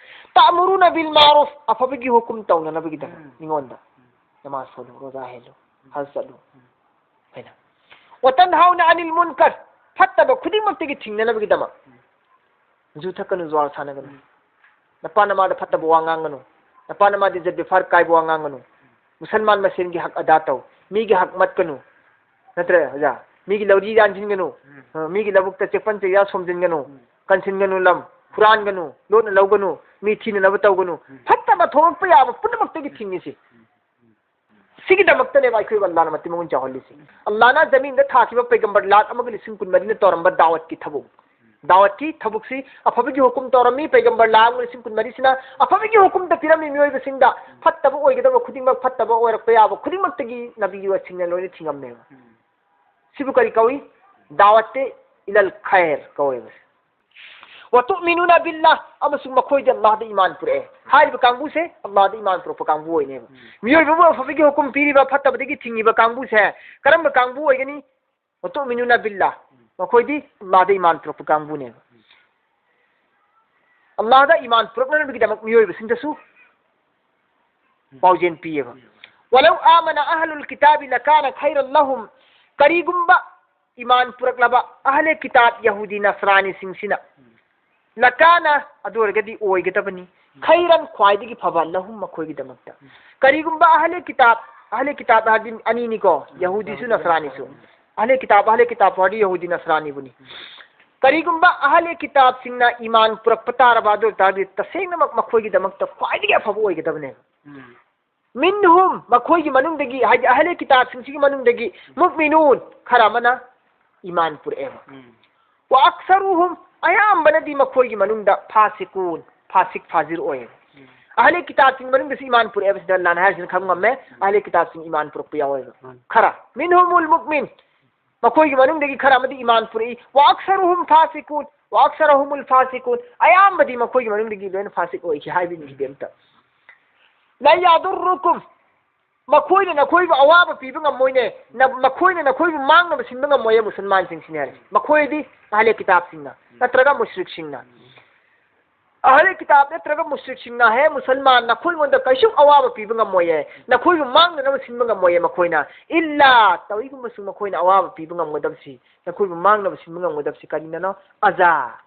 تأمرون بالمعروف, ꯑꯐꯕꯒꯤ ꯍꯨꯀꯨꯝ ꯇꯧꯅꯅꯕꯒꯤꯗꯃꯛ꯫ ꯎꯝ. ꯃꯤꯉꯣꯟꯗ ꯅꯃꯥꯖ ꯁꯣꯜꯂꯨ, ꯔꯣꯖꯥ ꯍꯦꯜꯂꯨ, ꯍꯖ ꯆꯠꯂꯨ ꯍꯥꯏꯅ꯫ وتنهون عن المنكر, ꯐꯠꯇꯕ ꯈꯨꯗꯤꯡꯃꯛꯇꯒꯤ ꯊꯤꯡꯅꯅꯕꯒꯤꯗꯃꯛ꯫ ꯖꯨ ꯊꯛꯀꯅꯨ, ꯖꯨꯋꯥꯔ ꯁꯥꯟꯅꯒꯅꯨ꯫ ꯎꯝ. ꯅꯄꯥ ꯅꯃꯥꯗ ꯐꯠꯇꯕ ꯋꯥ ꯉꯥꯡꯒꯅꯨ꯫ ꯅꯄꯥ ꯅꯃꯥꯗ ꯏꯖꯠ ꯕꯦꯐꯥꯔ ꯀꯥꯏꯕ ꯋꯥ ꯉꯥꯡꯒꯅꯨ꯫ ꯃꯨꯁꯜꯃꯥꯟ ꯃꯁꯦꯟꯒꯤ ꯍꯛ ꯑꯗꯥ ꯇꯧ꯫ ꯃꯤꯒꯤ ꯍꯛ ꯃꯠꯀꯅꯨ꯫ ꯅꯠꯇ꯭ꯔ ꯑꯣꯖꯥ? ꯃꯤꯒꯤ ꯂꯧꯔꯤ ꯌꯥꯟꯁꯤꯟꯒꯅꯨ꯫ ꯎꯝ. ꯑ, ꯃꯤꯒꯤ ꯂꯧꯕꯨꯛꯇ ꯆꯦꯛꯄꯟ ꯆꯦꯌꯥ ꯁꯣꯝꯖꯤꯟꯒꯅꯨ꯫ ꯎꯝ. ꯀꯟꯁꯤꯟꯒꯅꯨ ꯂꯝ꯫ ꯍꯨꯔꯥꯟꯒꯅꯨ꯫ ꯂꯣꯠꯅ ꯂꯧꯒꯅꯨ꯫ ꯃꯤ ꯊꯤꯅꯅꯕ ꯇꯧꯒꯅꯨ꯫ ꯎꯝ. ꯐꯠꯇꯕ ꯊꯣꯛꯂꯛꯄ ꯌꯥꯕ ꯄꯨꯝꯅꯃꯛꯇꯒꯤ ꯊꯤꯡꯉꯤꯁꯤ꯫ ꯁꯤꯒꯤꯗꯃꯛꯇꯅꯦꯕ ꯑꯩꯈꯣꯏꯕꯨ ꯑꯜꯂꯥꯅ ꯃꯇꯤꯛ ꯃꯒꯨꯟ ꯆꯥꯎꯍꯜꯂꯤꯁꯤ꯫ ꯑꯜꯂꯥꯅ ꯖꯃꯤꯟꯗ ꯊꯥꯈꯤꯕ ꯄꯩꯒꯝꯕꯔ ꯂꯥꯈ ꯑꯃꯒ ꯂꯤꯁꯤꯡ ꯀꯨꯟꯃꯔꯤꯅ ꯇꯧꯔꯝꯕ ꯗꯥꯋꯠꯀꯤ ꯊꯕꯛ꯫ ꯗꯥꯋꯠꯀꯤ ꯊꯕꯛꯁꯤ ꯑꯐꯕꯒꯤ ꯍꯨꯀꯨꯝ ꯇꯧꯔꯝꯃꯤ, ꯄꯩꯒꯝꯕꯔ ꯂꯥꯈ ꯑꯃꯒ ꯂꯤꯁꯤꯡ ꯀꯨꯟꯃꯔꯤꯁꯤꯅ ꯑꯐꯕꯒꯤ ꯍꯨꯀꯨꯝꯗ ꯄꯤꯔꯝꯃꯤ ꯃꯤꯑꯣꯏꯕꯁꯤꯡꯗ꯫ ꯐꯠꯇꯕ ꯑꯣꯏꯒꯗꯕ ꯈꯨꯗꯤꯡꯃꯛ, ꯐꯠꯇꯕ ꯑꯣꯏꯔꯛꯄ ꯌꯥꯕ ꯈꯨꯗꯤꯡꯃꯛꯇꯒꯤ ꯅꯕꯤꯁꯤꯡꯅ ꯂꯣꯏꯅ ꯊꯤꯡꯉꯝꯃꯦꯕ꯫ ꯁꯤꯕꯨ ꯀꯔꯤ ꯀꯧꯏ? ꯗꯥꯋꯠꯇꯦ ꯏꯂꯜ ꯈꯩꯔ ꯀꯧꯋꯦꯕ꯫ وتؤمنون بالله, ꯑꯃꯁꯨꯡ ꯃꯈꯣꯏꯗꯤ ꯑꯜꯂꯥꯍꯗ ꯏꯃꯥꯟ ꯄꯨꯔꯛꯑꯦ꯫ ꯍꯥꯏꯔꯤꯕ ꯀꯥꯡꯕꯨꯁꯦ ꯑꯜꯂꯥꯍꯗ ꯏꯃꯥꯟ ꯄꯨꯔꯛꯄ ꯀꯥꯡꯕꯨ ꯑꯣꯏꯅꯦꯕ꯫ ꯎꯝ. ꯃꯤꯑꯣꯏꯕꯕꯨ ꯑꯐꯕꯒꯤ ꯍꯨꯀꯨꯝ ꯄꯤꯔꯤꯕ, ꯐꯠꯇꯕꯗꯒꯤ ꯊꯤꯡꯉꯤꯕ ꯀꯥꯡꯕꯨꯁꯦ ꯀꯔꯝꯕ ꯀꯥꯡꯕꯨ ꯑꯣꯏꯒꯅꯤ? وتؤمنون بالله, ꯃꯈꯣꯏꯗꯤ ꯑꯜꯂꯥꯍꯗ ꯏꯃꯥꯟ ꯄꯨꯔꯛꯄ ꯀꯥꯡꯕꯨꯅꯦꯕ꯫ ꯑꯜꯂꯥꯍꯗ ꯏꯃꯥꯟ ꯄꯨꯔꯛꯅꯅꯕꯒꯤꯗꯃꯛ ꯃꯤꯑꯣꯏꯕꯁꯤꯡꯗꯁꯨ ꯄꯥꯎꯖꯦꯜ ꯄꯤꯌꯦꯕ꯫ ولو آمن أهل الكتاب لكان خيرا لهم, ꯀꯔꯤꯒꯨꯝꯕ ꯏꯃꯥꯟ ꯄꯨꯔꯛꯂꯕ ꯑꯍꯂꯦ ꯀꯤꯇꯥꯕ ꯌꯍꯨꯗꯤ ꯅꯁꯔꯥꯅꯤꯁꯤꯡꯁꯤꯅ, لكان, ꯑꯗꯨ ꯑꯣꯏꯔꯒꯗꯤ ꯑꯣꯏꯒꯗꯕꯅꯤ, خيرا, ꯈ꯭ꯋꯥꯏꯗꯒꯤ ꯐꯕ, لهم, ꯃꯈꯣꯏꯒꯤꯗꯃꯛꯇ꯫ ꯀꯔꯤꯒꯨꯝꯕ ꯑꯍꯂꯦ ꯀꯤꯇꯥꯕ, ꯑꯍꯂꯦ ꯀꯤꯇꯥꯕ ꯍꯥꯏꯔꯗꯤ ꯑꯅꯤꯅꯤꯀꯣ, ꯌꯍꯨꯗꯤꯁꯨ ꯅꯁꯔꯥꯅꯤꯁꯨ꯫ ꯑꯍꯂꯦ ꯀꯤꯇꯥꯕ, ꯑꯍꯂꯦ ꯀꯤꯇꯥꯕ ꯍꯥꯏꯔꯗꯤ ꯌꯍꯨꯗꯤ ꯅꯁꯔꯥꯅꯤꯕꯨꯅꯤ꯫ ꯀꯔꯤꯒꯨꯝꯕ ꯑꯍꯂꯦ ꯀꯤꯇꯥꯕꯁꯤꯡꯅ ꯏꯃꯥꯟ ꯄꯨꯔꯛꯄ ꯇꯥꯔꯕ, ꯑꯗꯨ ꯑꯣꯏ ꯇꯥꯔꯗꯤ ꯇꯁꯦꯡꯅꯃꯛ ꯃꯈꯣꯏꯒꯤꯗꯃꯛꯇ ꯈ꯭ꯋꯥꯏꯗꯒꯤ ꯑꯐꯕ ꯑꯣꯏꯒꯗꯕꯅꯦꯕ꯫ ꯎꯝ꯫ ꯃꯤꯟꯍꯨꯝ, ꯃꯈꯣꯏꯒꯤ ꯃꯅꯨꯡꯗꯒꯤ, ꯍꯥꯏꯗꯤ ꯑꯍꯂꯦ ꯀꯤꯇꯥꯕꯁꯤꯡꯁꯤꯒꯤ ꯃꯅꯨꯡꯗꯒꯤ, ꯃꯨꯛꯃꯤꯅꯨꯟ, ꯈꯔ ꯑꯃꯅ ꯏꯃꯥꯟ ꯄꯨꯔꯛꯑꯦꯕ꯫ ꯎꯝ꯫ ꯋꯥ ꯑꯛꯁꯔꯨꯍꯨꯝ, ꯑꯌꯥꯝꯕꯅꯗꯤ ꯃꯈꯣꯏꯒꯤ ꯃꯅꯨꯡꯗ ꯐꯥꯁꯤꯀꯨꯟ, ꯐꯥꯁꯤꯛ ꯐꯥꯖꯤꯔ ꯑꯣꯏꯌꯦꯕ꯫ ꯎꯝ꯫ ꯑꯍꯂꯦ ꯀꯤꯇꯥꯕꯁꯤꯡ ꯃꯅꯨꯡꯗꯁꯨ ꯏꯃꯥꯟ ꯄꯨꯔꯛꯑꯦꯕ, ꯁꯤꯗ ꯑꯜꯂꯥꯅ ꯍꯥꯏꯔꯤꯁꯤꯅ ꯈꯪꯕ ꯉꯝꯃꯦ꯫ ꯎꯝ꯫ ꯑꯍꯂꯦ ꯀꯤꯇꯥꯕꯁꯤꯡ ꯏꯃꯥꯟ ꯄꯨꯔꯛꯄ ꯌꯥꯎꯋꯦꯕ꯫ ꯎꯝ꯫ ꯈꯔ, ꯃꯤꯟꯍꯨꯃꯨꯜ ꯃꯨꯛꯃꯤꯟ, ꯃꯈꯣꯏꯒꯤ ꯃꯅꯨꯡꯗꯒꯤ ꯈꯔ ꯑꯃꯗꯤ ꯏꯃꯥꯟ ꯄꯨꯔꯛꯏ꯫ ꯋꯥ ꯑꯛꯁꯔꯨꯍꯨꯝ ꯐꯥꯁꯤꯀꯨꯟ, ꯋꯥ ꯑꯛꯁꯔꯨꯍꯨꯃꯨꯜ ꯐꯥꯁꯤꯀꯨꯟ, ꯑꯌꯥꯝꯕꯗꯤ ꯃꯈꯣꯏꯒꯤ ꯃꯅꯨꯡꯗꯒꯤ ꯂꯣꯏꯅ ꯐꯥꯁꯤꯛ ꯑꯣꯏꯈꯤ ꯍꯥꯏꯕ ꯏꯟꯈꯤꯗꯦ ꯑꯝꯇ꯫ ꯂꯥ ꯌꯥꯗꯨꯔꯔꯨꯀꯨꯝ, ꯃꯈꯣꯏꯅ ꯅꯈꯣꯏꯕꯨ ꯑꯋꯥꯕ ꯄꯤꯕ ꯉꯝꯃꯣꯏꯅꯦ, ꯅ-, ꯃꯈꯣꯏꯅ ꯅꯈꯣꯏꯕꯨ ꯃꯥꯡꯅꯕ ꯁꯤꯟꯕ ꯉꯝꯃꯣꯏꯌꯦ, ꯃꯨꯁꯜꯃꯥꯟꯁꯤꯡꯁꯤꯅꯦ ꯍꯥꯏꯔꯦ꯫ ꯃꯈꯣꯏꯗꯤ ꯑꯍꯂꯦ ꯀꯤꯇꯥꯕꯁꯤꯡꯅ, ꯅꯠꯇ꯭ꯔꯒ ꯃꯨꯁ꯭ꯔꯤꯛꯁꯤꯡꯅ꯫ ꯑꯍꯂꯦ ꯀꯤꯇꯥꯕ ꯅꯠꯇ꯭ꯔꯒ ꯃꯨꯁ꯭ꯔꯤꯛꯁꯤꯡꯅ, ꯍꯦ ꯃꯨꯁꯜꯃꯥꯟ, ꯅꯈꯣꯏꯉꯣꯟꯗ ꯀꯩꯁꯨ ꯑꯋꯥꯕ ꯄꯤꯕ ꯉꯝꯃꯣꯏꯌꯦ, ꯅꯈꯣꯏꯕꯨ ꯃꯥꯡꯅꯅꯕ ꯁꯤꯟꯕ ꯉꯝꯃꯣꯏꯌꯦ ꯃꯈꯣꯏꯅ꯫ ꯏꯜꯂꯥ, ꯇꯧꯏꯒꯨꯝꯕꯁꯨ ꯃꯈꯣꯏꯅ ꯑꯋꯥꯕ ꯄꯤꯕ ꯉꯝꯒꯗꯕꯁꯤ, ꯅꯈꯣꯏꯕꯨ ꯃꯥꯡꯅꯕ ꯁꯤꯟꯕ ꯉꯝꯒꯗꯕꯁꯤ ꯀꯔꯤꯅꯅꯣ? ꯑꯖꯥ,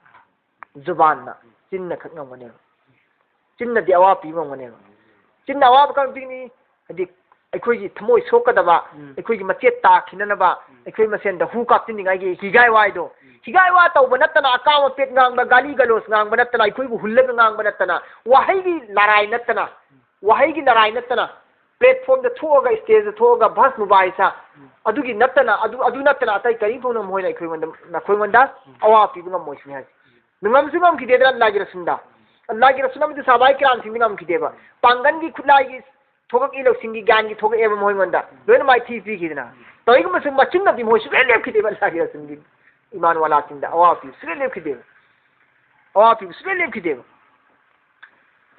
ꯖꯨꯕꯥꯟꯅ, ꯆꯤꯟꯅ ꯈꯛ ꯉꯝꯒꯅꯦꯕ꯫ ꯆꯤꯟꯅꯗꯤ ꯑꯋꯥꯕ ꯄꯤꯕ ꯉꯝꯒꯅꯦꯕ꯫ ꯆꯤꯟꯅ ꯑꯋꯥꯕ ꯀꯔꯝ ꯄꯤꯒꯅꯤ? ꯍꯥꯏꯗꯤ ꯑꯩꯈꯣꯏꯒꯤ ꯊꯃꯣꯏ ꯁꯣꯛꯀꯗꯕ, ꯎꯝ꯫ ꯑꯩꯈꯣꯏꯒꯤ ꯃꯆꯦꯠ ꯇꯥꯈꯤꯅꯅꯕ, ꯎꯝ꯫ ꯑꯩꯈꯣꯏ ꯃꯁꯦꯟꯗ ꯍꯨ ꯀꯥꯞꯆꯤꯟꯅꯤꯡꯉꯥꯏꯒꯤ ꯍꯤꯒꯥꯏ ꯋꯥꯏꯗꯣ, ꯎꯝ꯫ ꯍꯤꯒꯥꯏ ꯋꯥ ꯇꯧꯕ ꯅꯠꯇꯅ, ꯑꯀꯥꯝ ꯑꯄꯦꯠ ꯉꯥꯡꯕ, ꯒꯥꯂꯤ ꯒꯂꯣꯁ ꯉꯥꯡꯕ ꯅꯠꯇꯅ, ꯑꯩꯈꯣꯏꯕꯨ ꯍꯨꯜꯂꯒ ꯉꯥꯡꯕ ꯅꯠꯇꯅ, ꯋꯥꯍꯩꯒꯤ ꯂꯔꯥꯏ ꯅꯠꯇꯅ, ꯎꯝ꯫ ꯋꯥꯍꯩꯒꯤ ꯂꯔꯥꯏ ꯅꯠꯇꯅ, platformꯗ ꯊꯣꯛꯑꯒ, stageꯗ ꯊꯣꯛꯑꯒ ꯚꯁ ꯃꯨꯕꯥꯍꯤꯁꯥ, ꯎꯝ꯫ ꯑꯗꯨꯒꯤ ꯅꯠꯇꯅ, ꯑꯗꯨ, ꯑꯗꯨ ꯅꯠꯇꯅ ꯑꯇꯩ ꯀꯔꯤꯝ ꯐꯥꯎꯅ ꯃꯈꯣꯏꯅ ꯑꯩꯈꯣꯏꯉꯣꯟꯗ, ꯅꯈꯣꯏꯉꯣꯟꯗ ꯎꯝ꯫ ꯑꯋꯥꯕ ꯄꯤꯕ ꯉꯝꯃꯣꯏ ꯁꯤꯅꯤ ꯍꯥꯏꯁꯦ꯫ ꯉꯝꯁꯨ ꯉꯝꯈꯤꯗꯦꯗꯅ ꯑꯜꯂꯥꯍꯒꯤ ꯔꯁꯨꯜꯗ꯫ ꯑꯜꯂꯥꯍꯒꯤ ꯔꯁꯨꯜ ꯑꯃꯗꯤ ꯁꯍꯥꯕꯥꯏ ꯀꯤꯔꯥꯝꯁꯤꯡꯗꯤ ꯉꯝꯈꯤꯗꯦꯕ꯫ ꯄꯥꯡꯒꯜꯒꯤ ꯈꯨꯠꯂꯥꯏꯒꯤ ꯊꯣꯛꯂꯛꯏ, ꯂꯧꯁꯤꯡꯒꯤ ꯒ꯭ꯌꯥꯟꯒꯤ ꯊꯣꯛꯂꯛꯑꯦꯕ ꯃꯈꯣꯏꯉꯣꯟꯗ꯫ ꯂꯣꯏꯅ ꯃꯥꯏꯊꯤ ꯄꯤꯈꯤꯗꯅ꯫ ꯇꯧꯏꯒꯨꯝꯕꯁꯨ ꯃꯆꯤꯟꯅꯗꯤ ꯃꯈꯣꯏ ꯁꯨꯡꯂꯦꯞ ꯂꯦꯞꯈꯤꯗꯦꯕ ꯑꯜꯂꯥꯍꯒꯤ ꯔꯁꯨꯜꯒꯤ ꯏꯃꯥꯟ ꯋꯥꯂꯥꯁꯤꯡꯗ ꯑꯋꯥꯕ ꯄꯤꯕ ꯁꯨꯡꯂꯦꯞ ꯂꯦꯞꯈꯤꯗꯦꯕ꯫ ꯑꯋꯥꯕ ꯄꯤꯕ ꯁꯨꯡꯂꯦꯞ ꯂꯦꯞꯈꯤꯗꯦꯕ꯫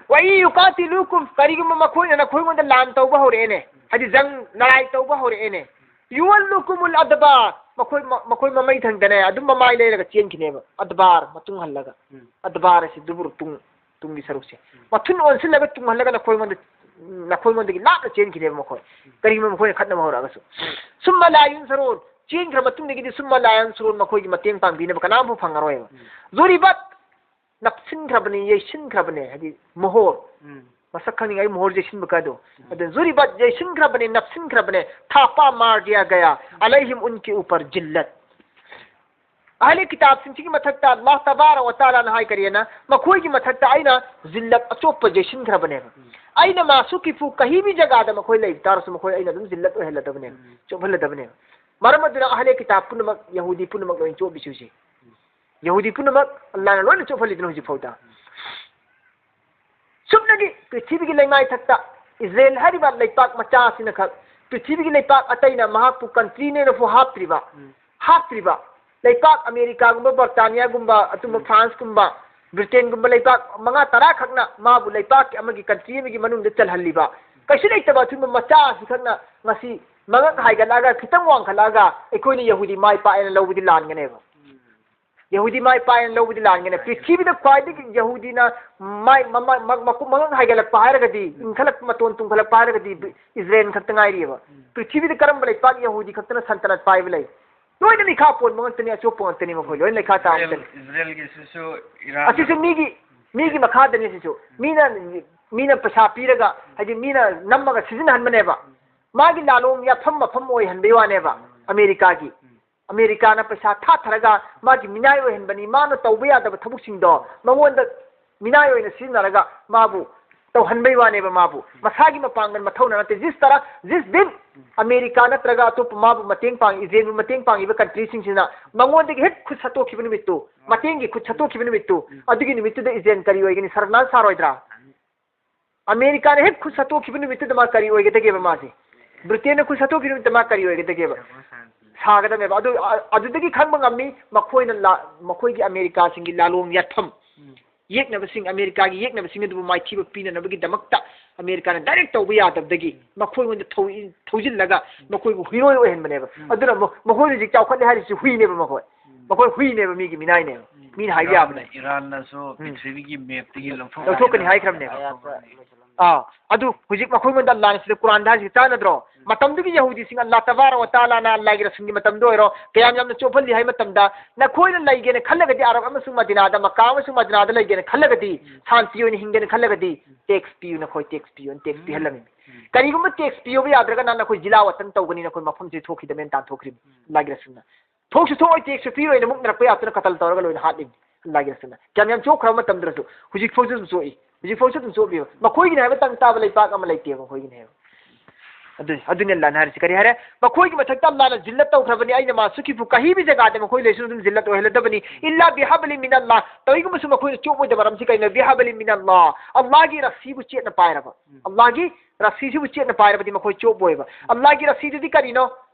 ꯋꯥ ꯏꯟ ꯌꯨꯀꯥꯇꯤꯂꯨꯀꯨꯝ, ꯀꯔꯤꯒꯨꯝꯕ ꯃꯈꯣꯏꯅ ꯅꯈꯣꯏꯉꯣꯟꯗ ꯂꯥꯟ ꯇꯧꯕ ꯍꯧꯔꯛꯑꯦꯅꯦ, ꯍꯥꯏꯗꯤ ꯖꯪ ꯂꯔꯥꯏ ꯇꯧꯕ ꯍꯧꯔꯛꯑꯦꯅꯦ, ꯌꯨꯋꯜꯂꯨꯀꯨꯃꯨꯜ ꯑꯗꯕꯥꯔ, ꯃꯈꯣꯏ, ꯃ-, ꯃꯈꯣꯏ ꯃꯃꯩ ꯊꯪꯗꯅꯦ ꯑꯗꯨꯝ ꯃꯃꯥꯏ ꯂꯩꯔꯒ ꯆꯦꯟꯈꯤꯅꯦꯕ꯫ ꯑꯗꯕꯥꯔ, ꯃꯇꯨꯡ ꯍꯜꯂꯒ꯫ ꯎꯝ꯫ ꯑꯗꯕꯥꯔ ꯑꯁꯤ ꯗꯨꯕꯨꯔ, ꯇꯨꯡ, ꯇꯨꯡꯒꯤ ꯁꯔꯨꯛꯁꯦ꯫ ꯎꯝ꯫ ꯃꯊꯨꯟ ꯑꯣꯟꯁꯤꯜꯂꯒ ꯇꯨꯡꯍꯜꯂꯒ ꯅꯈꯣꯏꯉꯣꯟꯗ, ꯅꯈꯣꯏꯉꯣꯟꯗꯒꯤ ꯂꯥꯞꯅ ꯆꯦꯟꯈꯤꯅꯦꯕ ꯃꯈꯣꯏ꯫ ꯎꯝ꯫ ꯀꯔꯤꯒꯨꯝꯕ ꯃꯈꯣꯏꯅ ꯈꯠꯅꯕ ꯍꯧꯔꯛꯑꯒꯁꯨ꯫ ꯁꯨꯝꯃ ꯂꯥ ꯌꯨꯟꯁꯔꯨꯟ, ꯆꯦꯟꯈ꯭ꯔ ꯃꯇꯨꯡꯗꯒꯤꯗꯤ ꯁꯨꯝꯃ ꯂꯥ ꯌꯨꯟꯁꯔꯨꯟ, ꯃꯈꯣꯏꯒꯤ ꯃꯇꯦꯡ ꯄꯥꯡꯕꯤꯅꯕ ꯀꯅꯥꯝꯐꯥꯎ ꯐꯪꯉꯔꯣꯏꯕ꯫ ꯎꯝ꯫ ꯖꯨꯔꯤꯕꯠ, ꯅꯞꯁꯤꯟꯈ꯭ꯔꯕꯅꯤ, ꯌꯩꯁꯤꯟꯈ꯭ꯔꯕꯅꯦ, ꯍꯥꯏꯗꯤ ꯃꯣꯍꯣꯔ꯫ ꯎꯝ꯫ ꯃꯁꯛ ꯈꯪꯅꯤꯡꯉꯥꯏ ꯃꯣꯍꯣꯔ ꯌꯩꯁꯤꯟꯕ ꯀꯥꯗꯣ꯫ ꯎꯝ꯫ ꯑꯗꯨ ꯖꯨꯔꯤꯕꯠ, ꯌꯩꯁꯤꯟꯈ꯭ꯔꯕꯅꯦ, ꯅꯞꯁꯤꯟꯈ꯭ꯔꯕꯅꯦ, ꯊꯥꯄꯥ ꯃꯥꯔ ꯗꯤꯌꯥ ꯒꯌꯥ, ꯑꯂꯩꯍꯤꯝ ꯎꯟꯀꯤ ꯎꯄꯔ ꯖꯤꯜꯂꯠ꯫ ꯑꯍꯂꯦ ꯀꯤꯇꯥꯕꯁꯤꯡꯁꯤꯒꯤ ꯃꯊꯛꯇ ꯑꯜꯂꯥꯍ ꯇꯕꯥꯔꯛ ꯋ ꯇꯥꯂꯥꯅ ꯍꯥꯏ ꯀꯔꯤꯅ, ꯃꯈꯣꯏꯒꯤ ꯃꯊꯛꯇ ꯑꯩꯅ ꯖꯤꯜꯂꯠ ꯑꯆꯣꯞꯄ ꯌꯩꯁꯤꯟꯈ꯭ꯔꯕꯅꯦꯕ꯫ ꯑꯩꯅ ꯃꯥꯁꯨ ꯀꯤꯐꯨ ꯀꯍꯤ ꯚꯤ ꯖꯒꯥꯗ ꯃꯈꯣꯏ ꯂꯩꯕ ꯇꯥꯔꯁꯨ ꯃꯈꯣꯏ ꯑꯩꯅ ꯑꯗꯨꯝ ꯖꯤꯜꯂꯠ ꯑꯣꯏꯍꯜꯂꯗꯕꯅꯦꯕ, ꯎꯝ꯫ ꯆꯣꯞꯍꯜꯂꯗꯕꯅꯦꯕ꯫ ꯃꯔꯝ ꯑꯗꯨꯅ ꯑꯍꯂꯦ ꯀꯤꯇꯥꯕ ꯄꯨꯝꯅꯃꯛ, ꯌꯍꯨꯗꯤ ꯄꯨꯝꯅꯃꯛ ꯂꯣꯏꯅ ꯆꯣꯞꯂꯤꯁꯤ ꯍꯧꯖꯤꯛ꯫ ꯌꯍꯨꯗꯤ ꯄꯨꯝꯅꯃꯛ ꯑꯜꯂꯥꯍꯅ ꯂꯣꯏꯅ ꯆꯣꯞꯍꯜꯂꯤꯗꯅ ꯍꯧꯖꯤꯛ ꯐꯥꯎꯗ꯫ ꯁꯨꯞꯅꯒꯤ ꯄ꯭ꯔꯤꯊꯤꯕꯤꯒꯤ ꯂꯩꯃꯥꯏꯊꯛꯇ ꯏꯖꯔꯦꯜ ꯍꯥꯏꯔꯤꯕ ꯂꯩꯄꯥꯛ ꯃꯆꯥ ꯑꯁꯤꯅꯈꯛ ꯄ꯭ꯔꯤꯊꯤꯕꯤꯒꯤ ꯂꯩꯄꯥꯛ ꯑꯇꯩꯅ ꯃꯍꯥꯛꯄꯨ ꯀꯟꯇ꯭ꯔꯤꯅꯦꯅꯁꯨ ꯍꯥꯞꯇ꯭ꯔꯤꯕ, ꯎꯝ꯫ ꯍꯥꯞꯇ꯭ꯔꯤꯕ ꯂꯩꯄꯥꯛ ꯑꯃꯦꯔꯤꯀꯥꯒꯨꯝꯕ, ꯕꯔꯤꯇꯥꯅꯤꯌꯥꯒꯨꯝꯕ, ꯑꯗꯨꯝꯕ ꯎꯝ꯫ ꯐ꯭ꯔꯥꯟꯁꯀꯨꯝꯕ, ꯕ꯭ꯔꯤꯇꯦꯟꯒꯨꯝꯕ ꯂꯩꯄꯥꯛ ꯃꯉꯥ ꯇꯔꯥ ꯈꯛꯅ ꯃꯥꯕꯨ ꯂꯩꯄꯥꯛꯀꯤ ꯑꯃꯒꯤ ꯀꯟꯇ꯭ꯔꯤ ꯑꯃꯒꯤ ꯃꯅꯨꯡꯗ ꯆꯜꯍꯜꯂꯤꯕ, ꯀꯩꯁꯨ ꯂꯩꯇꯕ ꯑꯊꯨꯝꯕ ꯃꯆꯥ ꯑꯁꯤꯈꯛꯅ ꯉꯁꯤ ꯃꯉꯛ ꯍꯥꯏꯒꯠꯂꯛꯑꯒ, ꯈꯤꯇꯪ ꯋꯥꯡꯈꯠꯂꯛꯑꯒ ꯑꯩꯈꯣꯏꯅ ꯌꯍꯨꯗꯤ ꯃꯥꯏ ꯄꯥꯛꯑꯦꯅ ꯂꯧꯕꯗꯤ ꯂꯥꯟꯒꯅꯦꯕ꯫ ꯎꯝ꯫ ꯌꯍꯨꯗꯤ ꯃꯥꯏ ꯄꯥꯛꯑꯦꯅ ꯂꯧꯕꯗꯤ ꯂꯥꯟꯒꯅꯤ꯫ ꯄ꯭ꯔꯤꯊꯤꯕꯤꯗ ꯈ꯭ꯋꯥꯏꯗꯒꯤ ꯌꯍꯨꯗꯤꯅ ꯃꯥꯏ, ꯃ-, ꯃ-, ꯃ-, ꯃꯀꯨꯞ ꯃꯉꯛ ꯍꯥꯏꯒꯠꯂꯛꯄ ꯍꯥꯏꯔꯒꯗꯤ, ꯎꯝ꯫ ꯏꯟꯈꯠꯂꯛꯄ, ꯃꯇꯣꯟ ꯇꯨꯡꯈꯠꯂꯛꯄ ꯍꯥꯏꯔꯒꯗꯤ ꯎꯝ꯫ ꯏꯖꯔꯦꯜ ꯈꯛꯇ ꯉꯥꯏꯔꯤꯑꯕ꯫ ꯎꯝ꯫ ꯄ꯭ꯔꯤꯊꯤꯕꯤꯗ ꯀꯔꯝꯕ ꯂꯩꯄꯥꯛ ꯌꯍꯨꯗꯤ ꯈꯛꯇꯅ ꯁꯟꯇꯅꯠ ꯄꯥꯏꯕ ꯂꯩ? ꯂꯣꯏꯅ ꯃꯤꯈꯥ ꯄꯣꯟꯕ ꯉꯥꯛꯇꯅꯤ, ꯑꯆꯣꯞꯄ ꯉꯥꯛꯇꯅꯤ ꯃꯈꯣꯏ, ꯂꯣꯏꯅ ꯂꯩꯈꯥ ꯇꯥꯕ ꯏꯖꯔꯦꯜ, ꯉꯥꯛꯇꯅꯤ꯫ ꯏꯖꯔꯦꯜꯒꯤꯁꯤꯁꯨ ꯏꯔꯥꯟ ꯑꯁꯤꯁꯨ ꯃꯤꯒꯤ, ꯃꯤꯒꯤ ꯃꯈꯥꯗꯅꯤ ꯑꯁꯤꯁꯨ꯫ ꯃꯤꯅ, ꯃꯤꯅ ꯄꯩꯁꯥ ꯄꯤꯔꯒ, ꯍꯥꯏꯗꯤ ꯃꯤꯅ ꯅꯝꯃꯒ ꯁꯤꯖꯤꯟꯅꯍꯟꯕꯅꯦꯕ꯫ ꯃꯥꯒꯤ ꯂꯥꯂꯣꯡ ꯌꯥꯠꯐꯝ ꯃꯐꯝ ꯑꯣꯏꯍꯟꯕꯩ ꯋꯥꯅꯦꯕ ꯑꯃꯦꯔꯤꯀꯥꯒꯤ꯫ ꯑꯃꯦꯔꯤꯀꯥꯅ ꯄꯩꯁꯥ ꯊꯥꯊꯔꯒ ꯃꯥꯒꯤ ꯃꯤꯅꯥꯏ ꯑꯣꯏꯍꯟꯕꯅꯤ, ꯃꯥꯅ ꯇꯧꯕ ꯌꯥꯗꯕ ꯊꯕꯛꯁꯤꯡꯗꯣ ꯃꯉꯣꯟꯗ ꯃꯤꯅꯥꯏ ꯑꯣꯏꯅ ꯁꯤꯖꯤꯟꯅꯔꯒ ꯃꯥꯕꯨ ꯇꯧꯍꯟꯕꯩ ꯋꯥꯅꯦꯕ ꯃꯥꯕꯨ꯫ ꯃꯁꯥꯒꯤ ꯃꯄꯥꯡꯒꯜ ꯃꯊꯧꯅ ꯅꯠꯇꯦ꯫ ꯖꯤꯁ ꯇꯔꯥ, ꯖꯤꯁ ꯗꯤꯟ ꯑꯃꯦꯔꯤꯀꯥ ꯅꯠꯇ꯭ꯔꯒ ꯑꯇꯣꯞꯄ ꯃꯥꯕꯨ ꯃꯇꯦꯡ ꯄꯥꯡꯉꯤ, ꯏꯖꯔꯦꯜꯕꯨ ꯃꯇꯦꯡ ꯄꯥꯡꯉꯤꯕ ꯀꯟꯇ꯭ꯔꯤꯁꯤꯡꯁꯤꯅ ꯃꯉꯣꯟꯗꯒꯤ ꯍꯦꯛ ꯈꯨꯠ ꯁꯠꯇꯣꯛꯈꯤꯕ ꯅꯨꯃꯤꯠꯇꯨ, ꯃꯇꯦꯡꯒꯤ ꯈꯨꯠ ꯁꯠꯇꯣꯛꯈꯤꯕ ꯅꯨꯃꯤꯠꯇꯨ, ꯑꯗꯨꯒꯤ ꯅꯨꯃꯤꯠꯇꯨꯗ ꯏꯖꯔꯦꯜ ꯀꯔꯤ ꯑꯣꯏꯒꯅꯤ? ꯁꯔꯅꯥꯁ ꯁꯥꯔꯣꯏꯗ꯭ꯔꯥ? ꯑꯃꯦꯔꯤꯀꯥꯅ ꯍꯦꯛ ꯈꯨꯠ ꯁꯠꯇꯣꯛꯈꯤꯕ ꯅꯨꯃꯤꯠꯇꯨꯗ ꯃꯥ ꯀꯔꯤ ꯑꯣꯏꯒꯗꯒꯦꯕ ꯃꯥꯁꯦ? ꯕ꯭ꯔꯤꯇꯦꯟꯅ ꯈꯨꯠ ꯁꯠꯇꯣꯛꯈꯤꯕ ꯅꯨꯃꯤꯠꯇ ꯃꯥ ꯀꯔꯤ ꯑꯣꯏꯒꯗꯒꯦꯕ? ꯁꯥꯒꯗꯕꯅꯦꯕ꯫ ꯑꯗꯨ, ꯑ-, ꯑꯗꯨꯗꯒꯤ ꯈꯪꯕ ꯉꯝꯃꯤ ꯃꯈꯣꯏꯅ ꯂꯥ-, ꯃꯈꯣꯏꯒꯤ ꯑꯃꯦꯔꯤꯀꯥꯁꯤꯡꯒꯤ ꯂꯥꯂꯣꯡ ꯌꯥꯠꯐꯝ꯫ ꯎꯝ꯫ ꯌꯦꯛꯅꯕꯁꯤꯡ, ꯑꯃꯦꯔꯤꯀꯥꯒꯤ ꯌꯦꯛꯅꯕꯁꯤꯡ ꯑꯗꯨꯕꯨ ꯃꯥꯏꯊꯤꯕ ꯄꯤꯅꯅꯕꯒꯤꯗꯃꯛꯇ ꯑꯃꯦꯔꯤꯀꯥꯅ ꯗꯥꯏꯔꯦꯛ ꯇꯧꯕ ꯌꯥꯗꯕꯗꯒꯤ ꯃꯈꯣꯏꯉꯣꯟꯗ ꯊꯧ-, ꯊꯧꯖꯤꯜꯂꯒ ꯃꯈꯣꯏꯕꯨ ꯍꯤꯔꯣꯏ ꯑꯣꯏꯍꯟꯕꯅꯦꯕ꯫ ꯎꯝ꯫ ꯑꯗꯨꯅ ꯃ-, ꯃꯈꯣꯏ ꯍꯧꯖꯤꯛ ꯆꯥꯎꯈꯠꯂꯦ ꯍꯥꯏꯔꯤꯁꯤ ꯍꯨꯏꯅꯦꯕ ꯃꯈꯣꯏ꯫ ꯎꯝ꯫ ꯃꯈꯣꯏ ꯍꯨꯏꯅꯦꯕ, ꯃꯤꯒꯤ ꯃꯤꯅꯥꯏꯅꯦꯕ꯫ ꯎꯝ꯫ ꯃꯤꯅ ꯍꯥꯏꯕ ꯏꯔꯥꯟꯅ-, ꯌꯥꯕꯅꯦ꯫ ꯏꯔꯥꯟꯅꯁꯨ ꯎꯝ꯫ ꯄ꯭ꯔꯤꯊꯤꯕꯤꯒꯤ ꯃꯦꯞꯇꯒꯤ ꯂꯧꯊꯣꯛꯀꯅꯤ ꯂꯧꯊꯣꯛꯀꯅꯤ ꯍꯥꯏꯈ꯭ꯔꯕꯅꯦꯕ꯫ ꯂꯧꯊꯣꯛꯀꯅꯤ꯫ ꯑꯥ, ꯑꯗꯨ ꯍꯧꯖꯤꯛ ꯃꯈꯣꯏꯉꯣꯟꯗ ꯑꯜꯂꯥꯅ ꯁꯤꯗ ꯀꯨꯔꯥꯟꯗ ꯍꯥꯏꯔꯤꯁꯤ ꯆꯥꯟꯅꯗ꯭ꯔꯣ? ꯎꯝ꯫ ꯃꯇꯝꯗꯨꯒꯤ ꯌꯍꯨꯗꯤꯁꯤꯡ ꯑꯜꯂꯥ ꯇꯕꯥꯔꯛ ꯋ ꯇꯥꯂꯥꯅ ꯑꯜꯂꯥꯒꯤ ꯔꯁꯨꯜꯒꯤ ꯃꯇꯝꯗ ꯑꯣꯏꯔꯣ, ꯀꯌꯥꯝ ꯌꯥꯝꯅ ꯆꯣꯞꯍꯜꯂꯤ ꯍꯥꯏꯕ ꯃꯇꯝꯗ, ꯅꯈꯣꯏꯅ ꯂꯩꯒꯦꯅ ꯈꯜꯂꯒꯗꯤ, ꯑꯔꯕ ꯑꯃꯁꯨꯡ ꯃꯗꯤꯅꯥꯗ, ꯃꯛꯀꯥ ꯑꯃꯁꯨꯡ ꯃꯗꯤꯅꯥꯗ ꯂꯩꯒꯦꯅ ꯈꯜꯂꯒꯗꯤ, ꯎꯝ꯫ ꯁꯥꯟꯇꯤ ꯑꯣꯏꯅ ꯍꯤꯡꯒꯦꯅ ꯈꯜꯂꯒꯗꯤ, ꯎꯝ꯫ ꯇꯦꯛꯁ ꯄꯤꯌꯨ, ꯅꯈꯣꯏ ꯇꯦꯛꯁ ꯄꯤꯌꯨ, ꯇꯦꯛꯁ ꯎꯝ꯫ ꯄꯤꯍꯜꯂꯝꯃꯤ꯫ ꯎꯝ꯫ ꯀꯔꯤꯒꯨꯝꯕ ꯇꯦꯛꯁ ꯄꯤꯌꯨꯕ ꯌꯥꯗ꯭ꯔꯒꯅ ꯅꯈꯣꯏ ꯖꯤꯂꯥ ꯋꯥꯇꯟ ꯇꯧꯒꯅꯤ, ꯅꯈꯣꯏ ꯃꯐꯝꯁꯤ ꯊꯣꯛꯈꯤꯗꯕꯅꯦꯅ ꯇꯥꯟꯊꯣꯛꯈ꯭ꯔꯤꯕꯅꯤ꯫ ꯎꯝ꯫ ꯑꯜꯂꯥꯒꯤ ꯔꯁꯨꯜꯅ꯫ ꯊꯣꯛꯁꯨ ꯊꯣꯛꯑꯣꯏ, ꯇꯦꯛꯁꯁꯨ ꯄꯤꯔꯣꯏꯅ ꯃꯨꯛꯅꯔꯛꯄ ꯌꯥꯗꯅ ꯀꯇꯜ ꯇꯧꯔꯒ ꯂꯣꯏꯅ ꯍꯥꯠꯂꯤꯅꯤ ꯑꯜꯂꯥꯍꯒꯤ ꯔꯁꯨꯜꯅ꯫ ꯀꯌꯥꯝ ꯌꯥꯝ ꯆꯣꯛꯈ꯭ꯔꯕ ꯃꯇꯝꯗꯁꯨ ꯍꯧꯖꯤꯛ ꯐꯥꯎꯁꯨ ꯑꯗꯨꯝ ꯆꯣꯛꯏ, ꯍꯧꯖꯤꯛ ꯐꯥꯎꯁꯨ ꯑꯗꯨꯝ ꯆꯣꯛꯂꯤꯕ꯫ ꯃꯈꯣꯏꯒꯤꯅꯦ ꯍꯥꯏꯕ ꯇꯪ ꯇꯥꯕ ꯂꯩꯄꯥꯛ ꯑꯃ ꯂꯩꯇꯦꯕ, ꯃꯈꯣꯏꯒꯤꯅꯦ ꯍꯥꯏꯕ꯫ ꯑꯗꯨ, ꯑꯗꯨꯅꯤ ꯑꯜꯂꯥꯍꯅ ꯍꯥꯏꯔꯤꯁꯤ꯫ ꯀꯔꯤ ꯍꯥꯏꯔꯦ? ꯃꯈꯣꯏꯒꯤ ꯃꯊꯛꯇ ꯑꯜꯂꯥꯍꯅ ꯖꯤꯜꯂꯠ ꯇꯧꯈ꯭ꯔꯕꯅꯤ, ꯑꯩꯅ ꯃꯥꯁꯨ ꯈꯤꯐꯨ ꯀꯍꯤ ꯚꯤ ꯖꯒꯥꯗ ꯃꯈꯣꯏ ꯂꯩꯁꯨ ꯑꯗꯨꯝ ꯖꯤꯜꯂꯠ ꯑꯣꯏꯍꯜꯂꯗꯕꯅꯤ꯫ ꯏꯜꯂꯥ ꯕꯤꯍꯥꯕꯂꯤ ꯃꯤꯅꯜꯂꯥꯍ, ꯀꯔꯤꯒꯨꯝꯕꯁꯨ ꯃꯈꯣꯏꯅ ꯆꯣꯛꯑꯣꯏꯗꯕ ꯃꯔꯝꯁꯤ ꯀꯩꯅꯣ? ꯕꯤꯍꯥꯕꯂꯤ ꯃꯤꯅꯜꯂꯥꯍ, ꯑꯜꯂꯥꯍꯒꯤ ꯔꯁꯤꯕꯨ ꯆꯦꯠꯅ ꯄꯥꯏꯔꯕ, ꯑꯜꯂꯥꯍꯒꯤ ꯔꯁꯤꯁꯤꯕꯨ ꯆꯦꯠꯅ ꯄꯥꯏꯔꯕꯗꯤ ꯃꯈꯣꯏ ꯆꯣꯛꯑꯣꯏꯕ꯫ ꯑꯜꯂꯥꯍꯒꯤ ꯔꯁꯤꯗꯨꯗꯤ ꯀꯔꯤꯅꯣ?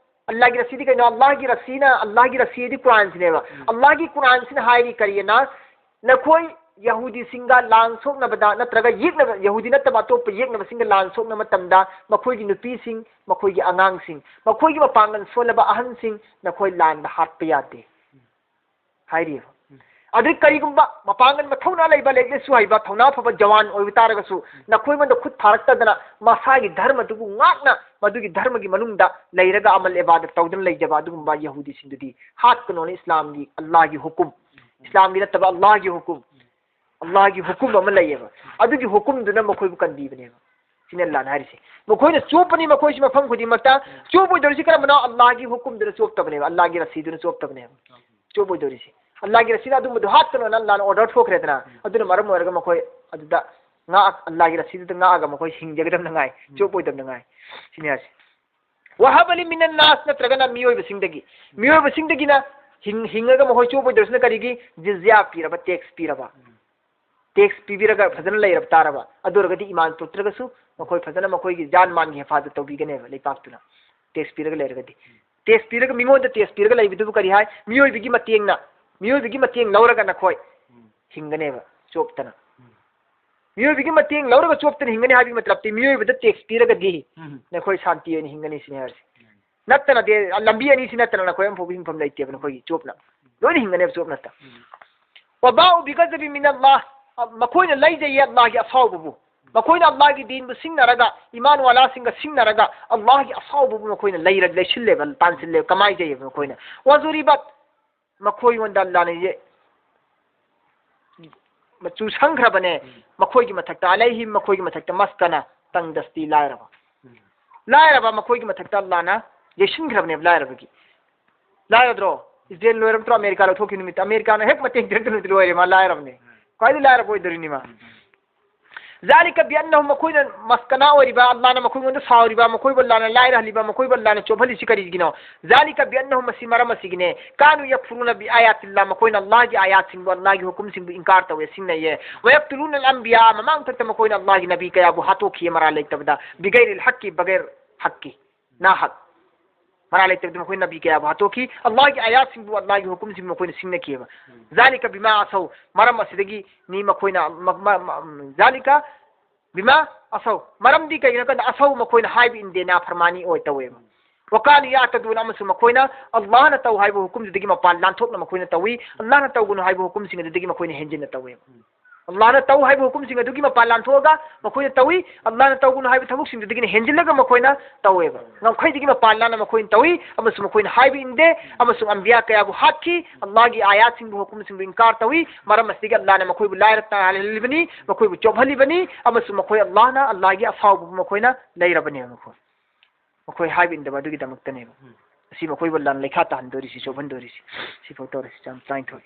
ꯑꯜꯂꯥꯍꯒꯤ ꯔꯁꯤꯗꯤ ꯀꯩꯅꯣ? ꯑꯜꯂꯥꯍꯒꯤ ꯔꯁꯤꯅ, ꯑꯜꯂꯥꯍꯒꯤ ꯔꯁꯤꯗꯤ ꯀꯨꯔꯥꯟꯁꯤꯅꯦꯕ꯫ ꯎꯝ꯫ ꯑꯜꯂꯥꯍꯒꯤ ꯀꯨꯔꯥꯟꯁꯤꯅ ꯍꯥꯏꯔꯤ ꯀꯔꯤꯅ? ꯅꯈꯣꯏ ꯌꯍꯨꯗꯤꯁꯤꯡꯒ ꯂꯥꯟ ꯁꯣꯛꯅꯕꯗ ꯅꯠꯇ꯭ꯔꯒ ꯌꯦꯛꯅꯕ, ꯌꯍꯨꯗꯤ ꯅꯠꯇꯕ ꯑꯇꯣꯞꯄ ꯌꯦꯛꯅꯕꯁꯤꯡꯒ ꯂꯥꯟ ꯁꯣꯛꯅꯕ ꯃꯇꯝꯗ ꯃꯈꯣꯏꯒꯤ ꯅꯨꯄꯤꯁꯤꯡ, ꯃꯈꯣꯏꯒꯤ ꯑꯉꯥꯡꯁꯤꯡ, ꯃꯈꯣꯏꯒꯤ ꯃꯄꯥꯡꯒꯜ ꯁꯣꯜꯂꯕ ꯑꯍꯟꯁꯤꯡ ꯅꯈꯣꯏ ꯂꯥꯟꯗ ꯍꯥꯠꯄ ꯌꯥꯗꯦ ꯍꯥꯏꯔꯤꯕ꯫ ꯎꯝ꯫ ꯑꯗꯨ ꯀꯔꯤꯒꯨꯝꯕ ꯃꯄꯥꯡꯒꯜ ꯃꯊꯧꯅꯥ ꯂꯩꯕ, ꯂꯥꯏꯔꯤꯛ ꯂꯥꯏꯁꯨ ꯍꯩꯕ, ꯊꯧꯅꯥ ꯐꯕ ꯖꯋꯥꯟ ꯑꯣꯏꯕ ꯇꯥꯔꯒꯁꯨ ꯅꯈꯣꯏꯉꯣꯟꯗ ꯈꯨꯠ ꯊꯥꯔꯛꯇꯗꯅ ꯃꯁꯥꯒꯤ ꯙꯔꯃꯗꯨꯕꯨ ꯉꯥꯛꯅ ꯃꯗꯨꯒꯤ ꯙꯔꯃꯒꯤ ꯃꯅꯨꯡꯗ ꯂꯩꯔꯒ ꯑꯃꯜ ꯏꯕꯥꯗꯠ ꯇꯧꯗꯨꯅ ꯂꯩꯖꯕ ꯑꯗꯨꯒꯨꯝꯕ ꯌꯍꯨꯗꯤꯁꯤꯡꯗꯨꯗꯤ ꯍꯥꯠꯀꯅꯣꯅ ꯏꯁꯂꯥꯝꯒꯤ, ꯑꯜꯂꯥꯍꯒꯤ ꯍꯨꯀꯨꯝ, ꯏꯁꯂꯥꯝꯒꯤ ꯅꯠꯇꯕ ꯑꯜꯂꯥꯍꯒꯤ ꯍꯨꯀꯨꯝ, ꯑꯜꯂꯥꯍꯒꯤ ꯍꯨꯀꯨꯝ ꯑꯃ ꯂꯩꯌꯦꯕ꯫ ꯑꯗꯨꯒꯤ ꯍꯨꯀꯨꯝꯗꯨꯅ ꯃꯈꯣꯏꯕꯨ ꯀꯟꯕꯤꯕꯅꯦꯕ꯫ ꯁꯤꯅ ꯑꯜꯂꯥꯍꯅ ꯍꯥꯏꯔꯤꯁꯦ꯫ ꯃꯈꯣꯏꯅ ꯆꯣꯞꯄꯅꯤ ꯃꯈꯣꯏꯁꯤ ꯃꯐꯝ ꯈꯨꯗꯤꯡꯃꯛꯇ꯫ ꯆꯣꯞꯄꯣꯏꯗꯧꯔꯤꯁꯤ ꯀꯔꯝꯕꯅꯣ? ꯑꯜꯂꯥꯍꯒꯤ ꯍꯨꯀꯨꯝꯗꯨꯅ ꯆꯣꯞꯇꯕꯅꯦꯕ, ꯑꯜꯂꯥꯍꯒꯤ ꯔꯁꯤꯗꯨꯅ ꯆꯣꯞꯇꯕꯅꯦꯕ꯫ ꯆꯣꯞꯄꯣꯏꯗꯧꯔꯤꯁꯦ꯫ ꯑꯜꯂꯥꯍꯒꯤ ꯔꯁꯤꯗ ꯑꯗꯨꯝꯕꯗꯣ ꯍꯥꯠꯀꯅꯣꯅ ꯑꯜꯂꯥꯍꯅ order ꯊꯣꯛꯈ꯭ꯔꯦꯗꯅ, ꯑꯗꯨꯅ ꯃꯔꯝ ꯑꯣꯏꯔꯒ ꯃꯈꯣꯏ ꯑꯗꯨꯗ ꯉꯥꯛ-, ꯑꯜꯂꯥꯍꯒꯤ ꯔꯁꯤꯗꯨꯗ ꯉꯥꯛꯑꯒ ꯃꯈꯣꯏ ꯍꯤꯡꯖꯒꯗꯕꯅ ꯉꯥꯏ, ꯎꯝ꯫ ꯆꯣꯞꯄꯣꯏꯗꯕꯅ ꯉꯥꯏ꯫ ꯁꯤꯅꯤ ꯍꯥꯏꯁꯦ꯫ ꯋꯍꯕ ꯂꯤ ꯃꯤꯅꯟ ꯅꯥꯁ, ꯅꯠꯇ꯭ꯔꯒꯅ ꯃꯤꯑꯣꯏꯕꯁꯤꯡꯗꯒꯤ꯫ ꯃꯤꯑꯣꯏꯕꯁꯤꯡꯗꯒꯤꯅ ꯍꯤꯡ-, ꯍꯤꯡꯉꯒ ꯃꯈꯣꯏ ꯆꯣꯞꯄꯣꯏꯗꯧꯔꯤꯁꯤꯅ ꯀꯔꯤꯒꯤ? ꯖꯤꯖ꯭ꯌꯥ ꯄꯤꯔꯕ, tax ꯄꯤꯔꯕ꯫ ꯎꯝ꯫ Tax ꯄꯤꯕꯤꯔꯒ ꯐꯖꯅ ꯂꯩꯔꯕ ꯇꯥꯔꯕ, ꯑꯗꯨ ꯑꯣꯏꯔꯒꯗꯤ ꯏꯃꯥꯟ ꯄꯨꯔꯛꯇ꯭ꯔꯒꯁꯨ ꯃꯈꯣꯏ ꯐꯖꯅ ꯃꯈꯣꯏꯒꯤ ꯖꯥꯟ ꯃꯥꯟꯒꯤ ꯍꯦꯐꯥꯖꯠ ꯇꯧꯕꯤꯒꯅꯦꯕ ꯂꯩꯄꯥꯛꯇꯨꯅ꯫ Tax ꯄꯤꯔꯒ ꯂꯩꯔꯒꯗꯤ꯫ Tax ꯄꯤꯔꯒ, ꯃꯤꯉꯣꯟꯗ tax ꯄꯤꯔꯒ ꯂꯩꯕꯗꯨꯕꯨ ꯀꯔꯤ ꯍꯥꯏ? ꯃꯤꯑꯣꯏꯕꯒꯤ ꯃꯇꯦꯡꯅ, ꯃꯤꯑꯣꯏꯕꯒꯤ ꯃꯇꯦꯡ ꯂꯧꯔꯒ ꯅꯈꯣꯏ ꯍꯤꯡꯒꯅꯦꯕ ꯆꯣꯞꯇꯅ꯫ ꯃꯤꯑꯣꯏꯕꯒꯤ ꯃꯇꯦꯡ ꯂꯧꯔꯒ ꯆꯣꯞꯇꯅ ꯍꯤꯡꯒꯅꯤ ꯍꯥꯏꯕꯒꯤ ꯃꯇꯂꯕꯇꯤ ꯃꯤꯑꯣꯏꯕꯗ tax ꯄꯤꯔꯒꯗꯤ ꯎꯝ꯫ ꯅꯈꯣꯏ ꯁꯥꯟꯇꯤ ꯑꯣꯏꯅ ꯍꯤꯡꯒꯅꯤ ꯁꯤꯅꯤ ꯍꯥꯏꯔꯤꯁꯦ꯫ ꯅꯠꯇꯅꯗꯤ, ꯂꯝꯕꯤ ꯑꯅꯤꯁꯤ ꯅꯠꯇꯅ ꯅꯈꯣꯏ ꯑꯃꯐꯥꯎꯕ ꯍꯤꯡꯐꯝ ꯂꯩꯇꯦꯕ ꯅꯈꯣꯏꯒꯤ ꯆꯣꯞꯅ꯫ ꯂꯣꯏꯅ ꯍꯤꯡꯒꯅꯦꯕ ꯆꯣꯞ ꯅꯠꯇ꯫ ꯎꯝ꯫ ꯋꯕꯥꯎ ꯕꯤꯒꯖꯕꯤ ꯃꯤꯅꯜꯂꯥꯍ, ꯃꯈꯣꯏꯅ ꯂꯩꯖꯩꯌꯦ ꯑꯜꯂꯥꯍꯒꯤ ꯑꯁꯥꯎꯕꯕꯨ꯫ ꯃꯈꯣꯏꯅ ꯑꯜꯂꯥꯍꯒꯤ ꯗꯤꯟꯕꯨ ꯁꯤꯡꯅꯔꯒ, ꯏꯃꯥꯟ ꯋꯥꯂꯥꯁꯤꯡꯒ ꯁꯤꯡꯅꯔꯒ ꯑꯜꯂꯥꯍꯒꯤ ꯑꯁꯥꯎꯕꯕꯨ ꯃꯈꯣꯏꯅ ꯂꯩꯔ-, ꯂꯩꯁꯤꯜꯂꯦꯕ, ꯇꯥꯟꯁꯤꯜꯂꯦꯕ, ꯀꯃꯥꯏꯖꯩꯌꯦꯕ ꯃꯈꯣꯏꯅ꯫ ꯋꯖꯨꯔꯤꯕꯠ, ꯃꯈꯣꯏꯉꯣꯟꯗ ꯑꯜꯂꯥꯍꯅ ꯌꯦ-, ꯃꯆꯨ ꯁꯪꯈ꯭ꯔꯕꯅꯦ꯫ ꯎꯝ꯫ ꯃꯈꯣꯏꯒꯤ ꯃꯊꯛꯇ, ꯑꯂꯩꯍꯤꯝ, ꯃꯈꯣꯏꯒꯤ ꯃꯊꯛꯇ, ꯃꯁꯀꯅ, ꯇꯪꯗꯁꯇꯤ, ꯂꯥꯏꯔꯕ꯫ ꯎꯝ꯫ ꯂꯥꯏꯔꯕ ꯃꯈꯣꯏꯒꯤ ꯃꯊꯛꯇ ꯑꯜꯂꯥꯍꯅ ꯌꯩꯁꯤꯟꯈ꯭ꯔꯕꯅꯦꯕ ꯂꯥꯏꯔꯕꯒꯤ꯫ ꯂꯥꯏꯔꯗ꯭ꯔꯣ? ꯏꯁꯔꯦꯜ ꯂꯣꯏꯔꯕ ꯅꯠꯇ꯭ꯔꯣ? ꯑꯃꯦꯔꯤꯀꯥ ꯂꯧꯊꯣꯛꯈꯤꯕ ꯅꯨꯃꯤꯠꯇ, ꯑꯃꯦꯔꯤꯀꯥꯅ ꯍꯦꯛ ꯃꯇꯦꯡ ꯄꯤꯔꯛꯇ ꯅꯨꯃꯤꯠꯇ ꯂꯣꯏꯔꯦ, ꯃꯥ ꯂꯥꯏꯔꯕꯅꯦ꯫ ꯈ꯭ꯋꯥꯏꯗꯒꯤ ꯂꯥꯏꯔꯕ ꯑꯣꯏꯗꯣꯔꯤꯅꯤ ꯃꯥ꯫ ذلك بأنهم، ꯃꯈꯣꯏꯅ ꯃꯁ-، ꯀꯅꯥ ꯑꯣꯏꯔꯤꯕ? ꯑꯜꯂꯥꯍꯅ ꯃꯈꯣꯏꯉꯣꯟꯗ ꯁꯥꯎꯔꯤꯕ, ꯃꯈꯣꯏꯕꯨ ꯑꯜꯂꯥꯍꯅ ꯂꯥꯏꯔꯍꯜꯂꯤꯕ, ꯃꯈꯣꯏꯕꯨ ꯑꯜꯂꯥꯍꯅ ꯆꯣꯞꯍꯜꯂꯤꯁꯤ ꯀꯔꯤꯒꯤꯅꯣ? ذلك بأنهم، ꯃꯁꯤ ꯃꯔꯝ ꯑꯁꯤꯒꯤꯅꯦ꯫ كانوا يكفرون بآيات الله، ꯃꯈꯣꯏꯅ ꯑꯜꯂꯥꯍꯒꯤ ꯑꯥꯌꯥꯠꯁꯤꯡꯕꯨ, ꯑꯜꯂꯥꯍꯒꯤ ꯍꯨꯀꯨꯝꯁꯤꯡꯕꯨ ꯏꯟꯀꯥꯔ ꯇꯧꯋꯦ, ꯁꯤꯡꯅꯩꯌꯦ꯫ ويقتلون الأنبياء، ꯃꯃꯥꯡ ꯃꯊꯛꯇ ꯃꯈꯣꯏꯅ ꯑꯜꯂꯥꯍꯒꯤ ꯅꯕꯤ ꯀꯌꯥꯕꯨ ꯍꯥꯠꯇꯣꯛꯈꯤꯌꯦ ꯃꯔꯥꯜ ꯂꯩꯇꯕꯗ꯫ بغير الحق، ꯕꯒꯩꯔ ꯍꯛꯀꯤ꯫ ꯅꯥꯍꯛ꯫ ꯃꯔꯥꯜ ꯂꯩꯇꯕꯗ ꯃꯈꯣꯏ ꯅꯕꯤ ꯀꯌꯥꯕꯨ ꯍꯥꯠꯇꯣꯛꯈꯤ꯫ ꯑꯜꯂꯥꯍꯒꯤ ꯑꯥꯌꯥꯠꯁꯤꯡꯕꯨ, ꯑꯜꯂꯥꯍꯒꯤ ꯍꯨꯀꯨꯝꯁꯤꯡꯕꯨ ꯃꯈꯣꯏꯅ ꯁꯤꯡꯅꯈꯤꯑꯕ꯫ ذلك بما عصوا، ꯃꯔꯝ ꯑꯁꯤꯗꯒꯤꯅꯤ ꯃꯈꯣꯏꯅ ꯃ-, ꯃ-, ꯃ-, ذلك بما عصوا، ꯃꯔꯝꯗꯤ ꯀꯩꯒꯤꯅꯣ ꯍꯥꯏ ꯀꯥꯟꯗ, عصوا، ꯃꯈꯣꯏꯅ ꯍꯥꯏꯕ ꯏꯟꯗꯦ, ꯅꯥꯐꯔꯃꯥꯅꯤ ꯑꯣꯏ ꯇꯧꯋꯦꯕ꯫ وكانوا يعتدون، ꯑꯃꯁꯨꯡ ꯃꯈꯣꯏꯅ ꯑꯜꯂꯥꯍꯅ ꯇꯧ ꯍꯥꯏꯕ ꯍꯨꯀꯨꯝꯗꯨꯗꯒꯤ ꯃꯄꯥꯟ ꯂꯥꯟꯊꯣꯛꯅ ꯃꯈꯣꯏꯅ ꯇꯧꯏ, ꯑꯜꯂꯥꯍꯅ ꯇꯧꯒꯅꯨ ꯍꯥꯏꯕ ꯍꯨꯀꯨꯝꯁꯤꯡ ꯑꯗꯨꯗꯒꯤ ꯃꯈꯣꯏꯅ ꯍꯦꯟꯖꯤꯟꯅ ꯇꯧꯋꯦꯕ꯫ ꯑꯜꯂꯥꯍꯅ ꯇꯧ ꯍꯥꯏꯕ ꯍꯨꯀꯨꯝꯁꯤꯡ ꯑꯗꯨꯒꯤ ꯃꯄꯥꯟ ꯂꯥꯟꯊꯣꯛꯑꯒ ꯃꯈꯣꯏꯅ ꯇꯧꯏ, ꯑꯜꯂꯥꯍꯅ ꯇꯧꯒꯅꯨ ꯍꯥꯏꯕ ꯊꯕꯛꯁꯤꯡꯗꯨꯗꯒꯤꯅ ꯍꯦꯟꯖꯤꯜꯂꯒ ꯃꯈꯣꯏꯅ ꯇꯧꯋꯦꯕ꯫ ꯉꯝꯈꯩꯗꯒꯤ ꯃꯄꯥꯟ ꯂꯥꯟꯅ ꯃꯈꯣꯏꯅ ꯇꯧꯏ, ꯑꯃꯁꯨꯡ ꯃꯈꯣꯏꯅ ꯍꯥꯏꯕ ꯏꯟꯗꯦ, ꯑꯃꯁꯨꯡ ꯑꯝꯕꯤꯌꯥ ꯀꯌꯥꯕꯨ ꯍꯥꯠꯈꯤ, ꯑꯜꯂꯥꯍꯒꯤ ꯑꯥꯌꯥꯠꯁꯤꯡꯕꯨ, ꯍꯨꯀꯨꯝꯁꯤꯡꯕꯨ ꯏꯟꯀꯥꯔ ꯇꯧꯏ꯫ ꯃꯔꯝ ꯑꯁꯤꯗꯒꯤ ꯑꯜꯂꯥꯍꯅ ꯃꯈꯣꯏꯕꯨ ꯂꯥꯏꯔ ꯇꯥꯍꯜꯂꯤꯕꯅꯤ, ꯃꯈꯣꯏꯕꯨ ꯆꯣꯞꯍꯜꯂꯤꯕꯅꯤ, ꯑꯃꯁꯨꯡ ꯃꯈꯣꯏ ꯑꯜꯂꯥꯍꯅ, ꯑꯜꯂꯥꯍꯒꯤ ꯑꯁꯥꯎꯕꯕꯨ ꯃꯈꯣꯏꯅ ꯂꯩꯔꯕꯅꯦꯕ꯫ ꯃꯈꯣꯏ, ꯃꯈꯣꯏ ꯍꯥꯏꯕ ꯏꯟꯗꯕ ꯑꯗꯨꯒꯤꯗꯃꯛꯇꯅꯦꯕ꯫ ꯎꯝ꯫ ꯑꯁꯤ ꯃꯈꯣꯏꯕꯨ ꯑꯜꯂꯥꯍꯅ ꯂꯩꯈꯥ ꯇꯥꯍꯟꯗꯣꯔꯤꯁꯤ, ꯆꯣꯞꯍꯟꯗꯣꯔꯤꯁꯤ꯫ ꯁꯤꯐꯥꯎ ꯇꯧꯔꯁꯤ, ꯆꯥꯝ ꯇꯔꯥꯅꯤꯊꯣꯏ꯫